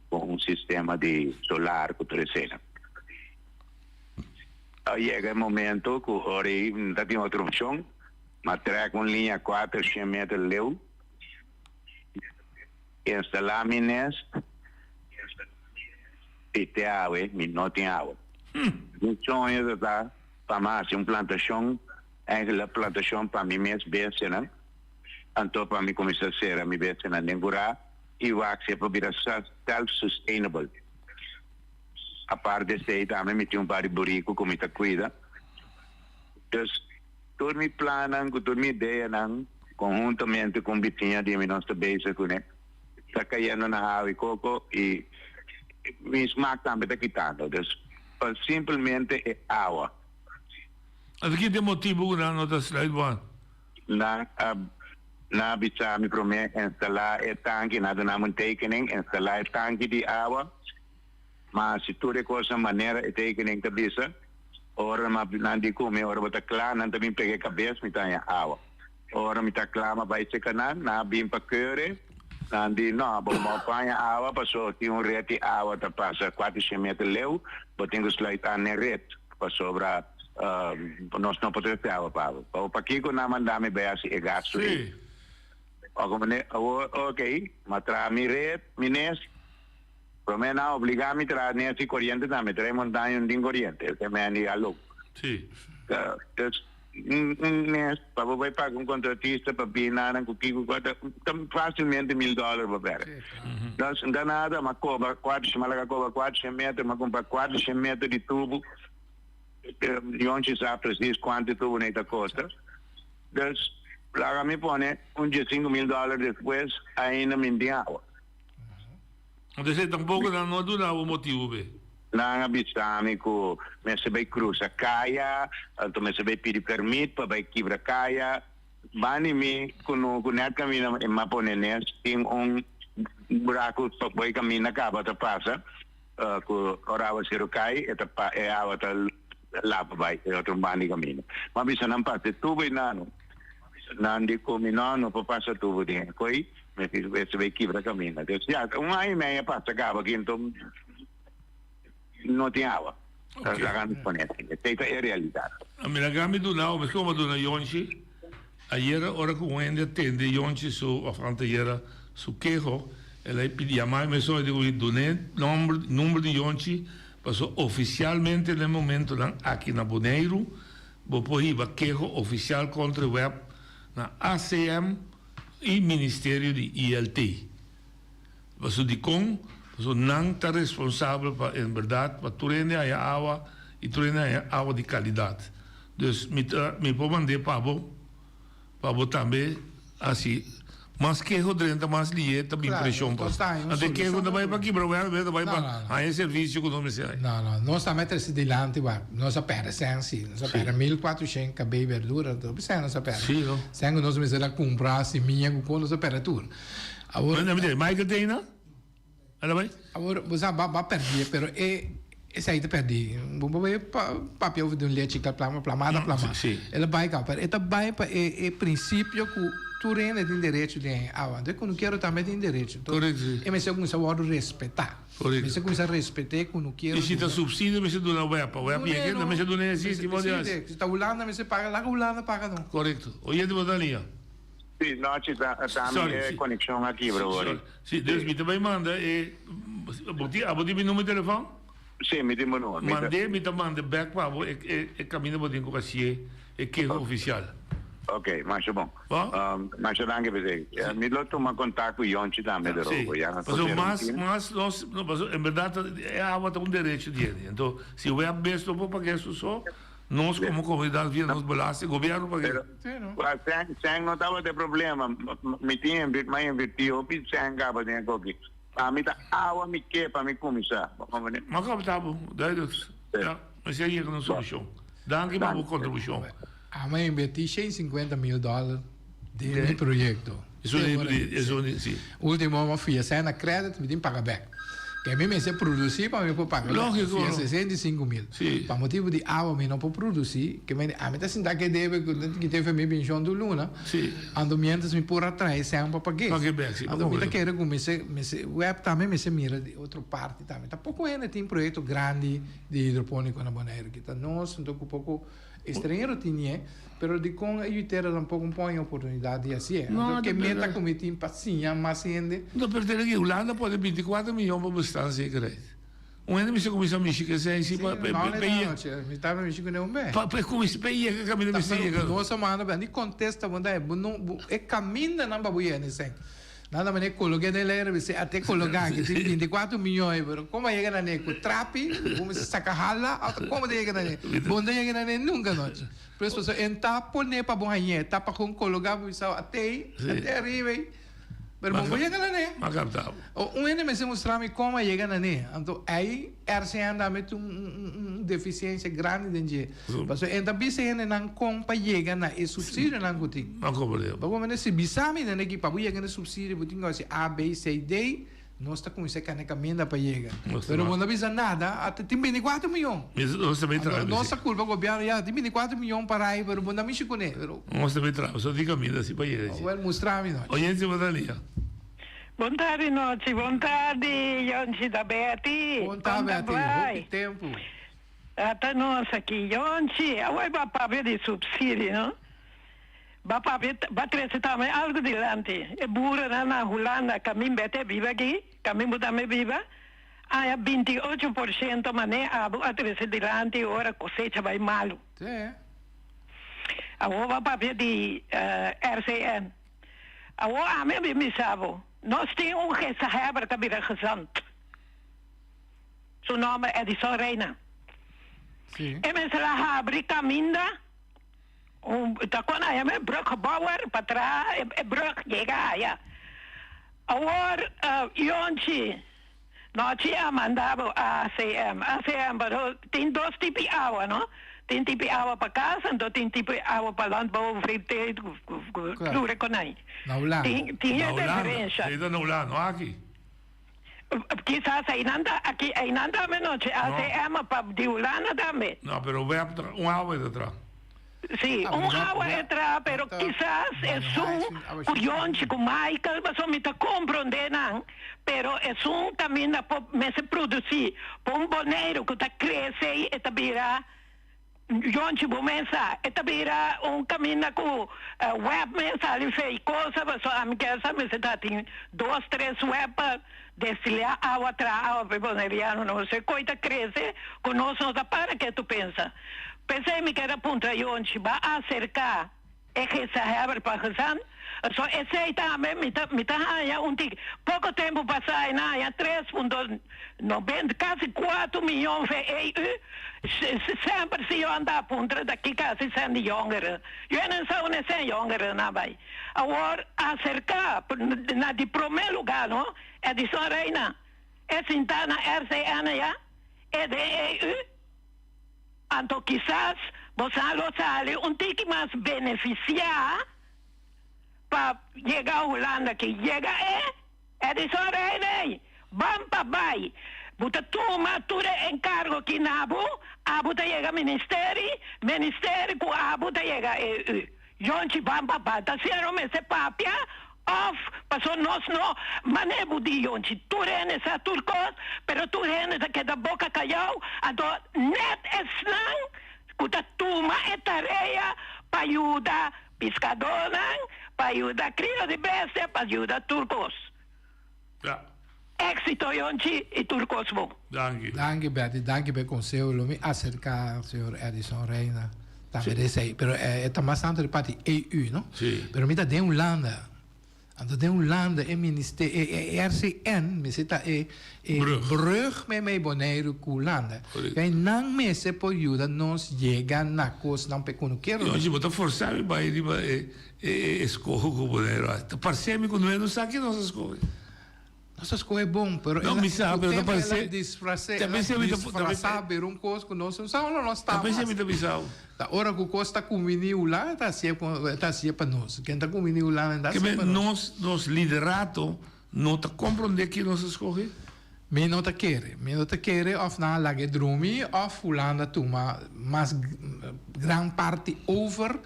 cu un sistema di solar cu tur esena. A yega e momento cu ora ey no ta tin otro opcion, ma trek un liña cuatrocientos meter leu, instala mi nest y te awe mi no tin awa. Mi soño ta ta pa mi haci un plantacion. Eigenlijk plantashon pa mi mes bestianan, anto pa mi kuminsá sera mi bestianan den kurá i wak si e por bira self-sustainable. Apart di esei tambe mi tin un par di buriku ku mi ta kuida. Dus tur mi plannan ku tur mi ideanan konhuntamente ku un bisiña di mi nos ta bezig kuné ta kayendo na hawi koko i mi smak tambe ta kitando. Dus pa simpelmente e awa. Anto ki ta e motibu ku nan no ta sluit bo an? Nan a nan a bisa mi promé instalá e tanki, nan a duna mi un tekening, instalá e tanki di awa, ma si tur e kosnan manera e tekening ta bisa, ora nan di ku mi ora bo ta kla nan ta bin pega e kabes mi ta haña awa. Ora mi ta klama bai seka nan, nan a bin pa keure. Nan di, No, bo no por haña awa pasobra tin un ret di awa ta pasa kuatershen meter leu, bo tin ku sluit an n'e ret pasobra nos no por trese awa pa bo. Awor pakiko nan manda mi bai hasi e gastu ei? Awor, oke, m'a traha mi ret, mi nes. Promé nan obligá mi traha nes di koriente tambe, trae montaña un tin koriente. Esei mi a di aló. Dus un mes pa bo bai paga un kontratista pa bin nan ku kiko ku ta fásilmente mil dòler bo pèrdè. Dus n ta nada, m'a koba kuatershen, m'a laga koba kuatershen meter, m'a kumpra kuatershen meter di tubu. Yonchi sa presis kuantu tubu nei ta kosta. Dus laga mi pone un diesinku mil dòler despues ainda mi n tin awa. Entonces tampoco nan no a duna bo motibu be. Nan a bisa mi ku mester bai krusa kaya, anto mester bai pidi permit pa bai kibra kaya. Bani mi ku no ku nèt kaminda e m'a pone nes tin un buraku pa bai kaminda kaba ta pasa ku ora awaseru kai e ta pa e awa ta lava bai e otro banda di kaminda. M'a bisa nan pasa e tubu ei nanu. Nan di ku mi no no por pasa tubu den e koi. Mester bay kibra caminda. Dus ya, un aña y medio a pasa caba aki enton no tin awa. Ok. Laga mi pone así. Esey ta e realidad. A mira Gami duna awa, mescos como a duna Yonchi. Ayera ora cu un hende a tende Yonchi su, of anteayera, su keho, el a pidi yama mi mesora y dico mi dun'e nomber, number di Yonchi, pasobra oficialmente na e momentonan aki na Boneiru bo por hiba keho oficial contra e web na ACM, i ministerio di ILT. Pasobra dikon? Pasobra nan ta responsabel pa en bèrdat pa tur hende haña awa i tur hende haña awa di kalidat. Dus mi ta mi por mand'é pa bo pa bo tambe hasi mas keho drenta mas lié ta bin preshon pa. Anto e keho no ta bai pa kibra wèl ta bai pa haña e servisio ku nos mester haña. No, no. Nos tambe a trese dilanti wak. Nos a pèrdè sèn si. Nos a pèrdè 1400 kabei bèrdura. Hopi sèn nos a pèrdè. Sí, no. Sèn ku nos mester a kumpra simia ku kon nos a pèrdè tur. Awor. Michael ta eina? Ela bai? Awor, bo sa, ba pèrdí, pero e esei ta pèrdí. Bo bo bai papia over di un lechi ta plama, plamada plama. Sí. El a bai kaba, pero e ta bai pa e e prinsipio ku tur hende tin derecho di haña awa. Anto e kunukero tambe tin derecho. Korekto, sí. E mester kuminsá wòrdu respetá. Korekto. Mester kuminsá respet'é kunukero. I si ta supsidio mester duna web, pa web yega, nan mester duna e sistema di hasi. Si ta Hulanda mester paga, laga Hulanda paga no. Korekto. Oyente bo ta liña. Sí, nochi ta ta mi e conexion a kibra hoor. Sí, dus mi ta bay manda e bo tin abo tin mi numero di telefon? Sí, mi tin bo numero. Mand'é, mi ta manda bek pa bo e e caminda bo tin cu hacié e keho oficial. Ok, masha bon. Bo? Masha danki p'esei. Mi lo tuma contact cu Yonchi tambe de robo, ya. Sí, pasobra mas mas nos pasobra en berdad e awa ta un derecho di hende. Enton si web mes no por paga eso so, nos como comunidad via nos belasting, gobierno paga. Sèn sèn no tabata e problema. Mi tin invirti, mi a invirti hopi sèn kaba den e koki. Pa mi ta awa mi ke pa mi kuminsá. Bo komprende? Mi a kapta bo, duidelijk. Ja, mester a yega na un solushon. Danki pa bo kontribushon. Ami a inverti 150 mil dòler den mi proyekto. Esun di, si. Ultimo mi a fia sèn na credit, mi tin paga bèk. Ke mi mester produsí pa mi por paga bèk. Lógiko. Fia 65 mil. Si. Pa motibu di awa mi no por produsí, ke mi ami ta sinta ke debe ku ta kite fe mi penshon tur luna. Si. Anto miéntras mi por a traha e sèn pa pag'é. Pag'é bèk, si. Anto mi ta kere ku mester mester web tambe mester mira di otro parti tambe. Tampoko hende tin proyekto grandi di hidropóniko na Boneiru. Kita nos anto ku poko Estranhero tin e, pero dikon e yutera tampoco un pon e oportunidad di hacié? No, Anto ke meta ku mi tin pa siña mas hende? No, pero tene ki Hulanda pone 24 miyon pa bestaanszekerheid. Un hende mester kuminsá mishi ku esei si pa Sí, no, pa yega. Mi tabata mishi kuné un bes. Pa kuminsá pa yega kaminda mester yega. Nos a manda di kontesta bo ta, bo no, e kamindanan pa bo yega na esei. Nan ta manera kolog'é den lei riba esei, ate kologá aki tin 24 miyon ei, pero komo a yega na ne? Ku trapi? Bo mester saka hala? Òf ta komo ta yega na ne? Bo no ta yega na ne nunka nochi. Por eso pasobra e no ta poné pa bo hañ'é, e ta pa kon kologá bo bisa ate ei, ate ariba ei, pero bo no por yega na ne. Un hende mester mustra mi komo a yega na ne. Anto ei RCN tambe tin un defisiensia grandi den dje. Pasobra e ta bisa e hendenan kon pa yega na e supsidionan ku tin. No comprende. Bo por mende si bisa mi den aki pa bo yega na e supsidio bo tin ku hasi A, B, C, D. Nos ta kuminsá kane kaminda pa yega. Pero bo no bisa nada, ata tin binticuatro miyon. Nos ta bay traha. Nos ta kulpa gobièrnu, ya, tin binticuatro miyon para ai, pero bo no mishi kuné. Pero. Nos ta bay traha, so tin kaminda si pa yega achi. Wel, mustra mi nochi. Oyensi bo ta lia. Bon tardi nochi, bon tardi Yonchi ta Betty. Bon ta Betty, hopi tempu. Ata nos aki Yonchi, awor bo a papia di subsidio no. Ba papia ba trece tambe algo dilanti. E boerennan na Hulanda kamin bete biba aki, kamin bo tambe biba, aña 28% mane abo a trece dilanti ora cosecha bai malu. Awor ba papia di RCN. Awor ami a bin bisa bo, nos tin un gezaghebber ta bira gezant. Su nomber Edison Reina. E mester a habri kaminda. Ta kon a yama e bruggebouwer pa traha e brug yega aya. Awor Yonchi nochi a manda bo ACM. ACM pero tin dos tipi awa no. Tin tipi awa pa kas anto tin tipi awa pa landbouw VT tur e konai. Tin e diferensha. Na Hulanda. Na Hulanda no aki. Kisas einan ta aki einan tambe nochi ACM pa di Hulanda tambe. No pero web ta un awa e ta traha. Si un awa e traha pero kisas esun ku Yonchi ku Michael pasobra mi ta kompronde nan pero esun kaminda por mester produsi pa un Boneiru ku ta krese e ta bira Yonchi bo mes sa e ta bira un kaminda ku web mes sali fei kosa pasobra ami kier sa mester ta tin dos tres web pa destilia awa traha awa pa e boneriano no se koi ta krese ku nos no ta para ke tu pensa p'esei mi kier a puntra Yonchi ba aserka E gezaghebber pa gezant. So esei tambe mi ta mi ta haña un tiki. Poko tempu pasá e nan haña tres punto nobenta, kasi kuatu miyon VEU. Semper si yo anda a puntra ta ki kasi sèn di yòngeren. Yo e nan sa un e sèn yòngeren nan bai. Awor aserká na di promé lugá no, Edison Reina e sintá na RCN ya, e den EU. Anto kisas bo sa lo sali un tiki mas benefisiá pa yega Hulanda ke yega e Edison Reina ei. Ban pa bai. Bu ta tuma tur e enkargo ki na bo, abo ta yega ministeri, ministeri ku abo ta yega EU. Yonchi ban pa bai. Ta siña no mester papia of paso nos no mane bo di yonchi tur hende sa tur kos pero tur hende ta keda boka kayou anto net esnan ku ta tuma e tarea pa yuda piskadónan pa yuda krio di bestia pa yuda tur kos. Éxito yonchi i tur kos bon. Danki. Danki Betty, danki pa e conseho. Lo mi acerca señor Edison Reina tambe di esey. Pero e ta mas tanto di parti EU, no? Si. Pero mi ta den Hulanda. Anto den Hulanda e ministe e RCN mester ta e e Brug. brug meimei Boneiru cu Hulanda. Correcto. Kei nan mester por yuda nos yega na cosnan pe cu no kero. Yonchi bo ta forsa mi bai riba e E eskoho ku Boneiru a. Ta parse mi ku no e no sa ki nos a skohe. Nos a skohe bon, pero No, mi sa, pero ta parse. El a disfrasé, Ta el a pensé mi ta disfrasá bira un kos ku nos no sa unda nos Ta ta pensé mas. mi ta bisa bo. Ta ora ku kos ta kumbiní Hulanda ta hasié ku ta hasié pa nos. Ken ta kumbiní Hulanda ta Ke hasié men pa nos. nos nos liderato no ta komprondé ki nos a skohe? Mi no ta kere. Mi no ta kere of nan a laga e drumi of Hulanda tuma mas gran parti over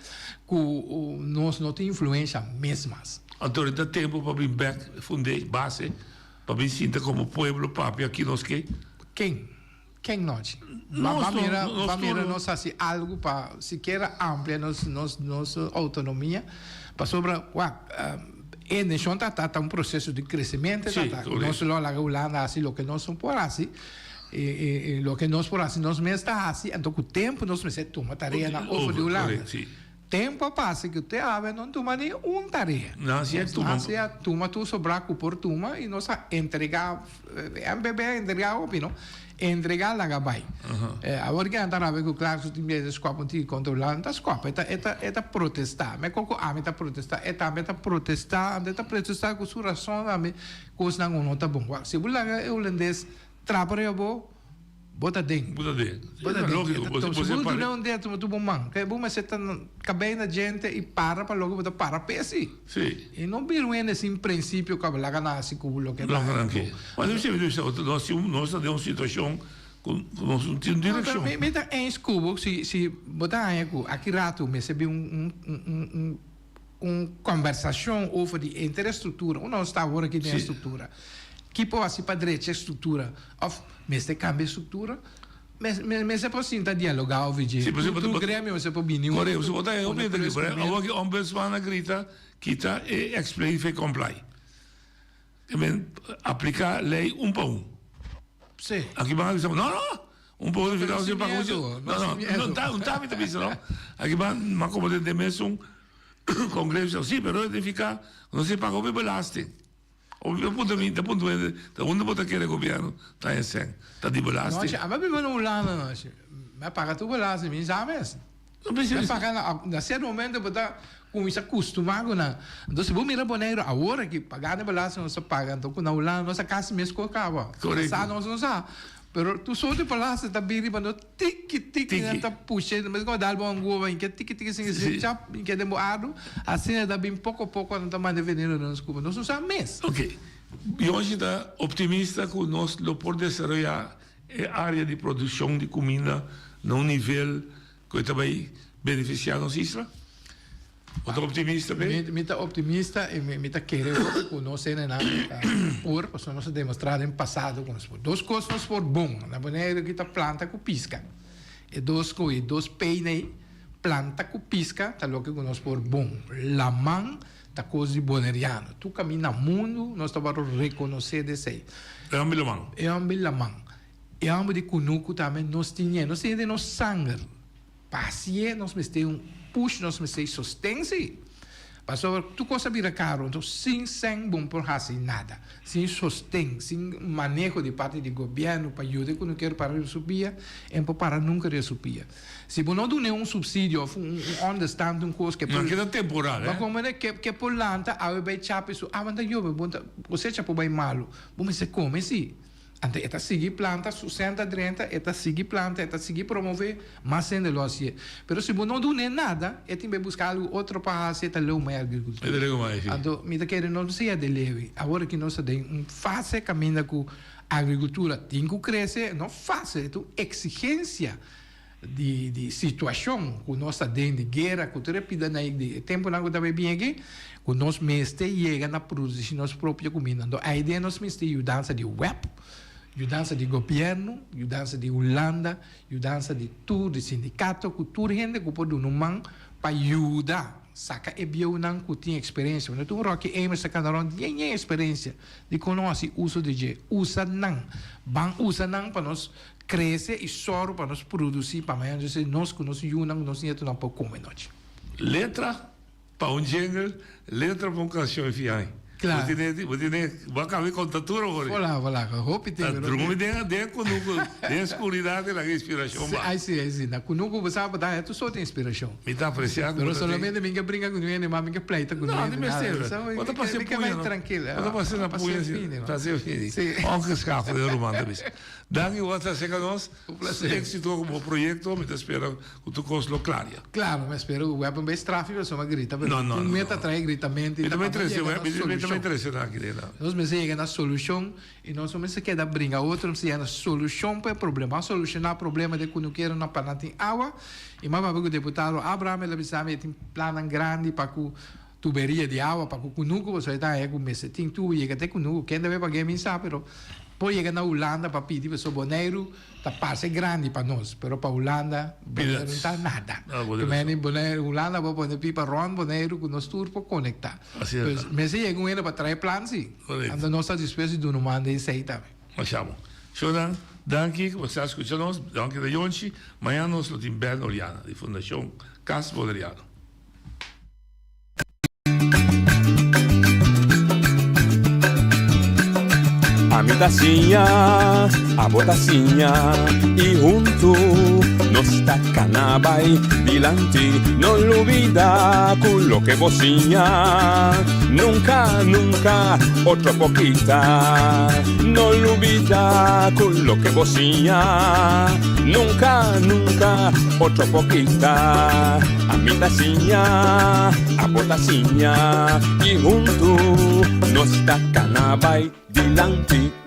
ku nos no tin influensha mes mas. Anto ta tempu pa bin bek fund'é base pa bin sinta komo pueblo papia ki nos ke. Ken? Ken nochi? Nos Ba mira, nos ba mira tur. nos hasi algu pa sikiera amplia nos nos nos autonomia pasobra wak e nashon ta ta un proseso di kresementu Sí, ta ta. correcto. Nos lo laga Hulanda hasi loke nos no por hasi i i i loke nos por hasi nos mes ta hasi anto ku tempu nos mester tuma tareanan over di Hulanda. Correcto, sí. Tempu a pasa ku te awe no tuma ni un tarea. Nan si a tuma. Nan si a tuma tur sobrá ku por tuma i nos a entregá, MPB a entregá hopi no, entregá laga bai. Awor ke nan ta rabia ku Clark tin biaha ta skòp un tiki kontra Hulanda, no ta skòp, e ta e ta e ta protestá. Me koko ami ta protestá, e tambe ta protestá, anto e ta protestá ku su rason tambe kosnan ku no ta bon. Wak, si bo laga e hulandes trapa riba bo. Bo ta den. Bo ta den. Bo ta den. Lógico. Bo, bo, bo duna un dedo tu bo man. Ke bo mester ta kabei na djente i para pa loke bo ta para p'e si. Si. I no bira un hende sin prinsipio ku a laga nan hasi ku loke ta. Loke nan ke. Ma mi siempre bisa nos tin nos ta den un situashon ku nos no tin direkshon. Mi ta eens ku bo si si bo ta haña ku aki ratu mester bin un un un un un kombersashon over di henter e struktura. Unda nos ta awor aki den e struktura? Ki por hasi pa drecha e struktura? Òf mester kambia e struktura? Mester por sinta dialogá over dje. Tur gremio mester por bini huntu. Korekto. Bo ta hopi hende aki. Por ehempel, awor ki ombudsman a grita kita e explain fe comply. I men apliká lei un pa un. Sí. Aki ban a bisa, no, no! Un poco di fica, no, no, no, un ta mi ta bisa, no. Aki ban, m'a como den mesun Congreso si, pero identifica no se paga hopi belasting. Hopi ta puntra mi, ta puntra mi, ta unda bo ta kere gobierno ta e cen? Ta di belasting? No, che, ami a biba na Hulanda no, che. Mi a paga tur belasting, mi sa mes. Mi a paga na, na cierto momento bo ta cuminsa custuma cu nan. Entonces si bo mira Boneiru awor aki, pagando belasting nos ta paga, anto cu na Hulanda nos a casi mes cos caba. Correcto. Sa nos no sa. Pero tur soort di belasting ta bin riba nos. Tiki tiki nan ta pusha, mes como dal bo anguba in ke tiki tiki sin ke chap in ke den bo ardu, asina ta bin poco poco nan ta manda veneno den nos cuerpo. Nos no sa mes. Ok. Yoshi ta optimista cu nos lo por desaroya e area di produccion di cuminda na un nivel cu e ta bay beneficia nos isla? Bo ta optimista p'e? Mi ta optimista i mi ta kere hopi ku nos hendenan ta por, pasobra nos a demostrá den pasado ku nos por. Dos kos nos por bon na Boneiru ki ta planta ku piska. E dos ku e dos peina ei, planta ku piska ta loke ku nos por bon. Laman ta kos di boneriano. Tur kaminda na mundu nos ta wòrdu rekonosé di esei. E hòmber di laman. E hòmber di laman. E hòmber di kunuku tambe nos tin e. Nos tin e den nos sanger. Pa hacié nos mester un push, nos mester sosten si. Pasobra tur cos a bira caro, enton sin cen bon por haci nada. Sin sosten, sin maneho di parti di gobierno pa yuda e cunuquero para riba su pia, e no por para nunca riba su pia. Si bo no dun'e un subsidio of un onderstand, un cos ke por. No keda temporal, eh. Bo comprende? Ke por lanta awe bay chapi su awa ta yobe, bo ta cosecha por bay malo. Bo mester come si. Anto e ta sigui planta, su sèn ta drenta, e ta sigui planta, e ta sigui promové, mas hende lo hasié. Pero si bo no dun'é nada, e tin bai buska algu otro pa hasi, e ta leu mai agrikultura. E ta leu mai, si. Anto mi ta kere nos no sea de lewi. Awor aki nos ta den un fase kaminda ku agrikultura tin ku krese, no fase, e ta un eksigensia di di situashon ku nos ta den di guera ku tur e pida na di e tempunan ku ta bai bin aki ku nos mester yega na produsi nos propio kuminda. Anto aide nos mester yudansa di web, yudansa di gobièrnu, yudansa di Hulanda, yudansa di tur di sindikato ku tur hende ku por duna un man pa yuda saka e bieunan ku tin eksperensia. Pasobra tur Rocky Emers ta kanda rònt yen yen eksperensia di kon lo hasi uso di dje. Usa nan, ban usa nan pa nos Crece y sòru pa nos produci pa mañana entonces nos cu nos yunan cu nos nietonan por come nochi. Letra pa un jingle, letra pa un cancion y fiai. Claro. Bo tene, bo tene, bo a caba di conta tur awor. Voilà, voilà, hopi Ta tin. drumi den, den cunucu, den scuridad y laga inspiracion Si, ba. ai si, ai si. Na cunucu bo sa bo ta haya tur soort inspiracion. Mi ta aprecia cu Pero bo ta tin. solamente mi ke brinca cu niun hende, ma mi ke pleita cu No, niun di hende, nada. mester. So, Bo ta mi pasa ke puña, bai no? tranquil. Bo ta pasa na puña, si. Pasa fini, no? Pasa fini. Si. Ongeschakeld, e ruman ta bisa. Danki bo ta acerca nos. Un placer. Éxito cu bo proyecto. Mi ta spera cu tur cos lo claria. Claro, mi a spera cu web un bay strafia pasobra mi a grita, pero No, no, un no, meta no. trae gritamento y Mi ta ta pa trece yega web, na mi ta solucion. trece nan aki den nan. Nos mester yega na solucion y nos no mester keda bringa otro, nos mester yega na solucion pa e problema. A soluciona problema de cunukeronan pa nan tin awa y mas papia cu deputado Abraham el a bisa mi e tin plannan grandi pa cu tuberia di awa pa ku kunuku pasobra e ta haña ku mester tin tubo yega te kunuku ken ta bay pag'é mi sa pero por yega na Hulanda pa pidi pasobra Boneiru ta parse grandi pa nos pero pa Hulanda Boneiru no ta nada Boneiru Hulanda bo pone pipa rònt Boneiru ku nos tur por konektá pues mester yega un hende pa trae plan si anto nos ta dispuesto di duna un man den esei tambe. Masha bon. Shownan, danki ku bo sa skucha nos, danki na Yonchi. Mañana nos lo tin Ben Oriana di Fundashon Kas Boneriano. Ami ta siña, abo ta siña, i huntu. Nos ta kana bai dilanti. No lubida ku loke bo siña nunka, nunka otro por kita. No lubida ku loke bo siña nunka, nunka otro por kita. Ami ta siña, abo ta siña i huntu nos ta kana bai dilanti.